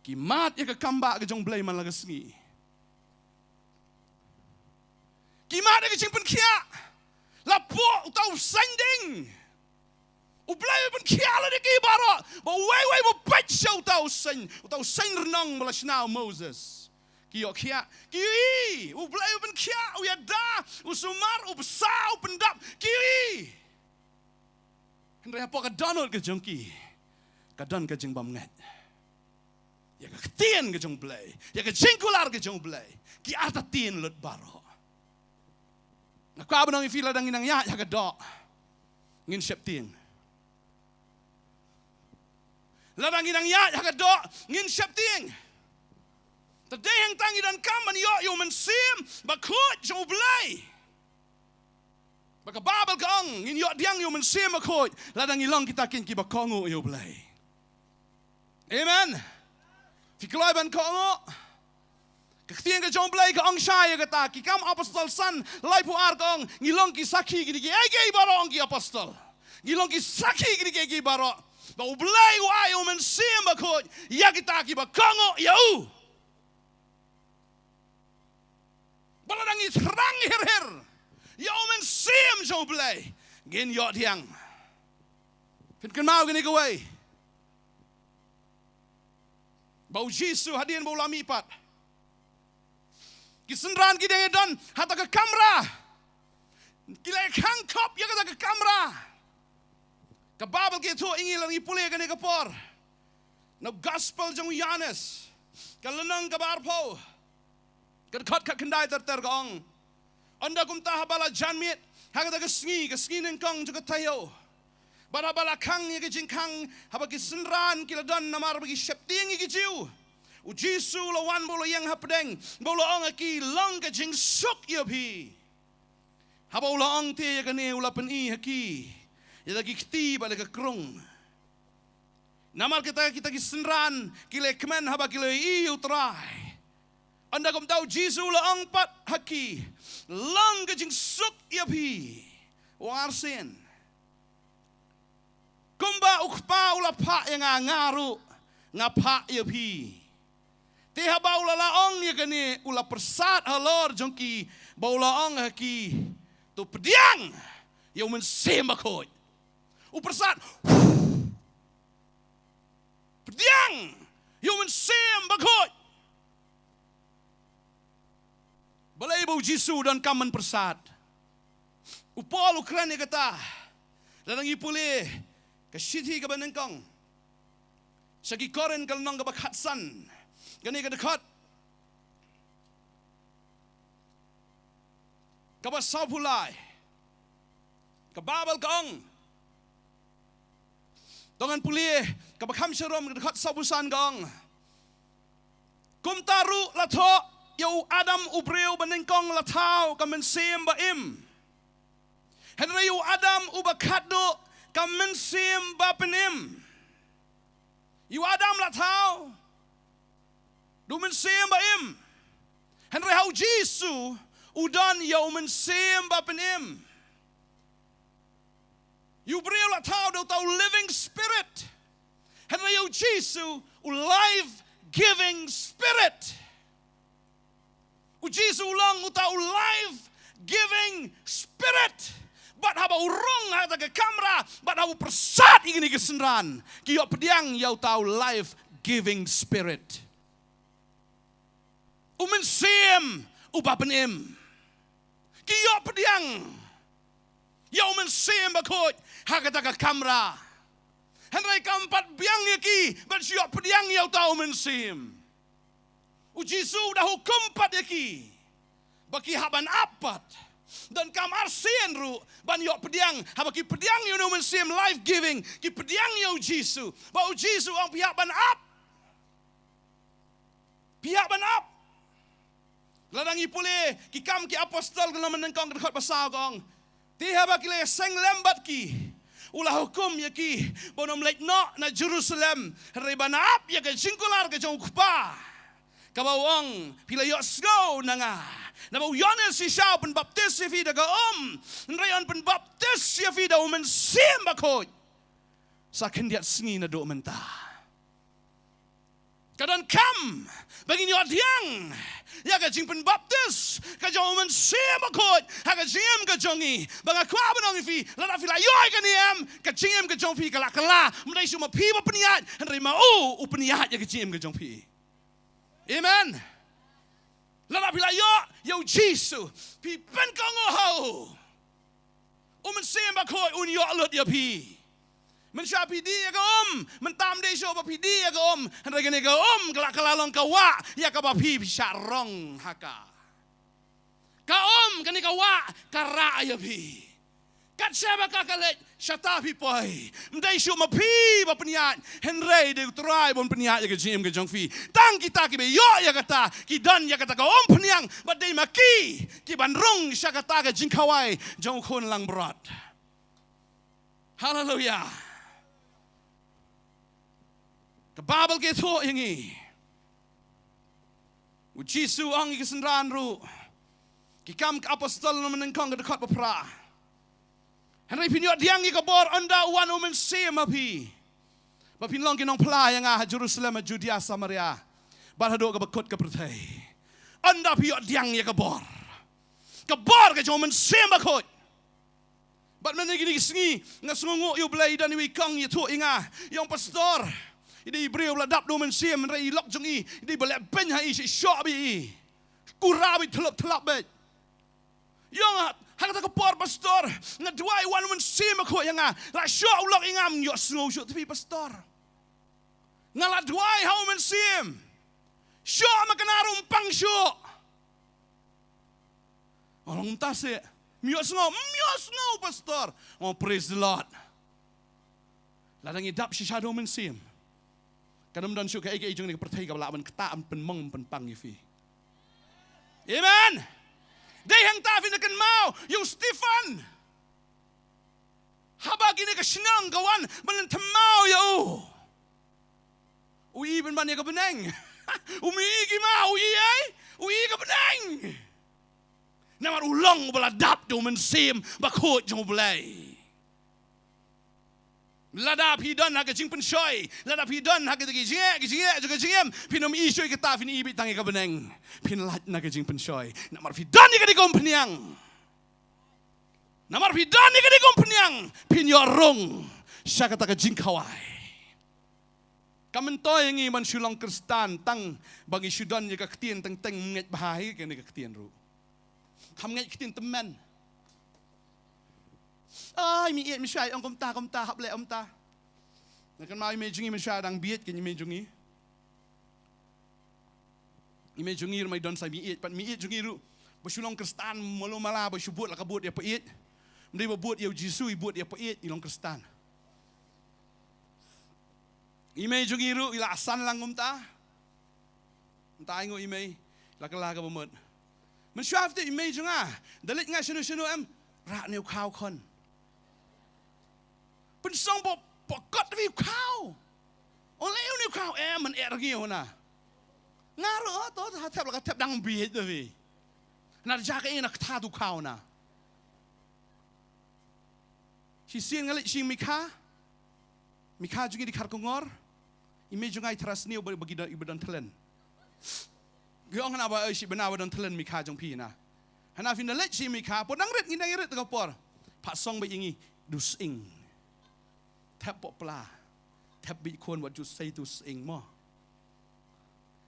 Ki mad ïa ka kam ba ka jong U Blei man la ka sngi. Ki mad ïa ka jingpynkhiah. La pok uta u saiñ ding. U Blei u pynkhiah lade ki baroh. Ba uwei uwei ba peit sha uta u saiñ, uta u saiñ rnong ba la shna u Moses. Ki ïoh khiah. Ki ïohi U Blei u pynkhiah, u ïada, u sumar, u bsa, u pyndap. Ki ïohi. Hynrei hapoh ka dohnud ka jong ki, ka don ka jingbymngeit ïa ka ktien ka jong U Blei, ïa ka jingkular ka jong U Blei. Ki artatien lut baroh. Nga kwah ban ong ïa phi, lada ngin nang ïaid ha ka doh, ngin sheptieng. Lada ngin nang ïaid ha ka doh, ngin sheptieng. Te dei hangta ngi donkam ban ïoh ïa u Mynsiem Bakhuid jong U Blei. Ba ka Baibl ka ong, ngin ïoh pdiang ïa u Mynsiem Bakhuid lada ngi long kita kin kiba kohnguh ïa U Blei. Amen. Phi kloi ban kohnguh? Ka ktien ka jong U Blei ka ong shai ïa kata. Ki Kam Apostol san, laiphew ar ka ong, ngi long ki sakhi kine kiei kiei baroh, ong ki apostol. Ngi long ki sakhi kine kiei kiei baroh. Ba U Blei u ai ïa u Mynsiem Bakhuid ïa kita kiba kohnguh ïa u. Ba lada ngi thrang hir hir ïa u Mynsiem jong U Blei, ngin ïoh pdiang. Phin kynmaw kane kawei, ba U Jisu hadien ba u la mihpat, ki synran ki dang don ha kata ka kamra. Ki la khang khop ïa kata ka kamra. Ka Baibl ka ïathuh ïa ngi, lada ngi pule kane ka por, na u Gospel jong u Ïoannis, ka lynnong kaba arphew, ka dkhot khatkhyndai ter ter ka ong: Ynda kumta haba la janmiet ha kata ka sngi, ka sngi nyngkong jong ka taïew, bad haba la khang ïa ka jingkhang, haba ki synran ki la don namar ba ki sheptieng ïa ki Jiw, U Jisu u la wan bad u la ïeng hapdeng bad u la ong ha ki, long ka jingsuk ïa phi. Haba u la ong te ïa kane, u la pyni ha ki ïa la ki kti bad la ka krung. Namar kata kita ki synran ki la kmen haba ki la ïohi ïa U Trai. Ynda kumta U Jisu u la ong pat ha ki, long ka jingsuk ïa phi. Warsien. Kumba U Kpa u la phah ïa nga, nga ruh nga phah ïa phi. Te haba u la la ong ïa kane, u la pyrsad halor jong ki, ba u la ong ha ki, to pdiang ïa u Mynsiem Bakhuid. U pyrsad, pdiang ïa u Mynsiem Bakhuid. Balei ba u Jisu u donkam ban pyrsad? U Paul u kren ïa kata. Lada ngi pule ka shithi kaba nyngkong sha ki Korinth ka lynnong kaba khatsan, kane ka dkhot kaba sawphew lai. Ka Baibl ka ong, to ngan pule, kaba kham sharum, ka dkhot sawphew san ka ong, kumta ruh la thoh ïa u Adam u briew ba nyngkong la thaw ka mynsiem ba im. Hynrei u Adam uba khatduh ka mynsiem ba pynim. Ïa u Adam la thaw da u Mynsiem ba im. Hynrei ha u Jisu u don ïa u Mynsiem ba pynim. Ïa u briew la thaw da uta u living spirit. Hynrei ïa u Jisu u life giving spirit. U Jisu u long uta u life giving spirit. Bad haba u rung ha kata ka kamra, bad haba u pyrsad ïa kine ki synran, ki ïoh pdiang ïa uta u life giving spirit. U Mynsiem uba pynim. Ki ïoh pdiang ïa u Mynsiem Bakhuid ha kata ka kamra. Hynrei kam pat biang ïa ki ban shu ïoh pdiang ïa uta u Mynsiem. U Jisu u da hukum pat ïa ki ba ki hap ban ap pat. Donkam arsien ruh ban ïoh pdiang, haba ki pdiang ïa une u Mynsiem life giving, ki pdiang ïa u Jisu. Ba u Jisu u ong phi hap ban ap. Phi hap ban ap. Lada ngi pule ki Kam ki Apostol ka lynnong ba nyngkong ka dkhot ba saw ka ong, te haba ki la ïaseng lem bad ki, u la hukum ïa ki ba un ym leit noh na Jerusalem, hynrei ban ap ïa ka jingkular ka jong u Kpa, kaba u ong, phi la ïohsngew na nga, naba u Ïoannis shisha u pynbaptis ïa phi da ka um, hynrei un pynbaptis ïa phi da u Mynsiem Bakhuid sa khyndiat sngi naduh mynta. Ka donkam ba ngin ïoh pdiang ïa ka jingpynbaptis ka jong u Mynsiem Bakhuid ha ka jingim ka jong ngi. Ba nga kwah ban ong ïa phi, lada phi la ïoh ïa kane em, ka jingim ka jong phi ka la kylla. Ym dei shuh ma phi ba pynïaid, hynrei ma u u pynïaid ïa ka jingim ka jong phi. Amen. Lada phi la ïoh ïa u Jisu, phi pynkohnguh ha u, u Mynsiem Bakhuid un ïoh lut ïa phi. Mynshuwa phi dih ïa ka um, mynta ym dei shuh ba phi dih ïa ka um, hynrei kane ka um ka la, ka la long ka wah ïa kaba phi, phi shah rong ha ka. Ka um, kane ka wah ka rah ïa phi. Kat shaba ka ka leit, shata phi poi. Ym dei shuh ma phi ba pynïaid, hynrei dei u Trai ba un pynïaid ïa ka jingim ka jong phi. Tang kita kiba ïoh ïa kata ki don ïa kata ka umphniang, bad dei ma ki kiban rung sha kata ka jingkhawai jong u Khun langbrot. Haleluia. Ka Baibl ka ïathuh ïa ngi, u Jisu u ong ïa ki synran ruh, ki Kam ki Apostol lynnong ba nyngkong ka dkhot ba phra, hynrei phin ïoh pdiang ïa ka bor ynda u wan u Mynsiem ha phi, ba phin long ki nongphla ïa nga ha Jerusalem, ha Judia, Samaria, bad haduh kaba kut ka pyrthei. Ynda phi ïoh pdiang ïa ka bor, ka bor ka jong u Mynsiem Bakhuid. Bad mynne kine ki sngi nga sngewnguh ïa u Blei, i don iwei i kong i ïathuh ïa nga, i ong, Pastor, i dei i briew ba la dap da u Mynsiem, hynrei i lok jong i, i dei ba leh beiñ ha i, shisha bha i, kura bha i, thlop thlop bha i. I ong, ha kata ka por, Pastor, nga duwai wan u Mynsiem Bakhuid ïa nga, la shoh u lok ïa nga, ym ïohsngew shuh te phi, Pastor. Nga la duwai ha u Mynsiem, shoh ma ka nar um pang shuh. Nga ong, mynta seh, ym ïohsngew, ym ïohsngew, Pastor. Nga ong, praise the Lord. Lada ngi dap shisha da u Mynsiem, kan ym don shuh kaei kaei jong kane ka pyrthei kaba lah ban ktah, ban pynmong, pynpang ïa phi. Amen. Dei hangta phin da kynmaw ïa u Stephen. Haba kine ka shnong ka wan ban lynthem maw ïa u, u ïohi pynban ïa ka bneng. Um ïohi ki maw, u ïohi ei, u ïohi ka bneng. Namar u long uba la dap da u Mynsiem Bakhuid jong u Blei. Lada phi don ha ka jingpynshoi, lada phi don ha ka jingeh, ka jingeh, ka jingem, phin ym ïohi shuh ïa kata, phin ïohi beit tang ïa ka bneng. Phin lait na ka jingpynshoi. Namar phi don ïa ka dei ka umphniang. Namar phi don ïa ka dei ka umphniang, phin ïoh rung sha kata ka jingkhawai. Kam myntoi ïa ngi ban shu long Khristan tang ba ngi shu don ïa ka ktien teng teng, ngeit bha hi kane ka ktien ruh. Kham ngeit ktien tymmen. Ai, mi ïeit mi shai ong kumta, kumta, hap leh kumta. Nga kynmaw i mei jong ngi mynshuwa dang bieit kein i mei jong ngi. I mei jong ngi ruh mai don sa mi ïeit, pat mi ïeit jong ngi ruh ba shu long Khristan malu mala, ba shu bud la ka bud ïa paieit. Ym dei ba bud ïa u Jisu, i bud ïa paieit i long Khristan. I mei jong ngi ruh i la san lang kumta. Mynta ai nguh i mei, la ka la ka ba mut. Mynshuwa te i mei jong nga, da leit nga shano shano em, rah ne u khaw khun. Pynsong ba, ba kot vi u khaw. Ong leh u ne u khaw em, man er ngi u na. Nga ruh to, ha thep la ka thep dang bieit da vi. Na ja ka ing na ktha tu khaw na. Shisien nga leit sha i Mikha. Mikha jong ngi dei Kharkongor. I mei jong nga i thrang sniew ba, ba ki don, i ba don thlen. Ki ong hana ba, oi, shi bana ba don thlen Mikha jong phi na. Hana phin da leit sha i Mikha, po dang rit ngi dang rit ka por. Pat song ba ïa ngi, du sing. Thep po pla. Thep bit khun wat ju sei tu sing mo.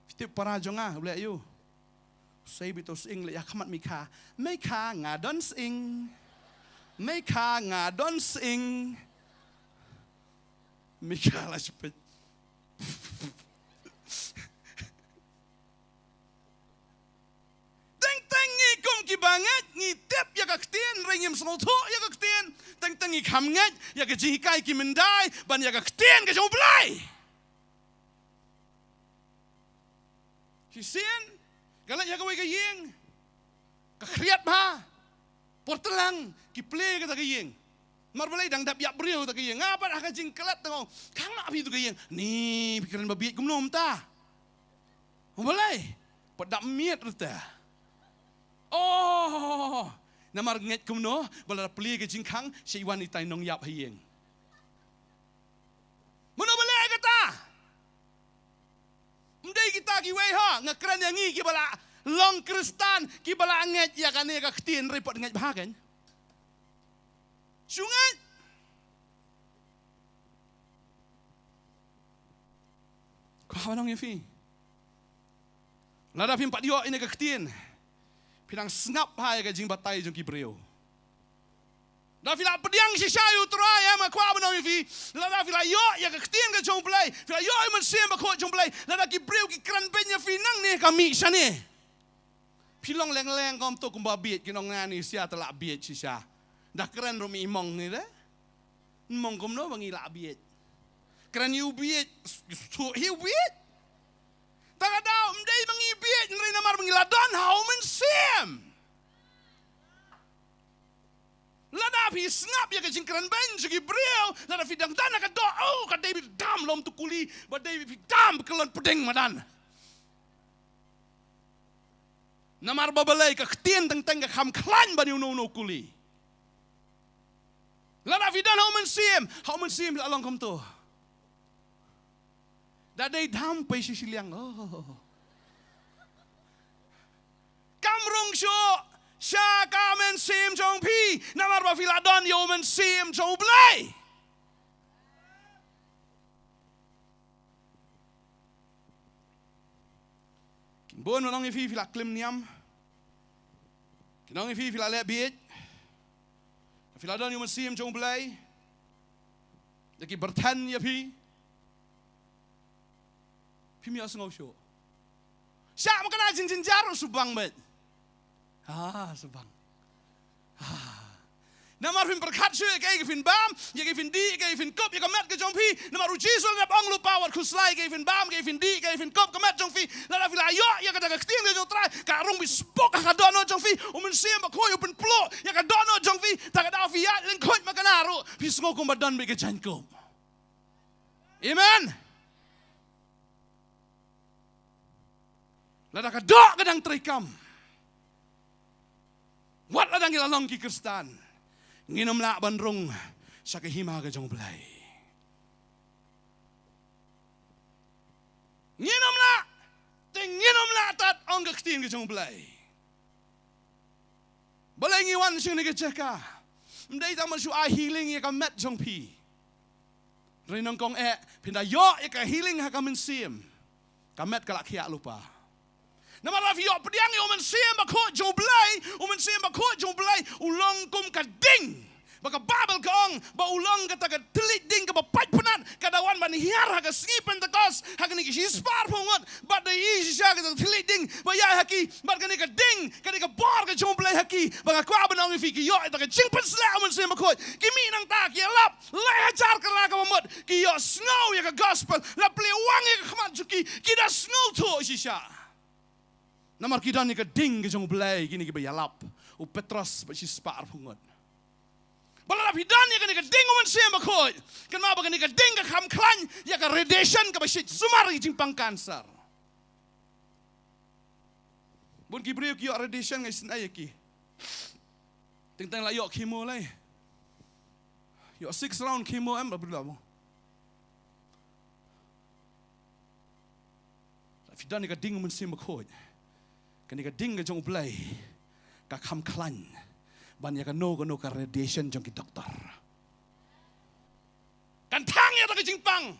Phi tip para jong nga, u leh aïu. Sei bit tu sing leh ïa khmat Mikha. Mikha nga don sing. Mikha nga don sing. Mikha la shpit. Teng teng ngi kum ki ba ngeit ngi tip ïa ka ktien, hynrei ngim sngewthuh ïa ka ktien. Teng teng ngi kham ngeit ïa ka jinghikai ki myndai ban ïa ka ktien ka jong U Blei. Shisien, ka leit ha kawei ka ïing, ka khriat bha, por tlang, ki plie kata ka ïing. Mar balei dang dap ïap briew kata ka ïing. Nga pat ha ka jingklet tang ong, khang na phi tu ka ïing. Ni, phi kren ba bieit kumno mynta. Balei, pat dap miet ruh ta. Oh, namar ngeit kumno, ba la plie ka jingkhang, sha i wan itai nongïap ha ïing. Mano ba leh kata? Ym dei kita kiwei ha, nga kren ïa ngi kiba la long Khristan, kiba la ngeit ïa kane ka ktien, hynrei pat ngeit bha kein. Shu ngeit. Ko ha nong ïa phi. Lada phim pat ïoh ïa ka ktien, phi dang sngap ha ïa ka jingbatai jong ki briew. Da phi la pdiang shisha ïa U Trai, em, nga kwah ban ong ïa phi. Lada phi la ïoh ïa ka ktien ka jong U Blei, phi la ïoh ïa U Mynsiem Bakhuid jong U Blei, lada ki briew ki kren beiñ ïa phi nangne ka mih shane, phi long leng leng kum to kumba bieit, kin ong nga ni sia te la bieit shisha. Da kren ruh mi mong ni de. Mong kumno ba ngi la bieit. Kren ïa u bieit, shu hi u bieit. Ta ka daw, ym dei ba ngi bieit, hynrei namar ba ngi la don ha U Mynsiem. Lada phi sngap ïa ka jingkren beiñ jong ki briew, lada phi dang don ha ka doh, oh, ka dei ba dam lom tu kuli, ba dei ba phi dam kyllon pdeng madan. Namar ba balei, ka ktien teng teng ka kham khlaiñ ban ïa uno uno u kuli. Lada phi don ha U Mynsiem, ha U Mynsiem la long kumto. Da dei dam pei shi shiliang. Oh. Kam rung shuh sha ka mynsiem jong phi, namar ba phi la don ïa U Mynsiem jong U Blei. Bun, nong ïa phi, phi la klim niam. Nong ïa phi, phi la leh bieit. Phi la don ïa U Mynsiem jong U Blei. Da ki byrthen ïa phi. Phim ïohsngew shuh. Sha ma kana jingjynjar u subang met. Ah, subang. Ah. Namar phim pyrkhat shuh ïa kaei ka phin bam, ïa kaei phin dih, ïa kaei phin kup, ïa ka met ka jong phi. Namar u Jisu u la dep ong lypa wat khuslai ïa kaei phin bam, ïa kaei phin dih, ïa kaei phin kup, ka met jong phi. Lada phi la ïoh ïa kata ka ktien ka jong U Trai, ka rung bit sbuk ha ka dohnud jong phi. U Mynsiem Bakhuid u pynpluh ïa ka dohnud jong phi. Ta ka daw phi ïaid lyngkhuid ma kana ruh, phi sngew kumba don beit ka jaiñkup. Amen. Lada ka doh ka dang treikam, wat lada ngi la long ki Khristan, ngin ym lah ban rung sha ka hima ka jong U Blei. ngin ym lah tat, ong ka ktien ka jong U Blei. Balei ngi wan sha kane ka jaka? Ym dei tang ban shu ai healing ïa ka met jong phi. Hynrei nyngkong eh, phin da ïoh ïa ka healing ha ka mynsiem, ka met ka la khiah lypa. Namar lada phi ïoh pdiang ïa U Mynsiem Bakhuid jong U Blei, U Mynsiem Bakhuid jong U Blei u long kum ka ding. Ba ka Baibl ka ong ba u long kata ka thylliej ding kaba pait pynat, ka da wan ban hiar ha ka sngi Pentekost ha kine ki shispah arphew ngut, bad da ïohi shisha kata ka thylliej ding ba ïaid ha ki, bad kane ka ding, kane ka bor ka jong U Blei ha ki, ba nga kwah ban ong ïa phi, ki ïoh ïa ka jingpynshlur U Mynsiem Bakhuid. Ki mih nangta, ki ïalap lai hajar kylla kaba mut, ki ïohsngew ïa ka gospel, la plie wang ïa ka khmat jong ki, ki da sngewthuh shisha. Namar ki don ïa ka ding ka jong U Blei, kine kiba ïalap, u Petros bad shispah arphew ngut. Ba lada phi don ïa kane ka ding U Mynsiem Bakhuid, kynmaw ba kane ka ding ka kham khlaiñ ïa ka radiation kaba shait sumar ïa ka jingpang cancer. Bun ki briew ki ïoh radiation, nga isynei ïa ki. Teng teng la ïoh chemo lei. Ïoh six round chemo em, ba briew la mo. Lada phi don ïa ka ding U Mynsiem Bakhuid, kane ka ding ka jong U Blei, ka kham khlaiñ ban ïa kano kano ka radiation jong ki doktor. Kan thang ïa kata ka jingpang.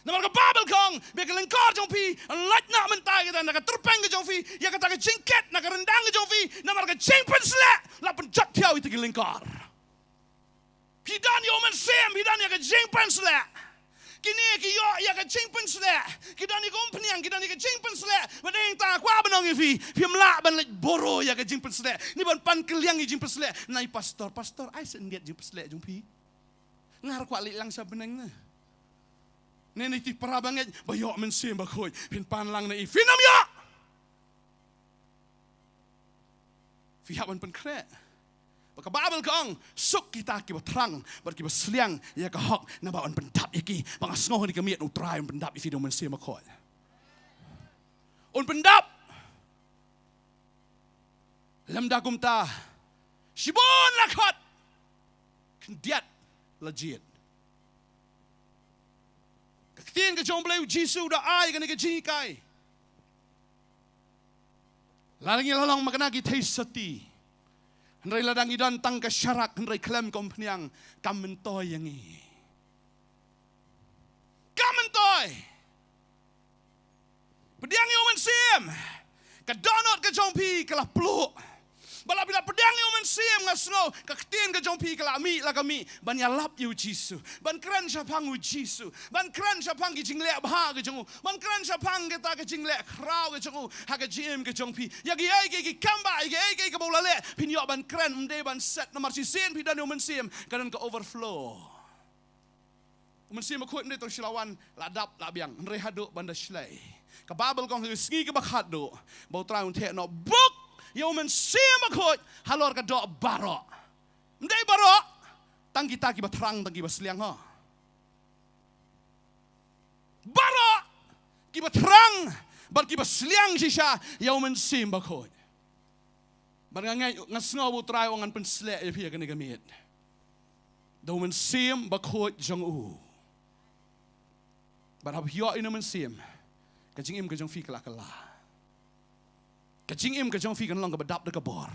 Namar ka Baibl ka ong ba ka lyngkor jong phi yn lait noh mynta ïa kata na ka tyrpeng ka jong phi, ïa kata ka jingkit na ka ryndang ka jong phi, namar ka jingpynshlur la pynjot thiaw ïa kata ka lyngkor. Phi don ïa U Mynsiem, phi don ïa ka jingpynshlur. Kine ki ïoh ïa ka jingpynshlur, ki don ïa ka umphniang, ki don ïa ka jingpynshlur. Bad hynrei tang nga kwah ban ong ïa phi, phim lah ban leit burom ïa ka jingpynshlur, ne ban pan kylliang ïa ka jingpynshlur. Nai pastor, pastor, ai shen diat jingpynshlur jong phi. Nga ruh kwah leit lang sha bneng ne. Ne ne ti para bangeit ba ïoh Mynsiem Bakhuid, phin pan lang ne i, phin ym ïoh. Phi hap ban pynkhreh. Ba ka Baibl ka ong, suk kita kiba thrang bad kiba sliang ïa ka hok, naba un pyndap ïa ki. Ba nga sngew ha kane ka miet U Trai un pyndap ïa phi da U Mynsiem Bakhuid. Un pyndap. Lymda kumta, shibun la khot, khyndiat la jied. Ka ktien ka jong U Blei, U Jisu u da ai kane ka jinghikai. Lada ngi la long ma kane ka theisotti, hynrei lada ngi don tang ka sharak, hynrei khlem ka umphniang, kam myntoi ïa ngi. Kam myntoi. Pdiang ïa U Mynsiem. Ka dohnud ka jong phi ka la pluh. Ba lada phi la pdiang ïa U Mynsiem, nga sngew ka ktien ka jong phi ka la mih, la ka mih ban ïalap ïa U Jisu, ban kren shaphang U Jisu, ban kren shaphang ki jingleh bha ka jong u, ban kren shaphang kata ka jingleh khraw ka jong u ha ka jingim ka jong phi. Ïa kiei kiei ki kam ba, ïa kiei kiei kaba u la leh, phin ïoh ban kren, ym dei ban set. Namar shisien phi don ïa U Mynsiem, ka don ka overflow. U Mynsiem Bakhuid ym dei tang shu la wan, la dap, la biang, hynrei haduh ban da shlei. Ka Baibl ka ong ha ka sngi kaba khatduh, ba U Trai un theh noh buk ïa U Mynsiem Bakhuid halor ka doh baroh. Ym dei baroh, tang kita kiba thrang, tang kiba sliang ho. Baroh kiba thrang bad kiba sliang shisha ïa U Mynsiem Bakhuid. Bad nga ngeit, nga sngew ba U Trai u ong ngan pynshlur ïa phi ha kane ka miet da U Mynsiem Bakhuid jong u. Bad haba phi ïoh ïa U Mynsiem, ka jingim ka jong phi ka la kylla. Ka jingim ka jong phi kan long kaba dap da ka bor.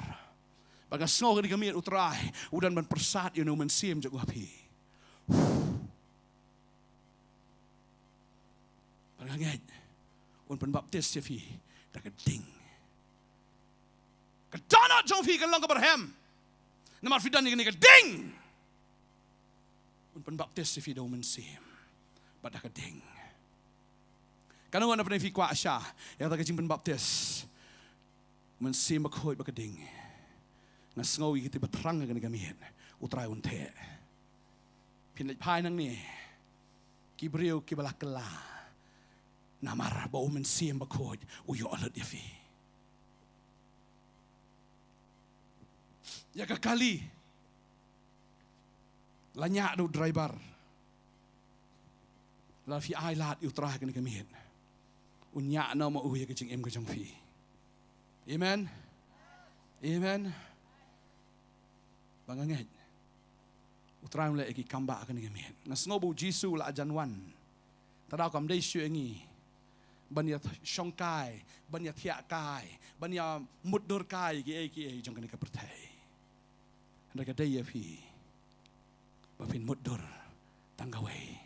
Bad nga sngew ha kane ka miet U Trai u don ban pyrsad ïa U Mynsiem jong u ha phi. Bad nga ngeit un pynbaptis ïa phi da ka ding. Ka dohnud jong phi kan long kaba rhem, namar phi don ïa kane ka ding. Un pynbaptis ïa phi da U Mynsiem bad da ka ding. Katno ngut na pdeng phi kwah sha ïa kata ka jingpynbaptis U Mynsiem Bakhuid bad ka ding? Nga sngew ïa kito kiba thrang ha kane ka miet, U Trai un theh. Phin leit phai nangne ki briew kiba la kylla, namar ba U Mynsiem Bakhuid u ïoh lut ïa phi. Ïa ka kali la ñiah da u driver. Lada phi ailad ïa U Trai ha kane ka miet, un ñiah noh ma u ïa ka jingim ka jong phi. Amen. Amen. Ba nga ngeit U Trai un leh ïa ki kam ba ha kane ka miet. Nga sngew ba U Jisu u la jan wan. Te daw kam dei shuh ïa ngi. ban ïa shongkai, ban ïa thiah kai, ban ïa mutdur kai ki ei ki ei jong kane ka pyrthei. Hynrei ka dei ïa phi ba phin mutdur tang kawei,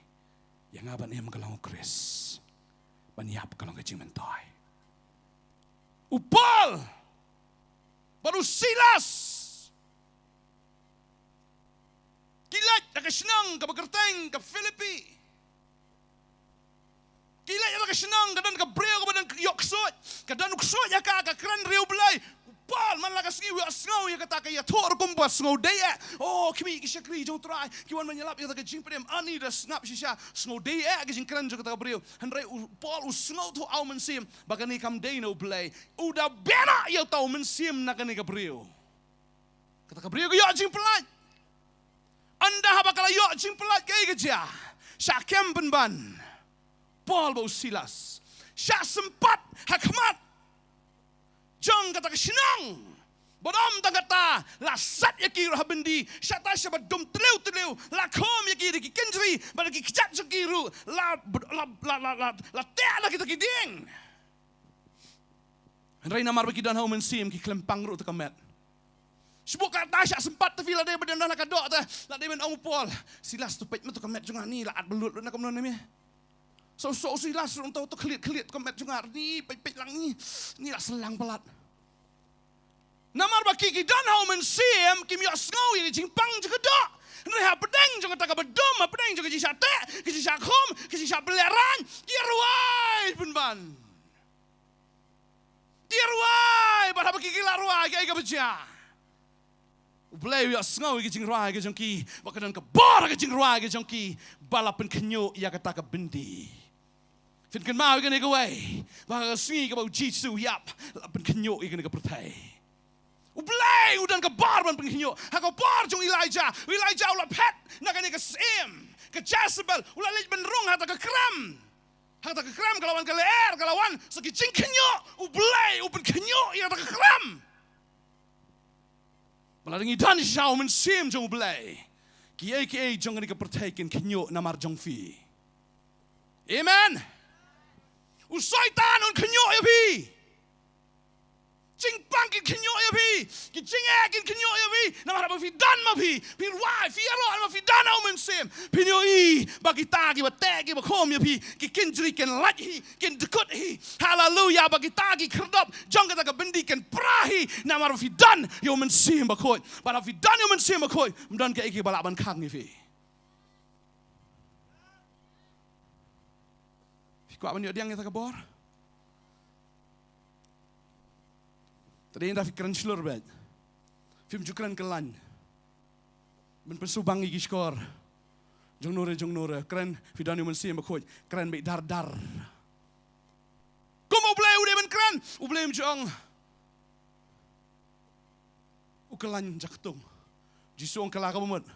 ïa nga ban im ka long u Khrist, ban ïap ka long ka jingmyntoi. U Paul bad u Silas ki leit na ka shnong kaba kyrteng ka Philippi. Ki leit na ka shnong, ka don ka briew kaba don ïoh ksuid, ka don u ksuid ïa ka, ka kren ri U Blei. U Paul man la ka sngi u ïohsngew ïa kata, ka ïathuh ruh kumba sngew dei eh. Oh, khmih ki shakri jong U Trai ki wan ban ïalap ïa kata ka jingpynim. Ani da sngap shisha, sngew dei eh ka jingkren jong kata ka briew. Hynrei u Paul u sngewthuh ha u mynsiem ba kane kam dei na U Blei. U da beh ïa uta u mynsiem na kane ka briew. Kata ka briew ka ïoh jingpyllait. Ynda haba ka la ïoh jingpyllait, kaei ka jia? Shah kem pynban Paul bad u Silas, shah sympat ha khmat jong kata ka shnong. Bad ym tang kata, la sat ïa ki ruh ha byndi. Shata shaba dum tliw tliw, la khum ïa ki da ki kynjri bad da ki kjat jong ki ruh, la, la, la, la, la, la teh la kita ki dieng. Hynrei namar ba ki don ha u mynsiem, ki khlem pang ruh tang ka met. Shu buh kata shah sympat te phi, la dei ban don ha ka doh te, la dei ban ong u Paul, Silas, to peit ma tang ka met jong nga, ni la at bluit lut na kumno ne me. So, so Silas ruh to, to khlieh khlieh tang ka met jong nga, ni peit peit lang, ni, ni la syllang palat. Namar ba ki, ki don ha u mynsiem, kim ïohsngew ïa ka jingpang jong ka doh. Hynrei hapdeng jong kata kaba dum, hapdeng jong ka jingshah teh, ka jingshah khum, ka jingshah pynlehraiñ, ki rwai pynban. Ki rwai, bad haba ki, ki la rwai, kaei kaba jia? U Blei u ïohsngew ïa ka jingrwai ka jong ki, bad ka don ka bor ha ka jingrwai ka jong ki, ba la pynkhynñiuh ïa kata ka byndi. Phin kynmaw ïa kane kawei, ba ha ka sngi kaba u Jisu u ïap, la pynkhynñiuh ïa kane ka pyrthei. U Blei u don ka bor ban pynkhynñiuh. Ha ka por jong u Elijah, u Elijah u la phet na kane ka syiem, ka Jezebel, u la leit ban rung ha kata ka krem. Ha kata ka krem ka la wan ka lyer, ka la wan sa ki jingkhynñiuh. U Blei u pynkhynñiuh ïa kata ka krem. Ba lada ngi don sha u mynsiem jong U Blei, kiei kiei jong kane ka pyrthei kin khynñiuh namar jong phi. Amen. U Soitan un khynñiuh ïa phi. Jingpang kin khynñiuh ïa phi. Ki jingeh kin khynñiuh ïa phi. Namar ba phi don ma phi, phi rwai, phi ïaroh, namar phi don ha u mynsiem. Phin ïohi ba kita kiba teh, kiba khum ïa phi, ki kynjri kin lait hi, kin dkut hi. Haleluya, ba kita ki khyrdop jong kata ka byndi kin pra hi. Namar ba phi don ïa u Mynsiem Bakhuid. Bad haba phi don ïa u Mynsiem Bakhuid, ym don kaei kaei ba lah ban khang ïa phi. Phi kwah ban ïoh pdiang ïa kata ka bor? Te dei ynda phi kren shlur beit. Phim ju kren kyllain. Ban pynsubang ïa ki shkor jong nure jong nure. Kren, phi don ïa u Mynsiem Bakhuid, kren beit dar dar. Kum U Blei u dei ban kren, U Blei um ju ong u kyllain jaktung. Jisu ong kylla ka bamut.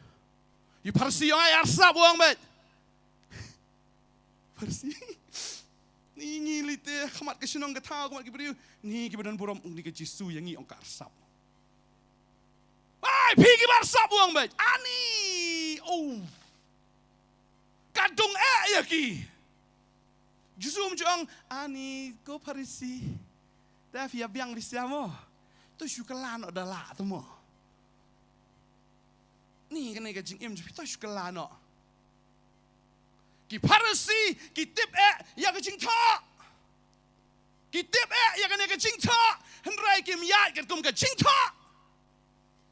Ïa u Pharisi ong ai arsap, u ong beit. Pharisi. Ni ngi leit ha khmat ka shnong ka thaw, khmat ki briew. Ni kiba don burom, ong ni ka Jisu ïa ngi ong ka arsap. Ai, phi kiba arsap, u ong beit. Ani, oh. Ka dung eh ïa ki. Jisu um ju ong, ani ko Pharisi. Da phi ïa biang phi sha mo. To shu kylla noh da lah to mo. Ni kane ka jingim jong phi to shu kylla noh. Ki Pharisi ki tip eh ïa ka jingthoh. Ki tip eh ïa kane ka jingthoh. Hynrei kim ïaid katkum ka jingthoh.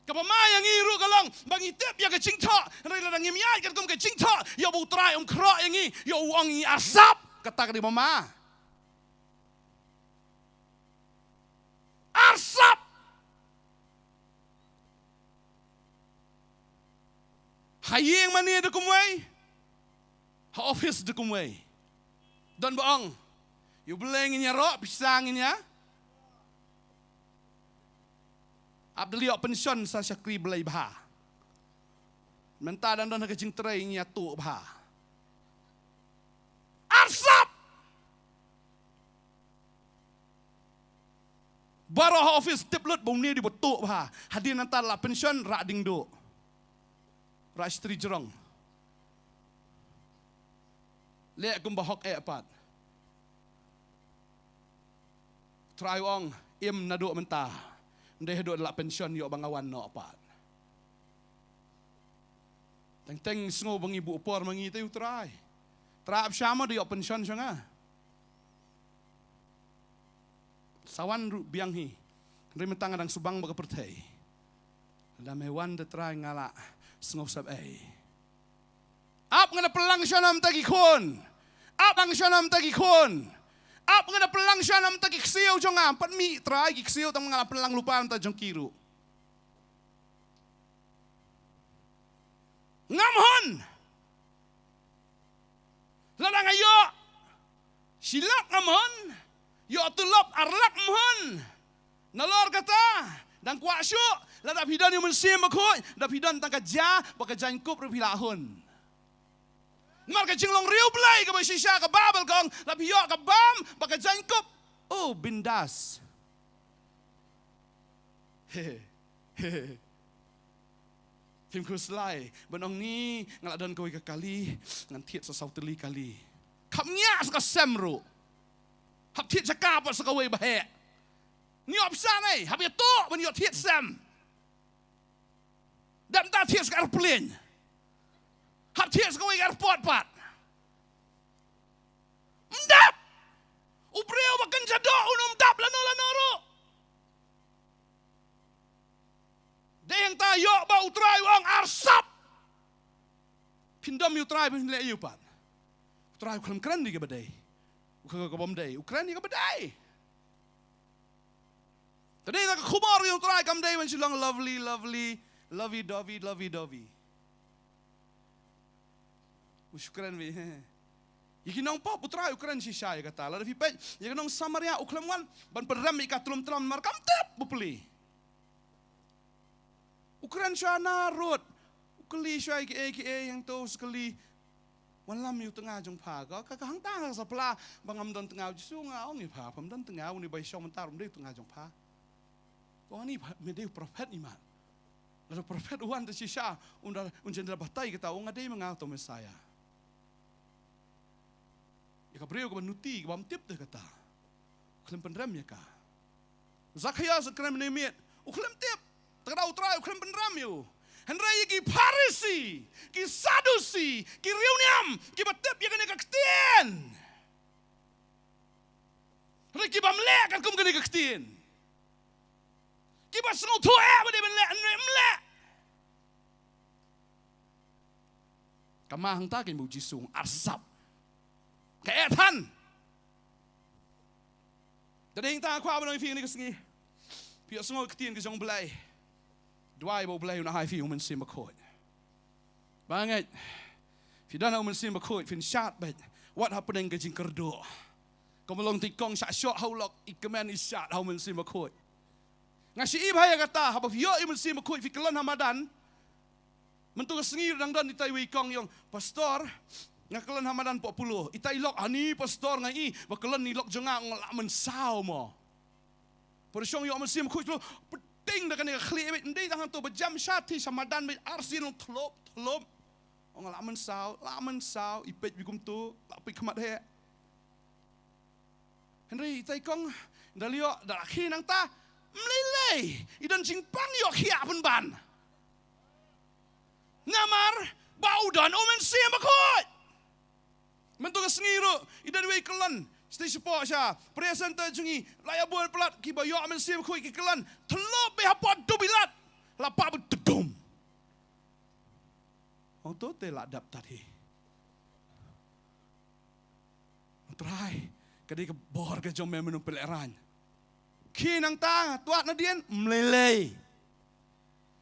Kaba ma ïa ngi ruh ka long ba ngi tip ïa ka jingthoh, hynrei lada ngim ïaid katkum ka jingthoh, ïoh ba U Trai um khroh ïa ngi, ïoh u ong ïa ngi arsap. Kata ka dei ba ma. Arsap. Ha ïing mane da kumwei, ha office da kumwei. Don ba ong, ïa U Blei ngin ïaroh, pisa ngin ïa. Ap da lyoh pension sa shakri Blei bha. Mynta dang don ha ka jingtrei ngin ïa tuh bha. Arsap. Baroh ha office tip lut ba une dei ba tuh bha. Hadien nangta la pension, rah dieng duh. Rah shtri jrong. Leh kumba hok eh pat. Trai u ong, im naduh mynta. Ym dei haduh la pension ïoh ba nga wan noh pat. Teng teng sngew ba ngi buh por ma ngi te u Trai. Trai ap sha ma da ïoh pension sha nga. Sa wan ruh biang hi. Hynrei mynta nga dang shu bang bad ka pyrthei. Lada me wan te Trai nga la sngew sep ei. Ap nga na pynlang sha na mynta ki khun. Ap nga sha na mynta ki khun. Ap nga na pynlang sha na mynta ki ksiew jong nga. Ym pat mih Trai ki ksiew tang nga la pynlang lypa na mynta jong ki ruh. Ngam hun. Lada nga ïoh shi lak ngam hun. Ïoh tulop ar lak ngam hun. Nalor kata, dang kwah shuh, lada phi don ïa u Mynsiem Bakhuid, da phi don tang ka ja bad ka jaiñkup ruh phi la hun. Namar ka jinglong riewblei kaba shisha ka Baibl ka ong, lada phi ïoh ka bam bad ka jaiñkup, oh, bindas. Phim khuslai ban ong ni nga la don kawei ka kali, ngan thied sa saw tylli kali. Kham ngiah sa ka sem ruh. Hap thied sa ka pat sa kawei ba heh. Ni option ei, hap ïa to ban ïoh thied sem. Dap ta thied sa ka airplane. Hap thied sa kawei ka airport pat. Ym dap. U briew ba kynja doh un ym dap lano lano ruh. Dei hangta ïoh ba u Trai u ong arsap. Phin dom ïa u Trai phin leh ïa u pat. U Trai u khlem kren ïa kaba dei. U khlem kaba ym dei. U kren ïa kaba dei. Te dei na ka khubor ïa u Trai kam dei ban shu long lovely, lovely, lovey dovey, lovey dovey. U shu kren beit. Ïa ki nongpop u Trai u kren shisha ïa kata. Lada phi peit ïa ka nong Samaria u khlem wan ban pynrem ïa ka tlum tlam namar kam tip ba pli. U kren shuwa na rud. U kylli shuwa ïa kiei kiei hangto u sa kylli. Wallam ïa u tnga jong pha. Ka, ka, ka hangta nga sa pla ba ngam don tnga, u Jisu nga ong ïa pha, pham don tnga, une ba ïa shong mynta ruh ym dei u tnga jong pha. Ka ong ni pha, me dei u prophet, imat. Lada u prophet u wan te shisha, un da, un jan da batai kata, u ong nga dei ma nga uto u Messiah. Ïa ka briew kaba nuti, kaba ym tip te kata. U khlem pynrem ïa ka. Zakhaios u kren mynne miet, u khlem tip. Te kata u Trai u khlem pynrem ïa u. Hynrei ïa ki Pharisi, ki Sadusi, ki riewniam, kiba tip ïa kane ka ktien. Hynrei kiba ym leh katkum kane ka ktien. Kiba sngewthuh eh ba dei ban leh, hynrei ym leh. Ka ma hangta ka ïa u Jisu arsap. Ka eh than. Te dei hangta nga kwah ban ong ïa phi kane ka sngi. Phi ïohsngew ïa ka ktien ka jong u Blei. Duwai ba u Blei un ai ïa phi u Mynsiem Bakhuid. Ba ngeit. Phi don ha u Mynsiem Bakhuid phin shad beit. Wat hapdeng ka jingkyrduh. Kum u long u tei kong shah shoh ha u lok i kmen i shad ha u Mynsiem Bakhuid. Nga shu i bha ïa kata haba phi ïoh ïa u Mynsiem Bakhuid phi kyllon ha madan. Mynta ka sngi ruh dang don itai iwei i kong i ong, Pastor, nga kyllon ha madan Pohpulu. Itai i lok, ani Pastor nga i, ba kyllon i lok jong nga, nga lah mynsaw mo. Pyrshang ïoh Mynsiem Bakhuid, pyrshang da kane ka khlieh beit, ym dei tang hangto ba jam sha, te sha madan beit, arsien long thlop thlop. Ong nga lah mynsaw, lah mynsaw, i peit beit kumto, lah peit khmat heh. Hynrei itai i kong, da leh ïoh, da la khie nangta, ym lei lei, i don jingpang ïoh khiah pynban. Namar ba u don u Mynsiem Bakhuid. Mynta ka sngi ruh, i don iwei i kyllon, sha tei shapoh sha prayer center jong ngi, la ïa bun palat kiba ïoh Mynsiem Bakhuid ki kyllon, thlop beit hapoh dup i lad, la pah beit tudum. Hangto te la dap tat hi. Trai, ka dei ka bor ka jong me, mynno phi lehraiñ. Khie nangta, twad nadien, ym lei lei.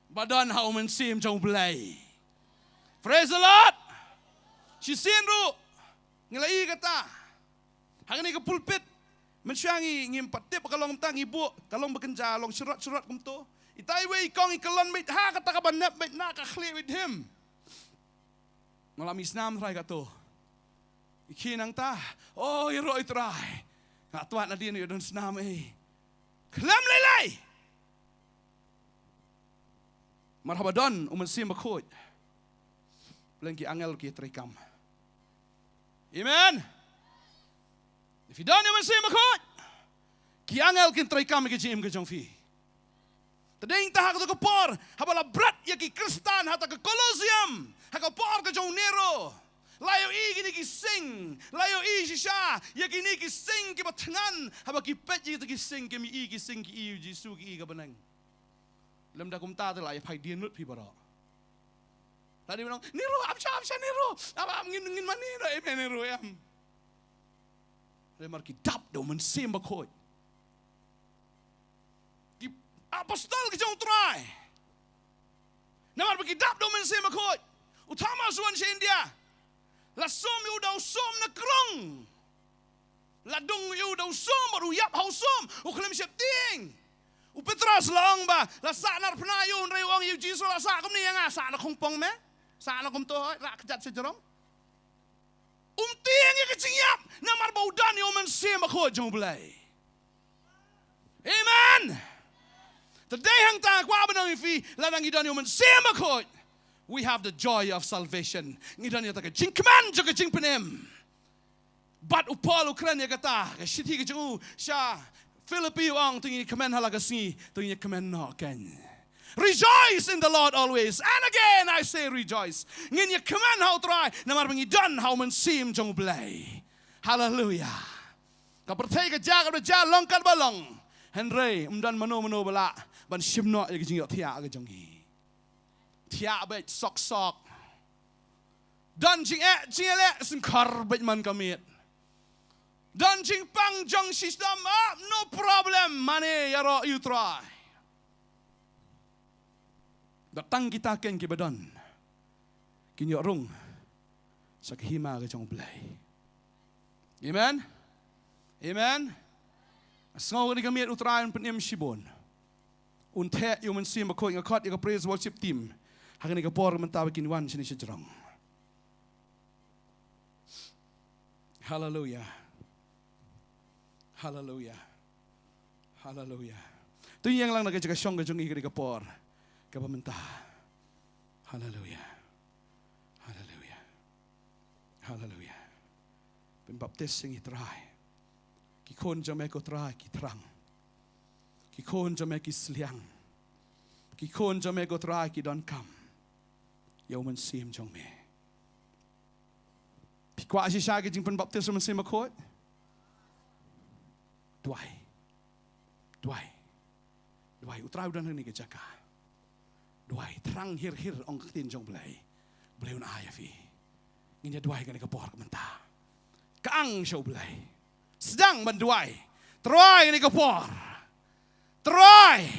Ba don ha u Mynsiem jong u Blei. Praise the Lord. Shisien ruh ngi la i kata. Ha kane ka pulpit. Mynshuwa ngi, ngim pat tip ka long mynta ngi buh, ka long ba kynja long syrot syrot kumto. Itai iwei i kong i kyllon beit ha kata kaba nep beit na ka khlieh beit him. Nga la mih snam trai kato. I khie nangta. O, ïaroh i Trai. Nga twad nadien ïa don snam ei. Khlem lei lei. Mar haba don u Mynsiem Bakhuid, pleng ki angel ki treikam. Amen. If you don't have u Mynsiem Bakhuid, Ki angel kin trei kam ïa ka jingim ka jong phi. Te dei nangta ha kata ka por, haba la bret ïa ki Khristan ha kata ka Colosseum, ha ka por ka jong u Nero. La ïohi kine ki sing, la ïohi shisha ïa kine ki sing kiba thngan, haba ki peit ïa kita ki sing, kim ïohi ki sing, ki ïohi u Jisu, ki ïohi ka bneng. Lymda kumta te la ïa phai dien lut phi baroh. La dei ban ong, Nero, ap sha, ap sha Nero. Ap, ap, ngin, ngin mane noh ïa me Nero, em. Namar ki dap da u Mynsiem Bakhuid. Ki apostol ki jong u Trai. Namar ba ki dap da u Mynsiem Bakhuid. U Thomas u wan sha India. La sum ïa u da u sum na krung. La dung ïa u da u sum, bad u ïap ha u sum, u khlem sheptieng. U Petros la ong ba, la sahnarphna ïa u, hynrei u ong ïa u Jisu, la sah kumne ïa nga, sah na khongpong me, sah na kumto, hooid, rah kjat sha jrong. Um tieng ïa ka jingïap, namar ba u don ïa u Mynsiem Bakhuid jong u Blei. Amen. Te dei hangta nga kwah ban ong ïa phi, lada ngi don ïa u Mynsiem Bakhuid, we have the joy of salvation. Ngi don ïa kata ka jingkmen jong ka jingpynim. Bad u Paul u kren ïa kata, ka shithi ka jong u sha Philippi u ong, to ngin ïa kmen ha la ka sngi, to ngin ïa kmen noh kein. Rejoice in the Lord always. And again I say rejoice. Ngin ïa kmen ha u Trai, namar ba ngi don ha u Mynsiem jong u Blei. Haleluia. Ka pyrthei ka jia katba jia, long katba long. Hynrei ym don mano mano ba lah ban shim noh ïa ka jingïohthiah ka jong ngi. Thiah beit, sok sok. Don jingeh jingïaleh, syngkhor beit man ka miet. Don jingpang jong shitom, ah, no problem, mane ïaroh ïa u Trai. Bad tang kita kein kiba don, kin ïoh rung sha ka hima ka jong u Blei. Amen. Amen. Sngew kane ka miet, u Trai un pynim shibun. Un theh ïa u Mynsiem Bakhuid. Nga khot ïa ka praise worship team ha kane ka por mynta ba kin wan shane sha jrong. Haleluia. Haleluia. Haleluia. To ïeng lang na ka jaka shong ka jong ngi ha kane ka por kaba mynta. Haleluia. Haleluia. Haleluia. Pynbaptis ïa ngi Trai. Ki khun jong me ko Trai ki thrang. Ki khun jong me ki sliang. Ki khun jong me ko Trai ki donkam ïa u Mynsiem jong me. Phi kwah shisha ka jingpynbaptis u Mynsiem Bakhuid? Duwai. Duwai. Duwai, u Trai u don ha kane ka jaka. Duwai, thrang hir hir, ong ka ktien jong u Blei. U Blei un ai ïa phi. Ngin ïa duwai kane ka por ka mynta. Ka ang sha u Blei. Sdang ban duwai. Trai, kane ka por. Trai.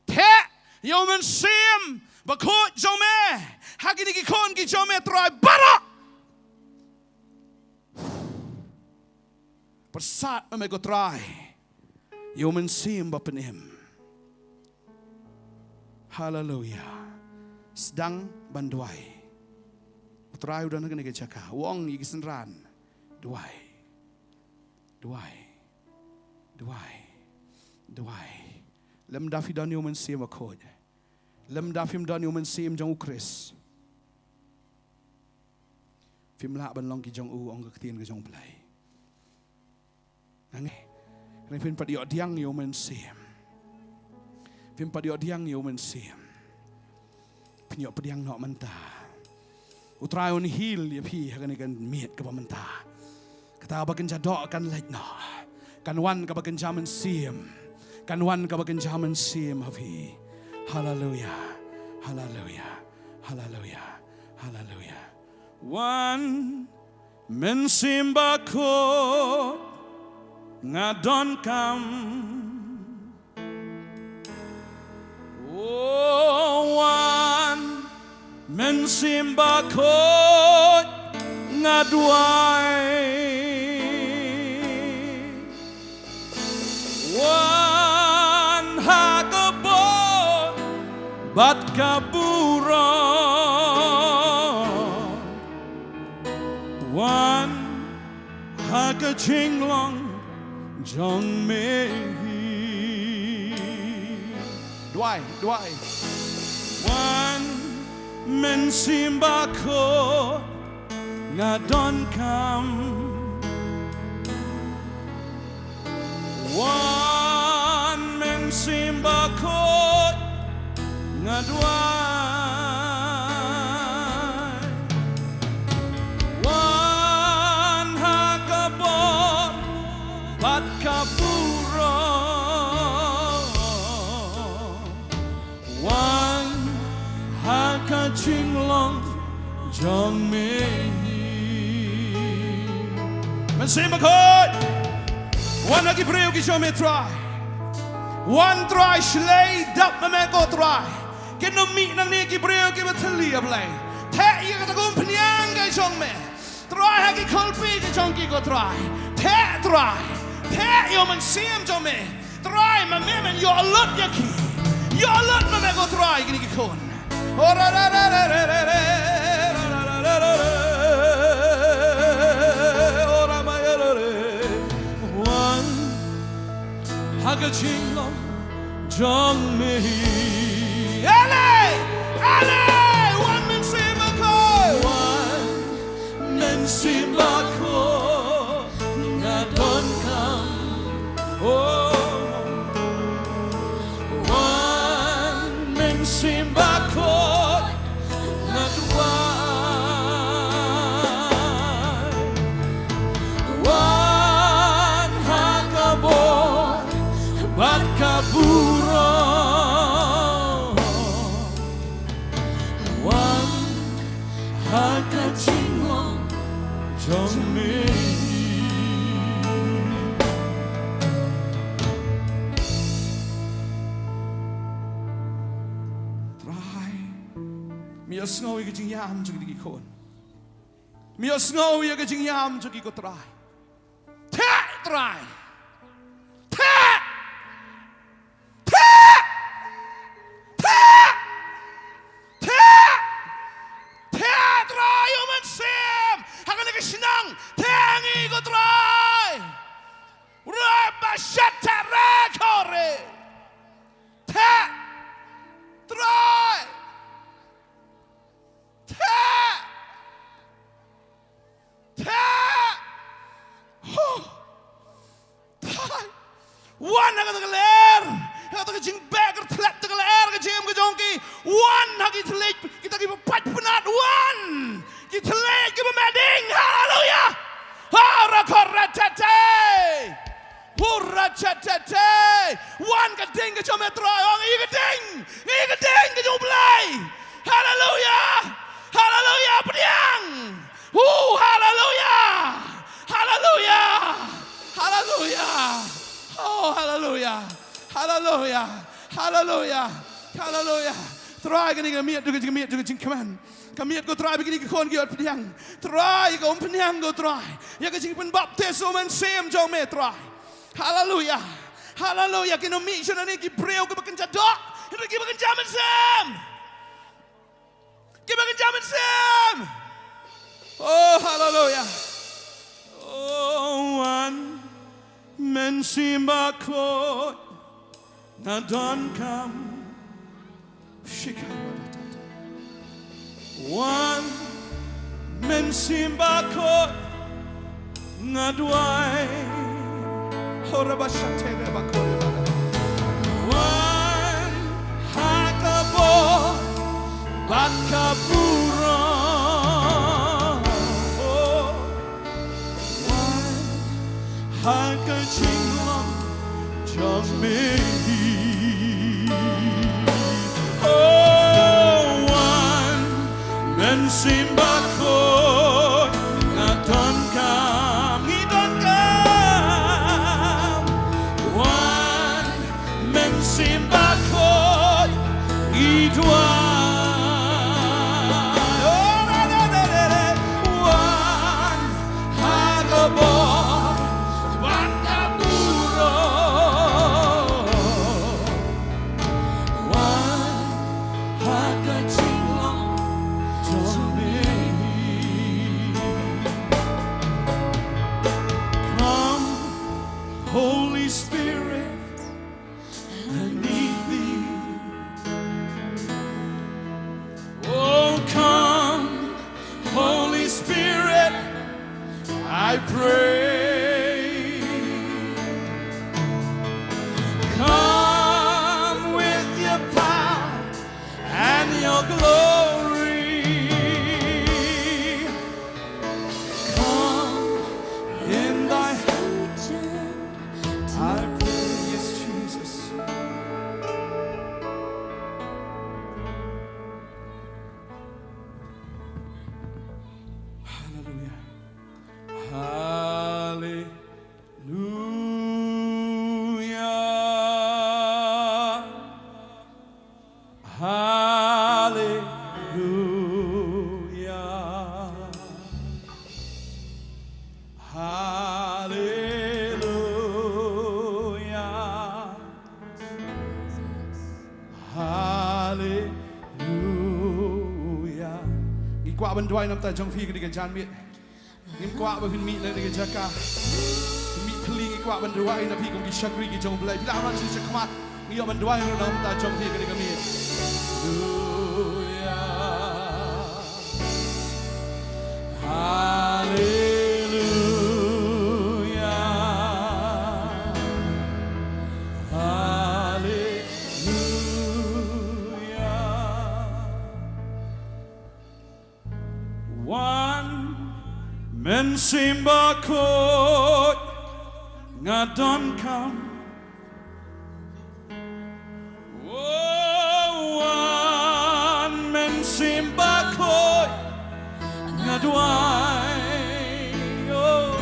Theh ïa u Mynsiem Bakhuid jong me ha kine ki khun ki jong me Trai baroh. Pyrsad ma me ko Trai ïa u Mynsiem Bapynim. Haleluia. Sdang ban duwai. U Trai u don ha kane ka jaka. U ong ïa ki synran. Duwai. Duwai. Duwai. Duwai. Lymda phi don ïa u Mynsiem Bakhuid. Lymda phim don ïa u Mynsiem jong u Khrist. Phim lah ban long ki jong u, ong ka ktien ka jong u Blei. Nang, nang phin pat ïoh pdiang ïa u Mynsiem. Phim pat ïoh pdiang ïa u Mynsiem. Phin ïoh pdiang noh mynta. U Trai un heal ïa phi ha kane ka miet kaba mynta. Kata kaba kynja doh kan leit noh. Kan wan kaba kynja mynsiem. Kan wan kaba kynja mynsiem ha phi. Haleluia. Haleluia. Haleluia. Haleluia. Wan Mynsiem Bakhuid nga donkam. Oh, wan Mynsiem Bakhuid nga duwai. Wan ha ka bor bad ka burom. Wan ha ka jinglong jong me hi. Duwai, duwai. Wan Mynsiem Bakhuid nga donkam. Wan Mynsiem Bakhuid nga duwai. Wan ha ka bor bad ka burom. Wan ha ka jinglong jong me. Mynsiem Bakhuid, wan ha ki briew ki jong me Trai. Wan Trai, shlei dap ma me ko Trai. Kin ym mih nangne ki briew kiba thylli, A Blei. Theh ïa kata ka umphniang ka jong me Trai, ha ki kholpie ka jong ki ko Trai. Theh Trai, theh ïa u Mynsiem jong me Trai, ma me men ïoh lut ïa ki. Ïoh lut ma me ko Trai kine ki khun. Ora ra ra ra ra ra ra ra. Ora ma ya ra re. Wan ha ka jinglong jong me. Ale! Ale! Wan Mynsiem Bakhuid. Wan Mynsiem Bakhuid, nga donkam. Oh. Wan Mynsiem Bakhuid, nga duwai. Wan ha ka bor bad ka burom. Wan ha ka jinglong jong me. Trai, me ïohsngew ïa ka jingïam jong kine ki khun. Me ïohsngew ïa ka jingïam jong ki ko Trai. Theh Trai. Theh. Theh! Theh! Theh! Theh Trai, ïa u Mynsiem ha kane ka shnong. Theh ngi ko Trai. Re ba shat theh re khore. Theh Trai. Theh! Theh! Huh! Theh! Wan ha kata ka lyer, ha kata ka jingbeh kyrthlep, kata ka lyer ka jingim ka jong ki. Wan ha ki thylliej kita kiba pait pynat, wan ki thylliej kiba meh ding. Haleluya! Hara kor ra tete. Hurra cha cha cha. Wan ka ding ka jong me Trai, ong ïa ka ding, ïa ka ding ka jong U Blei. Haleluya. Haleluya, pdiang. Hu, haleluya. Haleluya. Haleluya. Oh, haleluya. Haleluya. Haleluya. Haleluya. Trai, kane ka miet, ka miet, ka jingkmen. Ka miet ko Trai, ba kine ki khun ki ïoh pdiang. Trai, ka umphniang ko Trai. Ïa ka jingpynbaptis u Mynsiem jong me Trai. Haleluya. Haleluya. Kin ym mih shuh nangne ki briew kiba kynja doh, hynrei kiba kynja mynsiem. Kiba kynja mynsiem. Oh, haleluya. Oh, wan Mynsiem Bakhuid, nga donkam. Wan Mynsiem Bakhuid, nga duwai. Hora ba sha te re ba kore ba. Wan ha ka bor bad ka burom. Wan ha ka jinglong jong me. Oh, wan Mynsiem Bakhuid, nga donkam, ngi donkam. Wan Mynsiem Bakhuid, ngi duwai. Oh, re, re, re, re, re. Wan ha ka bor bad ka burom. Wan ha ka jinglong jong me. Come, Holy Spirit, I need thee. Oh, come, Holy Spirit, I pray. Come, Haleluya. Haleluya. Haleluya. Ngi kwah ban duwai na ka bynta jong phi kane ka janmiet. Ngim kwah ba phin mih na kane ka jaka. Phin mih thylli, ngi kwah ban duwai na phi kum ki shakri ki jong U Blei. Phi lah ban shu shakmat. Ngi ïoh ban duwai ruh na ka bynta jong phi kane ka miet. Haleluya. Haleluya. Haleluya. Wan, Mynsiem Bakhuid, nga donkam. Oh, wan, Mynsiem Bakhuid, nga duwai. Oh.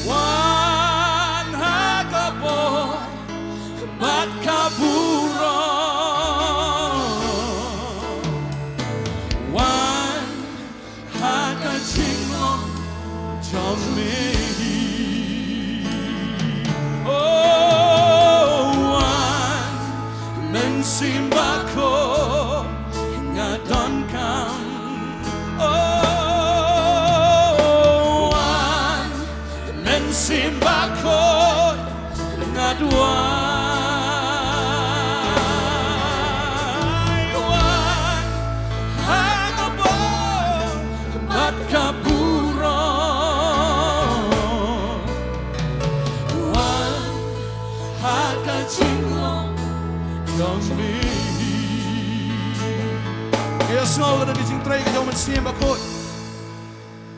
Wan ha ka bor bad ka burom. Wan ha ka jinglong jong me. Oh, wan, Mynsiem Bakhuid, nga donkam. Oh, wan, Mynsiem Bakhuid, nga duwai. Wan ha ka bor bad ka burom. Wan ha ka jinglong jong me. Ïa, sngew ka dei ka jingtrei ka jong U Mynsiem Bakhuid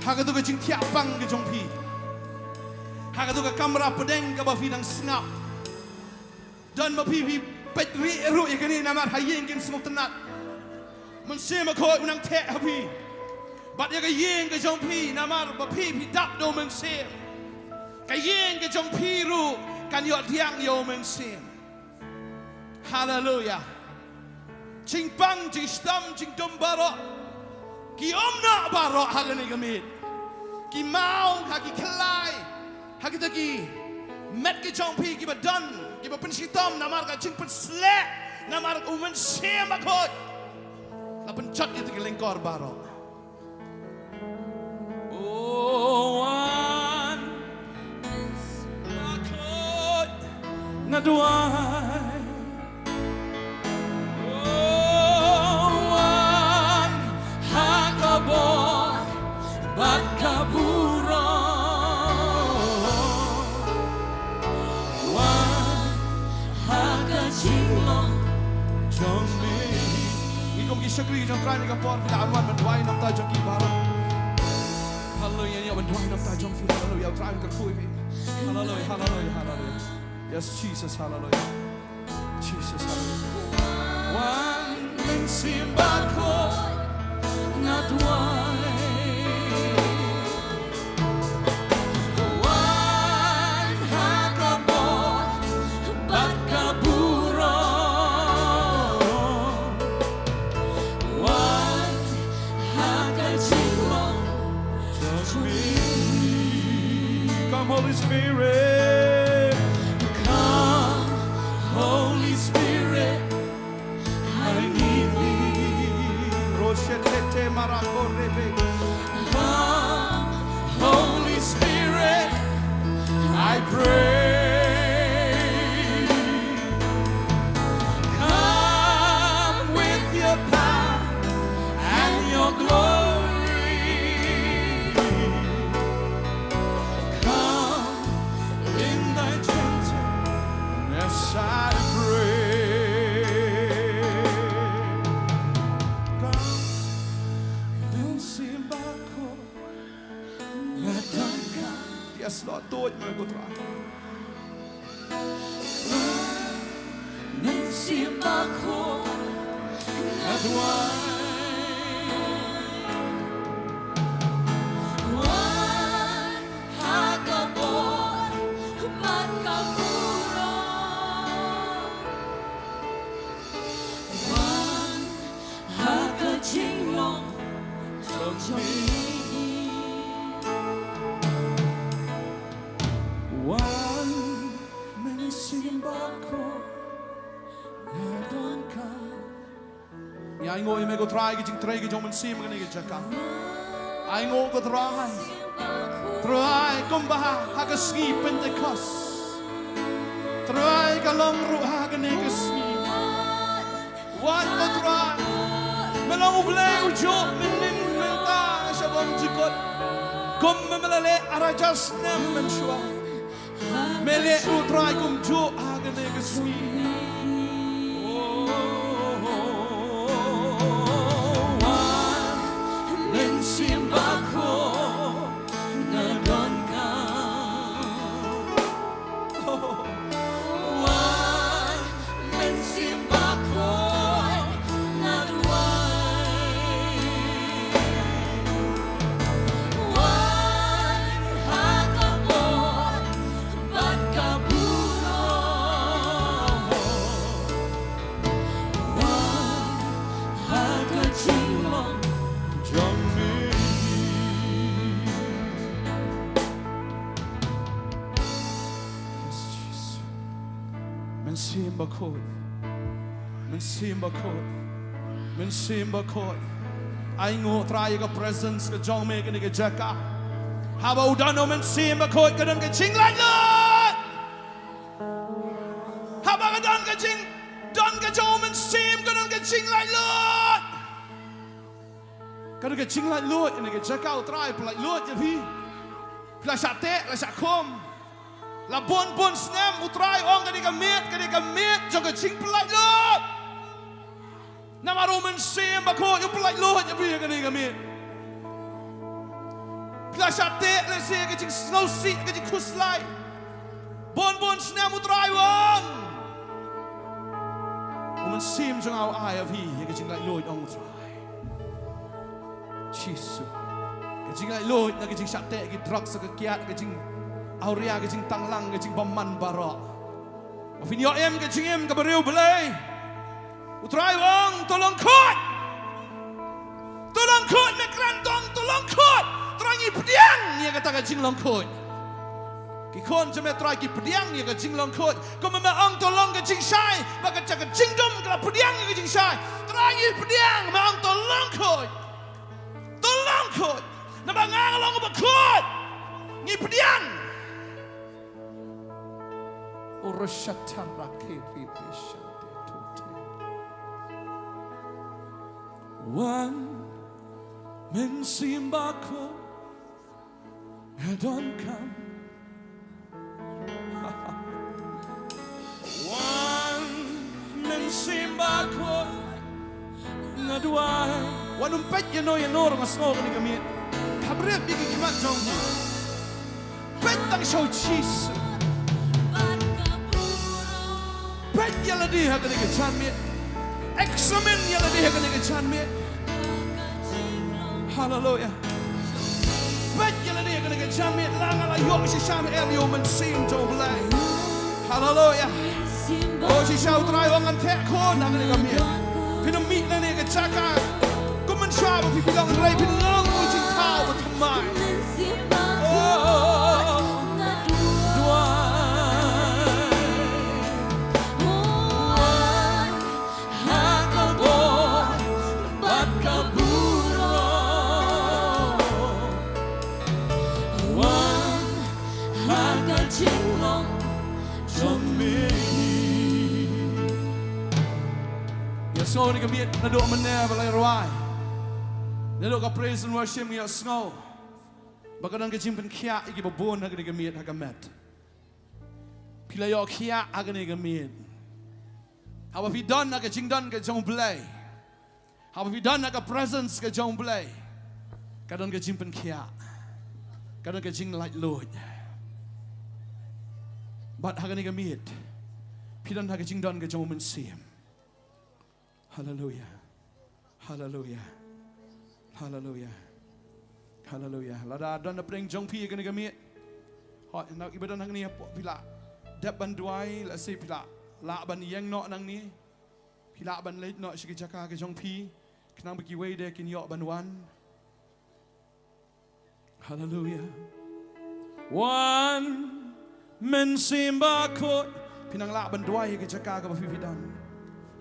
ha kato ka jingthiah pang ka jong phi, ha kato ka kamra pdeng kaba phi dang sngap. Don ma phi, phi peit rieh ruh ïa kane namar ha ïing kim sngewtynnat. U Mynsiem Bakhuid u nang theh ha phi bad ïa ka ïing ka jong phi namar ba phi, phi dap da U Mynsiem. Ka ïing ka jong phi ruh kan ïoh pdiang ïa U Mynsiem. Haleluya. Jingpang, jingshitom, jingdum baroh ki ym noh baroh ha kane ka miet. Ki maw ha ki khlai, ha kita ki met ki jong phi kiba don, kiba pynshitom namar ka jingpynsleh namar U Mynsiem Bakhuid. La pynjot ïa kita ki lyngkor baroh. Oh, wan, Mynsiem Bakhuid, nga duwai. Oh, wan ha ka bor bad ka burom. Wan ha ka jinglong jong me. Ngi kum ki shakri jong U Trai ha kane ka por, phi lah ban wan ban duwai na ka bynta jong ki baroh. Haleluya, ïa, ban duwai na ka bynta jong phi. Haleluya, U Trai un kyrkhu ïa phi. Haleluya, haleluya, haleluya. Yes, Jesus, haleluya. Jesus, haleluya. Wan, Mynsiem Bakhuid, nga duwai. Wan ha ka bor bad ka burom. Wan ha ka jinglong jong me. Come, Holy Spirit. Come, Holy Spirit. I need thee. Roshetete marako rebe. Come, Holy Spirit, I pray. Come with your power and your glory. Come in thy gentleness, I pray. Come, Mynsiem Bakhuid, nga donkam. Yes, Lord, do it, my God. Mynsiem Bakhuid, nga duwai. Wan ha ka bor bad ka burom. Jinglong jong me. Wan Mynsiem Bakhuid, nga donkam. Ngi ainguh ïa me ko Trai, ki jingtrei ki jong u Mynsiem ha kane ka jaka. Ainguh ko Trai. Trai, kumba ha ka sngi Pentekost, Trai, ka long ruh ha kane ka sngi. Wan ko Trai. Me long U Blei ujuh mynhynnin mynta sha bymjukut. Kumba me la leh ar hajar snem mynshuwa, me leh ruh Trai kumjuh ha kane ka sngi. Oh, Wan Mynsiem Bakhuid, nga donkam. Wan Mynsiem Bakhuid, nga duwai. Wan ha ka bor bad ka burom. Wan ha ka jinglong jong me. Yes, Jesus. Mynsiem Bakhuid. Mynsiem Bakhuid. Mynsiem Bakhuid. Ainguh Trai ïa ka presence ka jong me ha kane ka jaka. Haba u don u Mynsiem Bakhuid ka don ka jinglaitluid. Haba ka don ka jing, don ka jong u Mynsiem ka don ka jinglaitluid. Ka don ka jinglaitluid ha kane ka jaka, u Trai u pyllaitluid ïa phi. Phi la shah teh, la shah khum. La bun bun snem, u Trai u ong kane ka miet, kane ka miet jong ka jingpyllaitluid. Namar u Mynsiem Bakhuid u pyllaitluid ïa phi ha kane ka miet. Phi la shah teh lehse ka jingsngewsih, ka jingkhuslai. Bun bun snem, u Trai u ong, u Mynsiem jong nga u ai ïa phi ïa ka jinglaitluid, ong u Trai. Jisu. Ka jinglaitluid na ka jingshah teh ki drugs, ka kiad, ka jingawria, ka jingtanglang, ka jingbymman baroh. Ba phin ïoh im ka jingim kaba riewblei. U Trai u ong, to lyngkhuid. To lyngkhuid, me kren, to ong to lyngkhuid. Trai, ngi pdiang ïa kata ka jinglyngkhuid. Ki khun jong me Trai ki pdiang ïa ka jinglyngkhuid. Kumba me ong to long ka jingshai, ba kata ka jingdum ka la pdiang ïa ka jingshai. Trai, ngi pdiang, me ong to lyngkhuid. To lyngkhuid. Namar nga nga long uba khuid. Ngi pdiang. Urushatara kiri bishante tuti. Wan Mynsiem Bakhuid, nga donkam. Wan Mynsiem Bakhuid, nga duwai. Wat nym peit ïano ïano ruh, nga sngew ha kane ka miet. Hap rit ïa ki khmat jong phi. Peit tang sha u Jisu. Peit ïa lade ha kane ka janmiet. Examine ïa lade ha kane ka janmiet. Haleluya. Peit ïa lade ha kane ka janmiet, la nga la ïoh shisha ne em ïa u Mynsiem jong U Blei. Haleluya. O shisha U Trai u ong ngan theh khun ha kane ka miet. Phin ym mih na kane ka jaka kum mynshuwa ba phi, phi long, hynrei phin long u jingthaw ba thymmai. Oh, duwai. Wan ha ka bor bad ka burom. Wan ha ka jinglong jong me. Ïa sngew ha kane ka miet, naduh mynne ba la rwai, naduh ka praise and worship, ïa sngew ba ka don ka jingpynkhiah ïa kiba bun ha kane ka miet, ha ka met. Phi la ïoh khiah ha kane ka miet. Haba phi don ha ka jingdon ka jong U Blei, haba phi don ha ka presence ka jong U Blei, ka don ka jingpynkhiah, ka don ka jinglaitluid. Bad ha kane ka miet phi don ha ka jingdon ka jong U Mynsiem. Haleluya. Haleluya. Haleluya. Haleluya. Lada don na pdeng jong phi ha kane ka miet, hooid, na iba don hangne hapoh, phi lah dep ban duwai, lehse phi lah, lah ban ïeng noh nangne. Phi lah ban leit noh sha ki jaka ka jong phi. Khnang ba kiwei de kin ïoh ban wan. Haleluia. Wan, Mynsiem Bakhuid. Phi nang lah ban duwai ha ka jaka kaba phi phi don.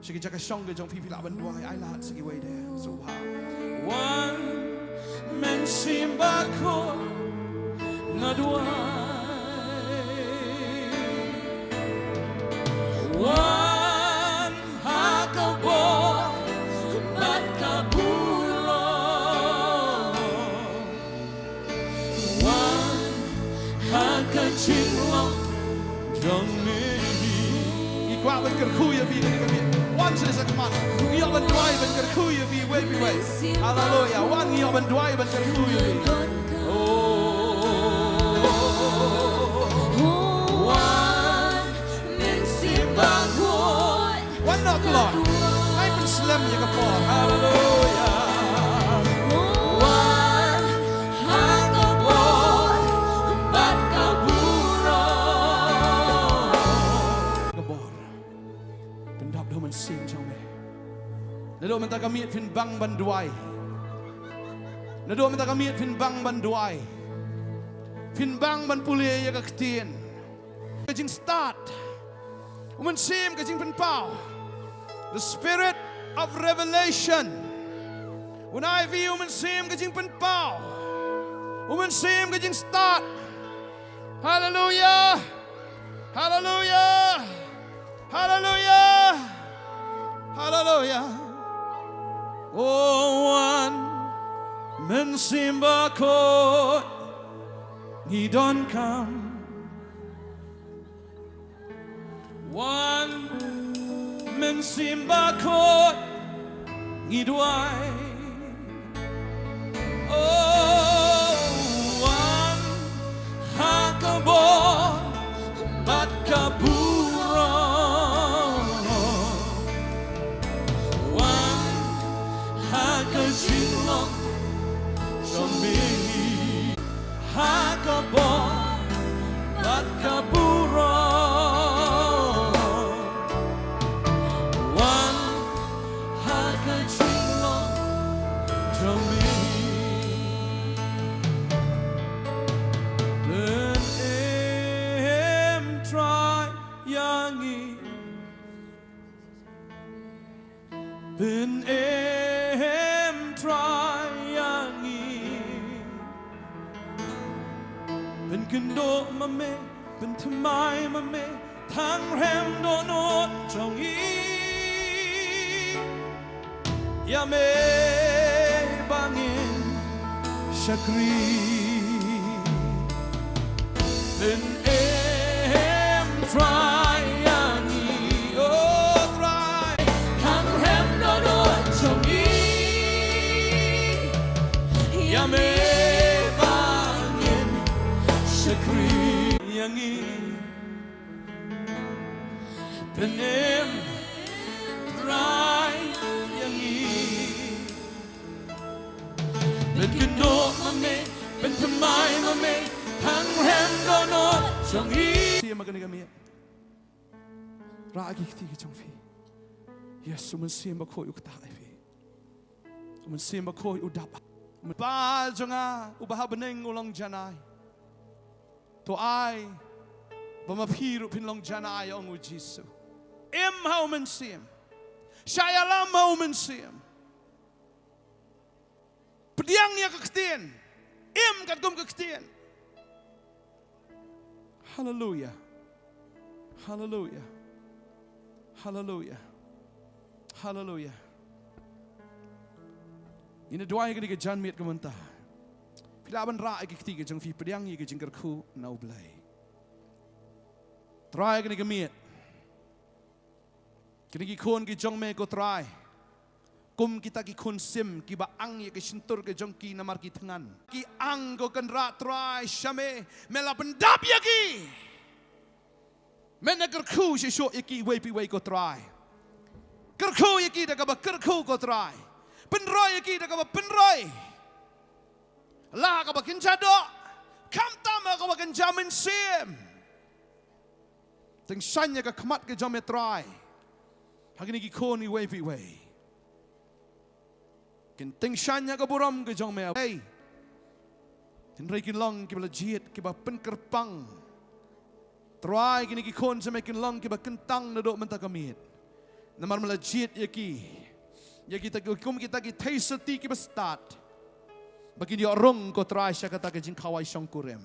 Sha ka jaka shong ka jong phi phi lah ban duwai. Ai lad sha kiwei de. Sngewbha. Wan, Mynsiem Bakhuid, nga duwai. Wan ha ka bor bad ka burom. Wan ha ka jinglong jong me. Ngi kwah ban kyrkhu ïa phi kane ka miet. Wan sha ka mat. Ngi ïoh ban duwai ban kyrkhu ïa phi wei phi wei. Haleluia. Wan ngi ïoh ban duwai ban kyrkhu ïa phi. Oh. Wan Mynsiem Bakhuid. Wan noh ka lok. Ai pynslem ïa ka por. Haleluia. Wan ha ka bor bad ka burom. Ka bor. Pyndap da u Mynsiem jong me. Naduh mynta ka miet phin bang ban duwai. Naduh mynta ka miet phin bang ban duwai. Phin bang ban pule ïa ka ktien. Ka jingstad. U Mynsiem ka jingpynpaw. The Spirit of Revelation. Un ai phi u Mynsiem ka jingpynpaw. U Mynsiem ka jingstad. Haleluia. Haleluia. Haleluia. Haleluia. Oh, wan Mynsiem Bakhuid, ngi donkam. Wan Mynsiem Bakhuid, ngi duwai. Oh, wan ha ka bor bad ka burom. Wan ha ka jinglong jong me. Ha ka bor bad ka burom. Wan ha ka jinglong jong me. Pynim Trai ïa ngi. Pynim Trai ïa ngi. Pynkynduh ma me, pynthymmai ma me, tang rhem dohnud jong ngi. Ïa me ba ngin shakri. Pynim Trai ïa ngi, oh Trai. Tang rhem dohnud jong ngi. Ïa me ba ngin shakri ïa ngi. Pynim Trai ïa ngi. Pynkynduh ma me, pynthymmai ma me, tang rhem dohnud jong ngi. Siem ha kane ka miet. Rah ki kti ki jong phi. Yes, u Mynsiem Bakhuid u ktah ïa phi. U Mynsiem Bakhuid u dap. Kpa jong nga uba ha bneng u long janai. To ai ba ma phi ruh phin long janai, ong u Jisu. Im ha u Mynsiem. Shah ïalam ha u Mynsiem. Pdiang ïa ka ktien. Im katkum ka ktien. Haleluia. Haleluia. Haleluia. Haleluia. Ngin ïa duwai ha kane ka janmiet ka mynta. Phi lah ban rah ïa ki kti ki jong phi, pdiang ïa ki jingkyrkhu na U Blei. Trai, ha kane ka miet, kine ki khun ki jong me ko Trai, kum kita ki khun sim kiba ang ïa ki shyntur ki jong ki namar ki thngan. Ki ang ko Kynrad Trai, sha me, me la pyndap ïa ki. Men kyrkhu shisha ïa kiwei pa kiwei ko Trai. Kyrkhu ïa ki da kaba kyrkhu ko Trai. Pynroi ïa ki da kaba pynroi. Lah kaba kin jia doh. Khamtam kaba kin jia mynsiem. Tyngshaiñ ïa ka khmat ka jong me Trai. Ha kine ki khun iwei pa iwei. Kin tyngshaiñ ha ka burom ka jong me. Hei. Hynrei kin long kiba la jied, kiba pynkyrpang. Trai, kine ki khun jong me kin long kiba kyntang naduh mynta ka miet. Namar me la jied ïa ki, ïa kita ki, kum kita ki theisotti kiba stad, ba kin ïoh rung, ko Trai, sha kata ka jingkhawai shongkurim.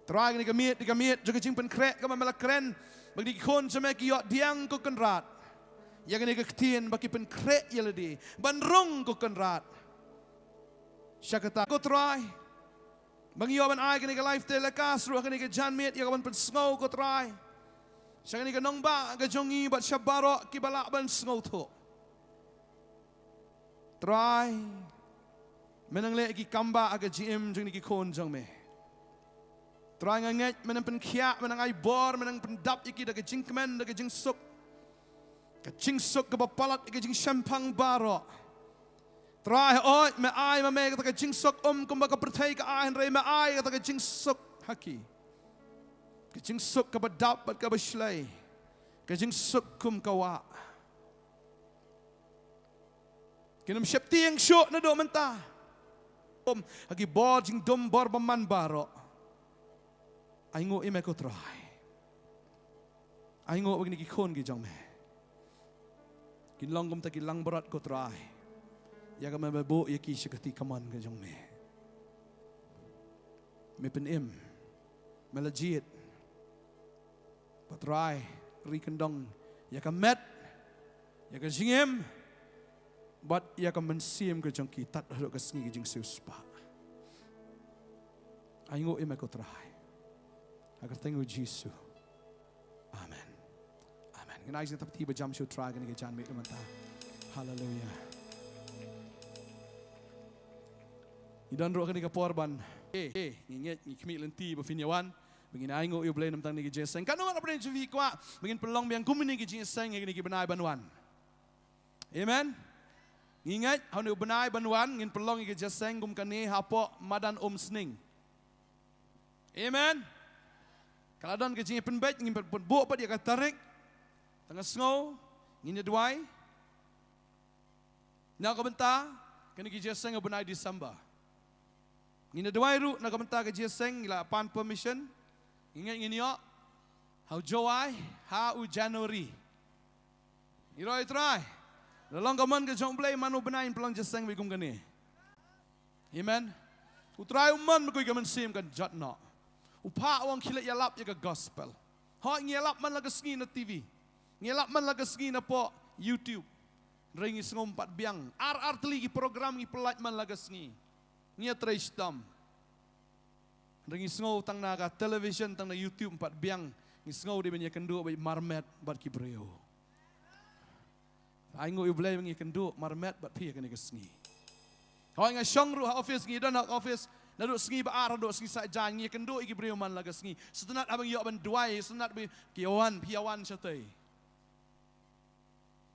Trai, kane ka miet, ka miet jong ka jingpynkhreh kaba me la kren, ba kine ki khun jong me ki ïoh pdiang, ko Kynrad, ïa kane ka ktien, ba ki pynkhreh ïa lade ban rung, ko Kynrad, sha kata, ko Trai, ba ngi ïoh ban ai kane ka live telecast ruh ha kane ka janmiet, ïa kaban pynsngew, ko Trai, sha kane ka nongbah ka jong ngi bad sha baroh kiba lah ban sngewthuh. Trai, me nang leh ki kambah ha ka jingim jong kine ki khun jong me. Trai, nga ngeit me nang pynkhiah, me nang ai bor, me nang pyndap ïa ki da ka jingkmen, da ka jingsuk, ka jingsuk kaba palat ïa ka jingshemphang baroh. Trai, hooid, me ai ma me kata ka jingsuk, ym kumba ka pyrthei ka ai, hynrei me ai kata ka jingsuk ha ki, ka jingsuk kaba dap bad kaba shlei, ka jingsuk kum ka wah. Kin ym sheptieng shuh naduh mynta. Ym, ha ki bor jingdum bor bymman baroh. Ainguh ïa me, ko Trai. Ainguh ba kine ki khun ki jong me kin long kumta ki langbrot, ko Trai, ïa kaba me buh ïa ki sha ka kti kamon ka jong me. Me pynim, me la jied. Ko Trai, ri kyndong ïa ka met, ïa ka jingim, bad ïa ka mynsiem ka jong ki tad haduh ka sngi ka jingsiewspah. Ainguh ïa me, ko Trai. Ha ka kyrteng u Jisu. Amen. Amen. Ngin ai jingtap kti ba jam sha u Trai ha kane ka janmiet mynta. Haleluia. Ngi don ruh ha kane ka por ban, eh, eh, ngi ngeit, ngi khmih lynti ba phin ïa wan, ba ngin ainguh ïa u Blei namar tang kane ka jingïaseng. Katno ngut hapdeng jong phi kwah ba ngin pynlong biang kumne ka jingïaseng ha kine ki bnai ban wan? Amen. Ngi ngeit ha une u bnai ban wan ngin pynlong ïa ka jingïaseng kum kane hapoh madan Umsning. Amen. Ka la don ka jingïapynbeit, ngin pynbuh pat ïa ka tarik. Tang ka sngew ngin ïa duwai na ka bynta kane ka jingïaseng ha u bnai December. Ngin ïa duwai ruh na ka bynta ka jingïaseng, ngi la pan permission. Ngi ngeit ngin ïoh ha u Jowai ha u January. Ïaroh ïa u Trai. La long ka mon ka jong u Blei, man u bnai ngin pynlong jingïaseng beit kum kane. Amen. U Trai u mon ba kawei ka mynsiem kan jot noh. U phah u ong khie leit ïalap ïa ka gospel. Hooid, ngi ïalap man la ka sngi na T V. Ngi ïalap man la ka sngi napoh YouTube. Hynrei ngi sngew ym pat biang. Ar ar tylli ki program ngi pynlait man la ka sngi. Ngi ïatrei shitom. Hynrei ngi sngew tang na ka television, tang na YouTube ym pat biang. Ngi sngew dei ban ïakynduh bad marmet bad ki briew. Ainguh ïa u Blei ba ngi ïakynduh marmet bad phi ha kane ka sngi. Hooid, nga shong ruh ha office, ngi don ha office naduh sngi ba ar haduh sngi saitjaiñ, ngi ïakynduh ïa ki briew man la ka sngi. Sngewtynnat haba ngi ïoh ban duwai, sngewtynnat ba ki ïa wan, phi ïa wan shatei.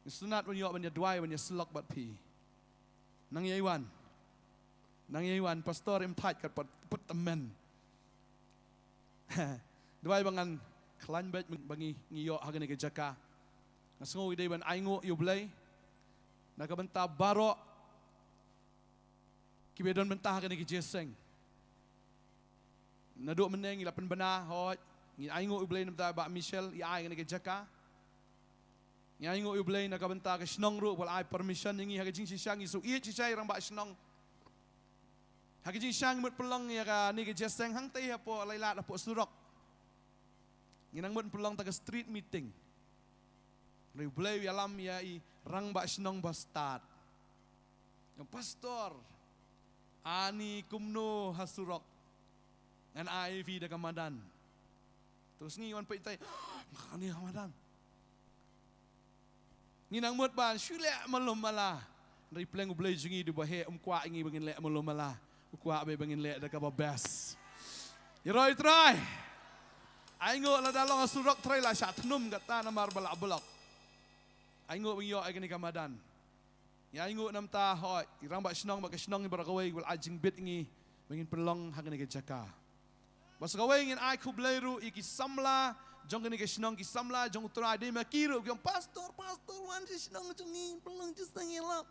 Sngewtynnat ban ïoh ban ïa duwai, ban ïa syllok bad phi. Nang ïa wan. Nang ïa wan, pastor, im thait kat pat, pat tymmen. Duwai ba ngan khlaiñ beit ba ngi, ngi ïoh ha kane ka jaka. Nga sngew i dei ban ainguh ïa u Blei na ka bynta baroh kiba don bynta ha kane ka jingïaseng. Naduh mynne ngi la pynbna, hooid, ngi ainguh ïa u Blei na ka bynta Bah Michelle, i ai kane ka jaka. Ngi ainguh ïa u Blei na ka bynta ka shnong ruh ba la ai permission ïa ngi ha ka jingshisha, ngi shu ïeit shisha ïa i rangbah shnong. Ha ka jingshisha ngi mut pynlong ïa kane ka jingïaseng hangtei hapoh Lailad, hapoh surok. Ngi nang mut pynlong ta ka street meeting. Hynrei u Blei u ïalam ïa i rangbah shnong ba stad. Ong, pastor, ani kumno ha surok? Ngan ai ïa phi da ka madan. Te u sngi wan peit tai, ma kane ha madan. Ngi nang mut ban shu leh malu mala. Hynrei pleng u Blei jong ngi u ba heh, um kwah ïa ngi ba ngin leh malu mala. U kwah beit ba ngin leh da kaba best. Ïaroh ïa u Trai. Ainguh lada long ha surok, trai, la shah thnum kata namar ba la block. Ainguh ba ngi ïoh ïa kane ka madan. Ngi ainguh namar ta, hooid, i rangbah shnong bad ka shnong baroh kawei ba la ai jingbit ïa ngi ba ngin pynlong ha kane ka jaka. Bad sa kawei ngin ai khublei ruh ïa ki samla jong kane ka shnong, ki samla jong u Trai, dei ma ki ruh ki ong, pastor, pastor, wan sha shnong jong ngi pynlong jingïaseng ïalap.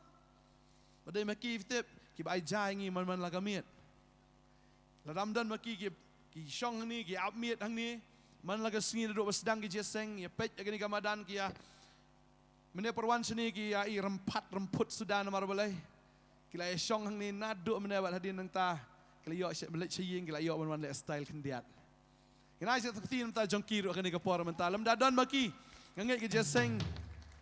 Ba dei ma ki, phi tip, kiba ai ja ïa ngi man man la ka miet. Lada ym don ma ki, ki, ki shong hangne, ki ap miet hangne. Man la ka sngi naduh ba sdang ki jingïaseng, ïa peit ïa kane ka madan, ki ïa, mynne pyrwan shane ki ïa i rymphat rymput suda namar balei. Ki la ïa shong hangne naduh mynne bad hadien nangta ki la ïoh sha, leit sha ïing, ki la ïoh ban wan leh style khyndiat. Ngi ai sha thapti na bynta jong ki ruh ha kane ka por mynta. Lymda don ma ki, nga ngeit ka jingïaseng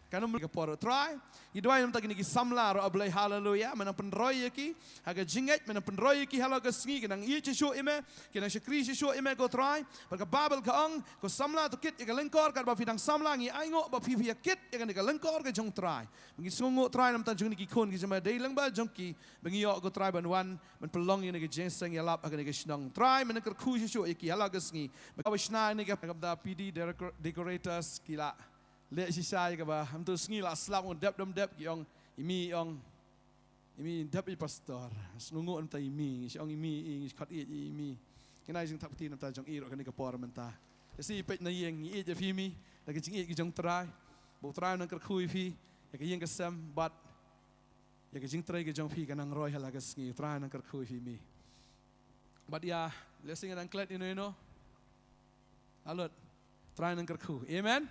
kan ym, ka por ruh Trai. Ngi duwai na bynta kine ki samla ruh, A Blei, haleluya. Men nang pynroi ïa ki ha ka jingngeit, men nang pynroi ïa ki halor ka sngi, ki nang ïeit shuh shuh ïa me, ki nang shakri shuh shuh ïa me, ko Trai. Bad ka Baibl ka ong, ko samla to kit ïa ka lyngkor, katba phi dang samla ngi ainguh ba phi, phi ïa kit ïa kane ka lyngkor ka jong Trai. Ba ngi sngewnguh Trai na bynta jong kine ki khun ki jong me, dei lyngba jong ki ba ngi ïoh, ko Trai, ban wan ban pynlong ïa kane ka jingïaseng ïalap ha kane ka shnong. Trai, men nang kyrkhu shuh shuh ïa ki halor ka sngi. Ba ka ba shna ïa kane ka, ka bynta P D decor-, decorators ki la leh shisha ïa kaba ha mynta ka sngi la slap, ong dep dom dep, ki ong i mei, ong i mei dep i pastor. Sngewnguh na bynta i mei, ngi shu ong i mei, i ngi shu khot ïeit i mei. Ngi ai jingthap kti na bynta jong i ruh ha kane ka por mynta. Te shi peit na ïing, ngi ïeit ïa phi mei, da ka jingïeit ka jong Trai. Ba u Trai un nang kyrkhu ïa phi, ïa ka ïing ka sem, bad ïa ka jingtrei ka jong phi kan nang roi halor ka sngi. Trai nang kyrkhu ïa phi mei. Bad ïa, lehse ngan nang klet ïano ïano. Alot. Trai nang kyrkhu. Amen.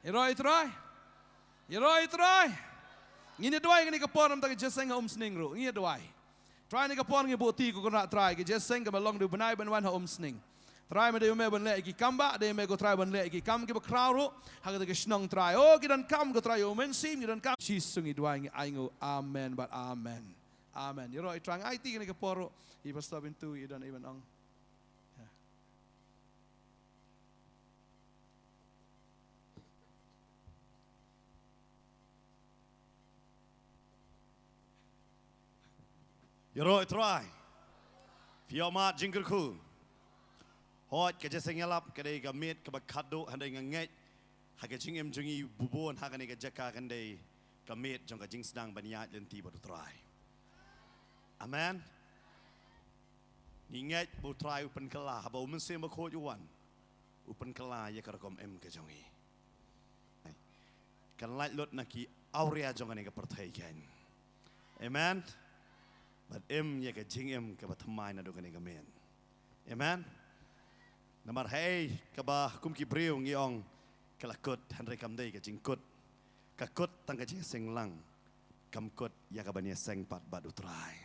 Ïaroh ïa Trai. Ïaroh ïa Trai. Ngin ïa duwai kane ka por na bynta ka jingïaseng ha Umsning ruh. Ngin ïa duwai. Trai, kane ka por ngi buh kti, ko Kynrad Trai, ka jingïaseng kaba long dei u bnai ban wan ha Umsning. Trai, me dei ma me ban leh ïa ki kam bah, dei ma me, ko Trai, ban leh ïa ki kam kiba khraw ruh ha kata ka shnong Trai. Oh, ki donkam, ko Trai, ïa u Mynsiem, ki donkam. Jisu ngi duwai, ngi ainguh. Amen bad amen. Amen. Ïaroh ïa Trai. Ai kti kane ka por ruh ïa i Pastor Bintu, i don ei ban ong. Ïaroh ïa Trai. Phi ïoh mad jingkyrkhu. Hooid, ka jingïaseng ïalap ka dei ka miet kaba khatduh, hynrei nga ngeit ha ka jingim jong ngi bun bun ha kane ka jaka kan dei ka miet jong ka jingsdang ban ïaid lynti bad u Trai. Amen. Ngi ngeit ba u Trai u pynkylla, haba u Mynsiem Bakhuid u wan, u pynkylla ïa ka rukom im ka jong ngi. Kan lait lut na ki awria jong kane ka pyrthei kein. Amen. Bad im ïa ka jingim kaba thymmai naduh kane ka miet. Amen. Namar haei kaba kum ki briew ngi ong ka la kut, hynrei kam dei ka jingkut. Ka kut tang ka jingïaseng lang. Kam kut ïa ka ban ïaseng pat bad u Trai.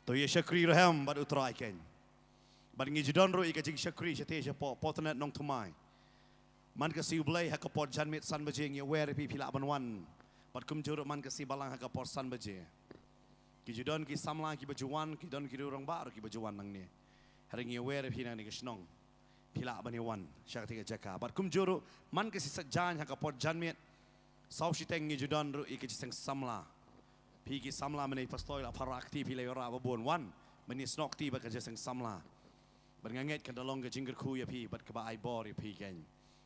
To ïa shakri ruh em bad u Trai kein. Bad ngi ju don ruh ïa ka jingshakri shatei shapoh Portnet Nongthymmai. Man ka sngi U Blei ha ka por janmiet san baje ngi wer ïa phi, phi lah ban wan. Bad kumjuh ruh man ka sngi Balang ha ka por san baje. Ki ju don ki samla kiba ju wan, ki don ki rangbah ruh kiba ju wan nangne. Hynrei ngi wer ïa phi nangne ka shnong. Phi lah ban ïa wan sha katei ka jaka. Bad kumjuh ruh man ka sngi Saitjaiñ ha ka por janmiet saw shiteng ngi ju don ruh ïa ka jingïaseng samla. Phi ki samla mynne i Pastor i la para kti, phi la ïoh rah ba bun, wan ban ïasnoh kti bad ka jingïaseng samla. Bad nga ngeit kan da long ka jingkyrkhu ïa phi bad kaba ai bor ïa phi kein.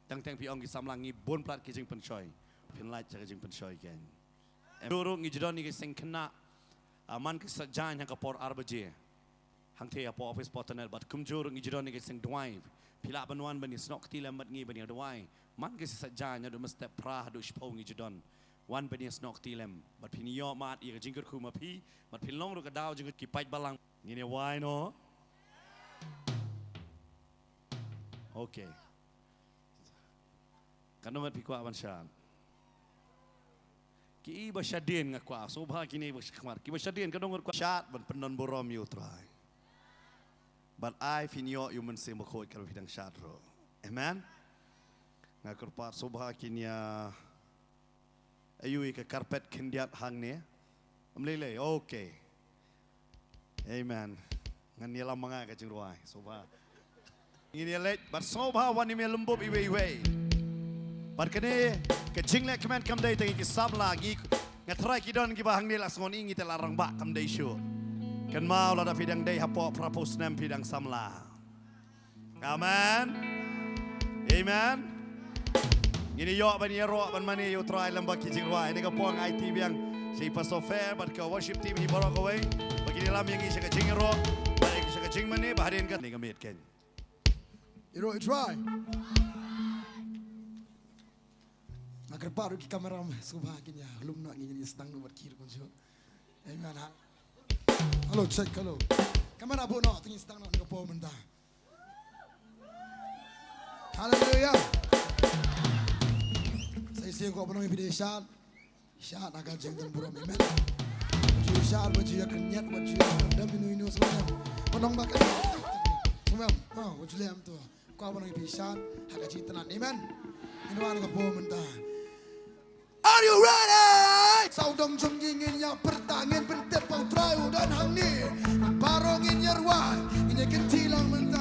Teng teng phi ong ki samla ngi bun palat ki jingpynshoi. Phin lait sha ka jingpynshoi kein. Em, kumjuh ruh ngi ju don ïa ka jingïaseng khynnah, ah, man ka sngi Saitjaiñ ha ka por ar baje. Hangtei hapoh office Portnet, bad kumjuh ruh ngi ju don ïa ka jingïaseng duwai. Phi lah ban wan ban ïasnoh kti lem bad ngi ban ïa duwai. Man ka sngi Saitjaiñ naduh mynstep phra haduh shiphew ngi ju don. Wan ban ïasnoh kti lem. Bad phin ïoh mad ïa ka jingkyrkhu ma phi. Bad phin long ruh ka daw jong ki paid Balang. Ngin ïa wai noh. Okay. Katno ngut phi kwah ban shad? Ki ba shadien nga kwah, sngewbha kine ba shakhmat. Ki ba shadien katno ngut kwah shad ban pyndon burom ïa u Trai. Bad ai phin ïoh ïa u Mynsiem Bakhuid katba phi dang shad ruh. Amen. Nga kyrpad sngewbha kin ïa Aiu ïa ka carpet khyndiat hangne? Ym lei lei. Okay. Amen. Ngan ïalam ma nga ka jingrwai. Sngewbha. Ngin ïa leit bad sngewbha wan ïa me lymbub iwei iwei. Bad kane ka jingleh kmen kam dei tang ïa ki samla, ngi, nga tharai ki don kiba hangne la sngew ïa ngi te la rangbah, kam dei shuh. Kynmaw lada phi dang dei hapoh phraphew snem phi dang samla. Amen. Amen. Ngin ïoh ban ïaroh ban mane ïa u Trai lem bad ki jingrwai. Ïa kane ka por nga aiti biang sha i Pastor Fair bad ka worship team hi baroh kawei ba kin ïalam ïa ngi sha ka jingïaroh bad sha ka jingmane ba hadien kane ka miet kein. Ïaroh ïa u Trai. Nga kyrpad ruh ki camera man sngewbha kin ïa lum noh, ngin ïa sdang noh bad ki ruh kumjuh. Amen. Hello, check, hello. Kamera buh noh, tang sdang noh ka por mynta. Haleluya. Sa shisien kwah ban ong ïa phi da ïashad. Shad ha ka jingdon burom, amen. Ju shad, ba ju ïa kynñiat, ba ju ïa kynñiat ino ino sngewbha. Ba nong ba ka. Sngewbha. Ha, ba ju lem to. Kwah ban ong ïa phi shad ha ka jingïatynnad, amen. Ngin wan ka por mynta. Are you ready? Sawdong jong ngi ngin ïa pyrta, ngin pyntip ba U Trai u don hangne. Baroh ngin ïa rwai, ngin ïa kynti lang mynta.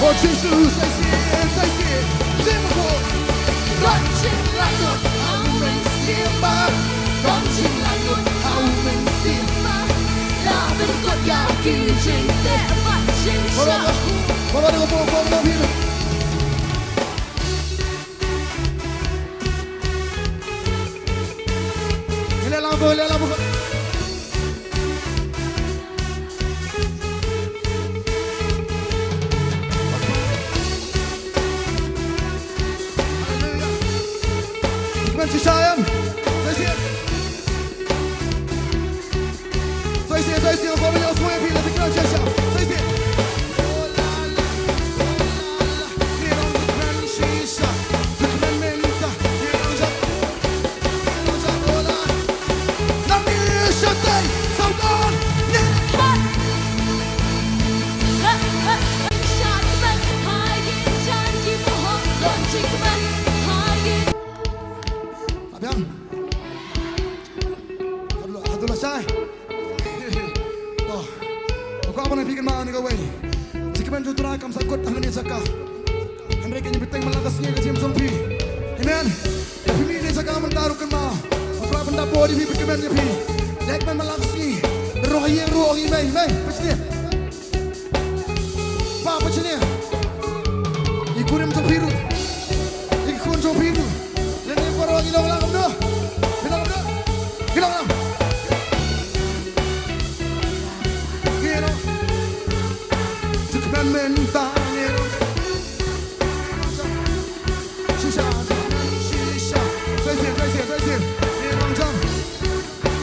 Oh Jesus, I see it, I see it. Sing, of course. Kane kawei. Jingkmen jong U Trai kam sa kut hangne jaka. Hynrei ka jingpynteng man la ka sngi ka jingim jong phi. Amen. Ïa phi mih ne jaka mynta ruh kynmaw. Ba phi lah ban dap bor ïa phi, ba kmen ïa phi. Leit man la ka sngi. Ruh ha ïing ruh ong i mei, mei, pynshnia. Pa pynshnia. I kurim jong phi ruh. I khun jong phi ruh. Lane baroh ngi long lang kumno? Ngi long kumno? Ngi long lang. Ngi long. Jingkmen mynta ngi long. Shisha, shisha. Sa shisien, sa shisien, sa shisien. Ngi long jam.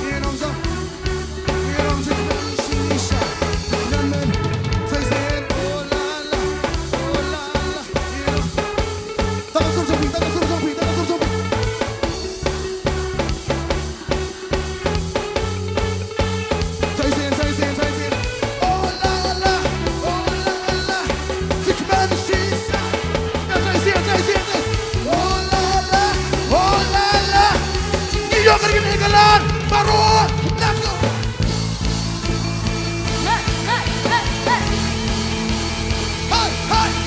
Ngi long jam. Ngi long jam. Shisha. Jingkmen. Sa shisien. Oh la la. Oh la la. Ngi long. Tang sur jong phi, tang sur jong phi, tang sur jong phi. Sa shisien, sa shisien, sa shisien. Oh la la, oh la la. Jingkmen shisha. Sa shisien, sa shisien, sa shisien. Oh la la, oh la la. Ngi ïoh ka jingkmen ka lad. Baroh.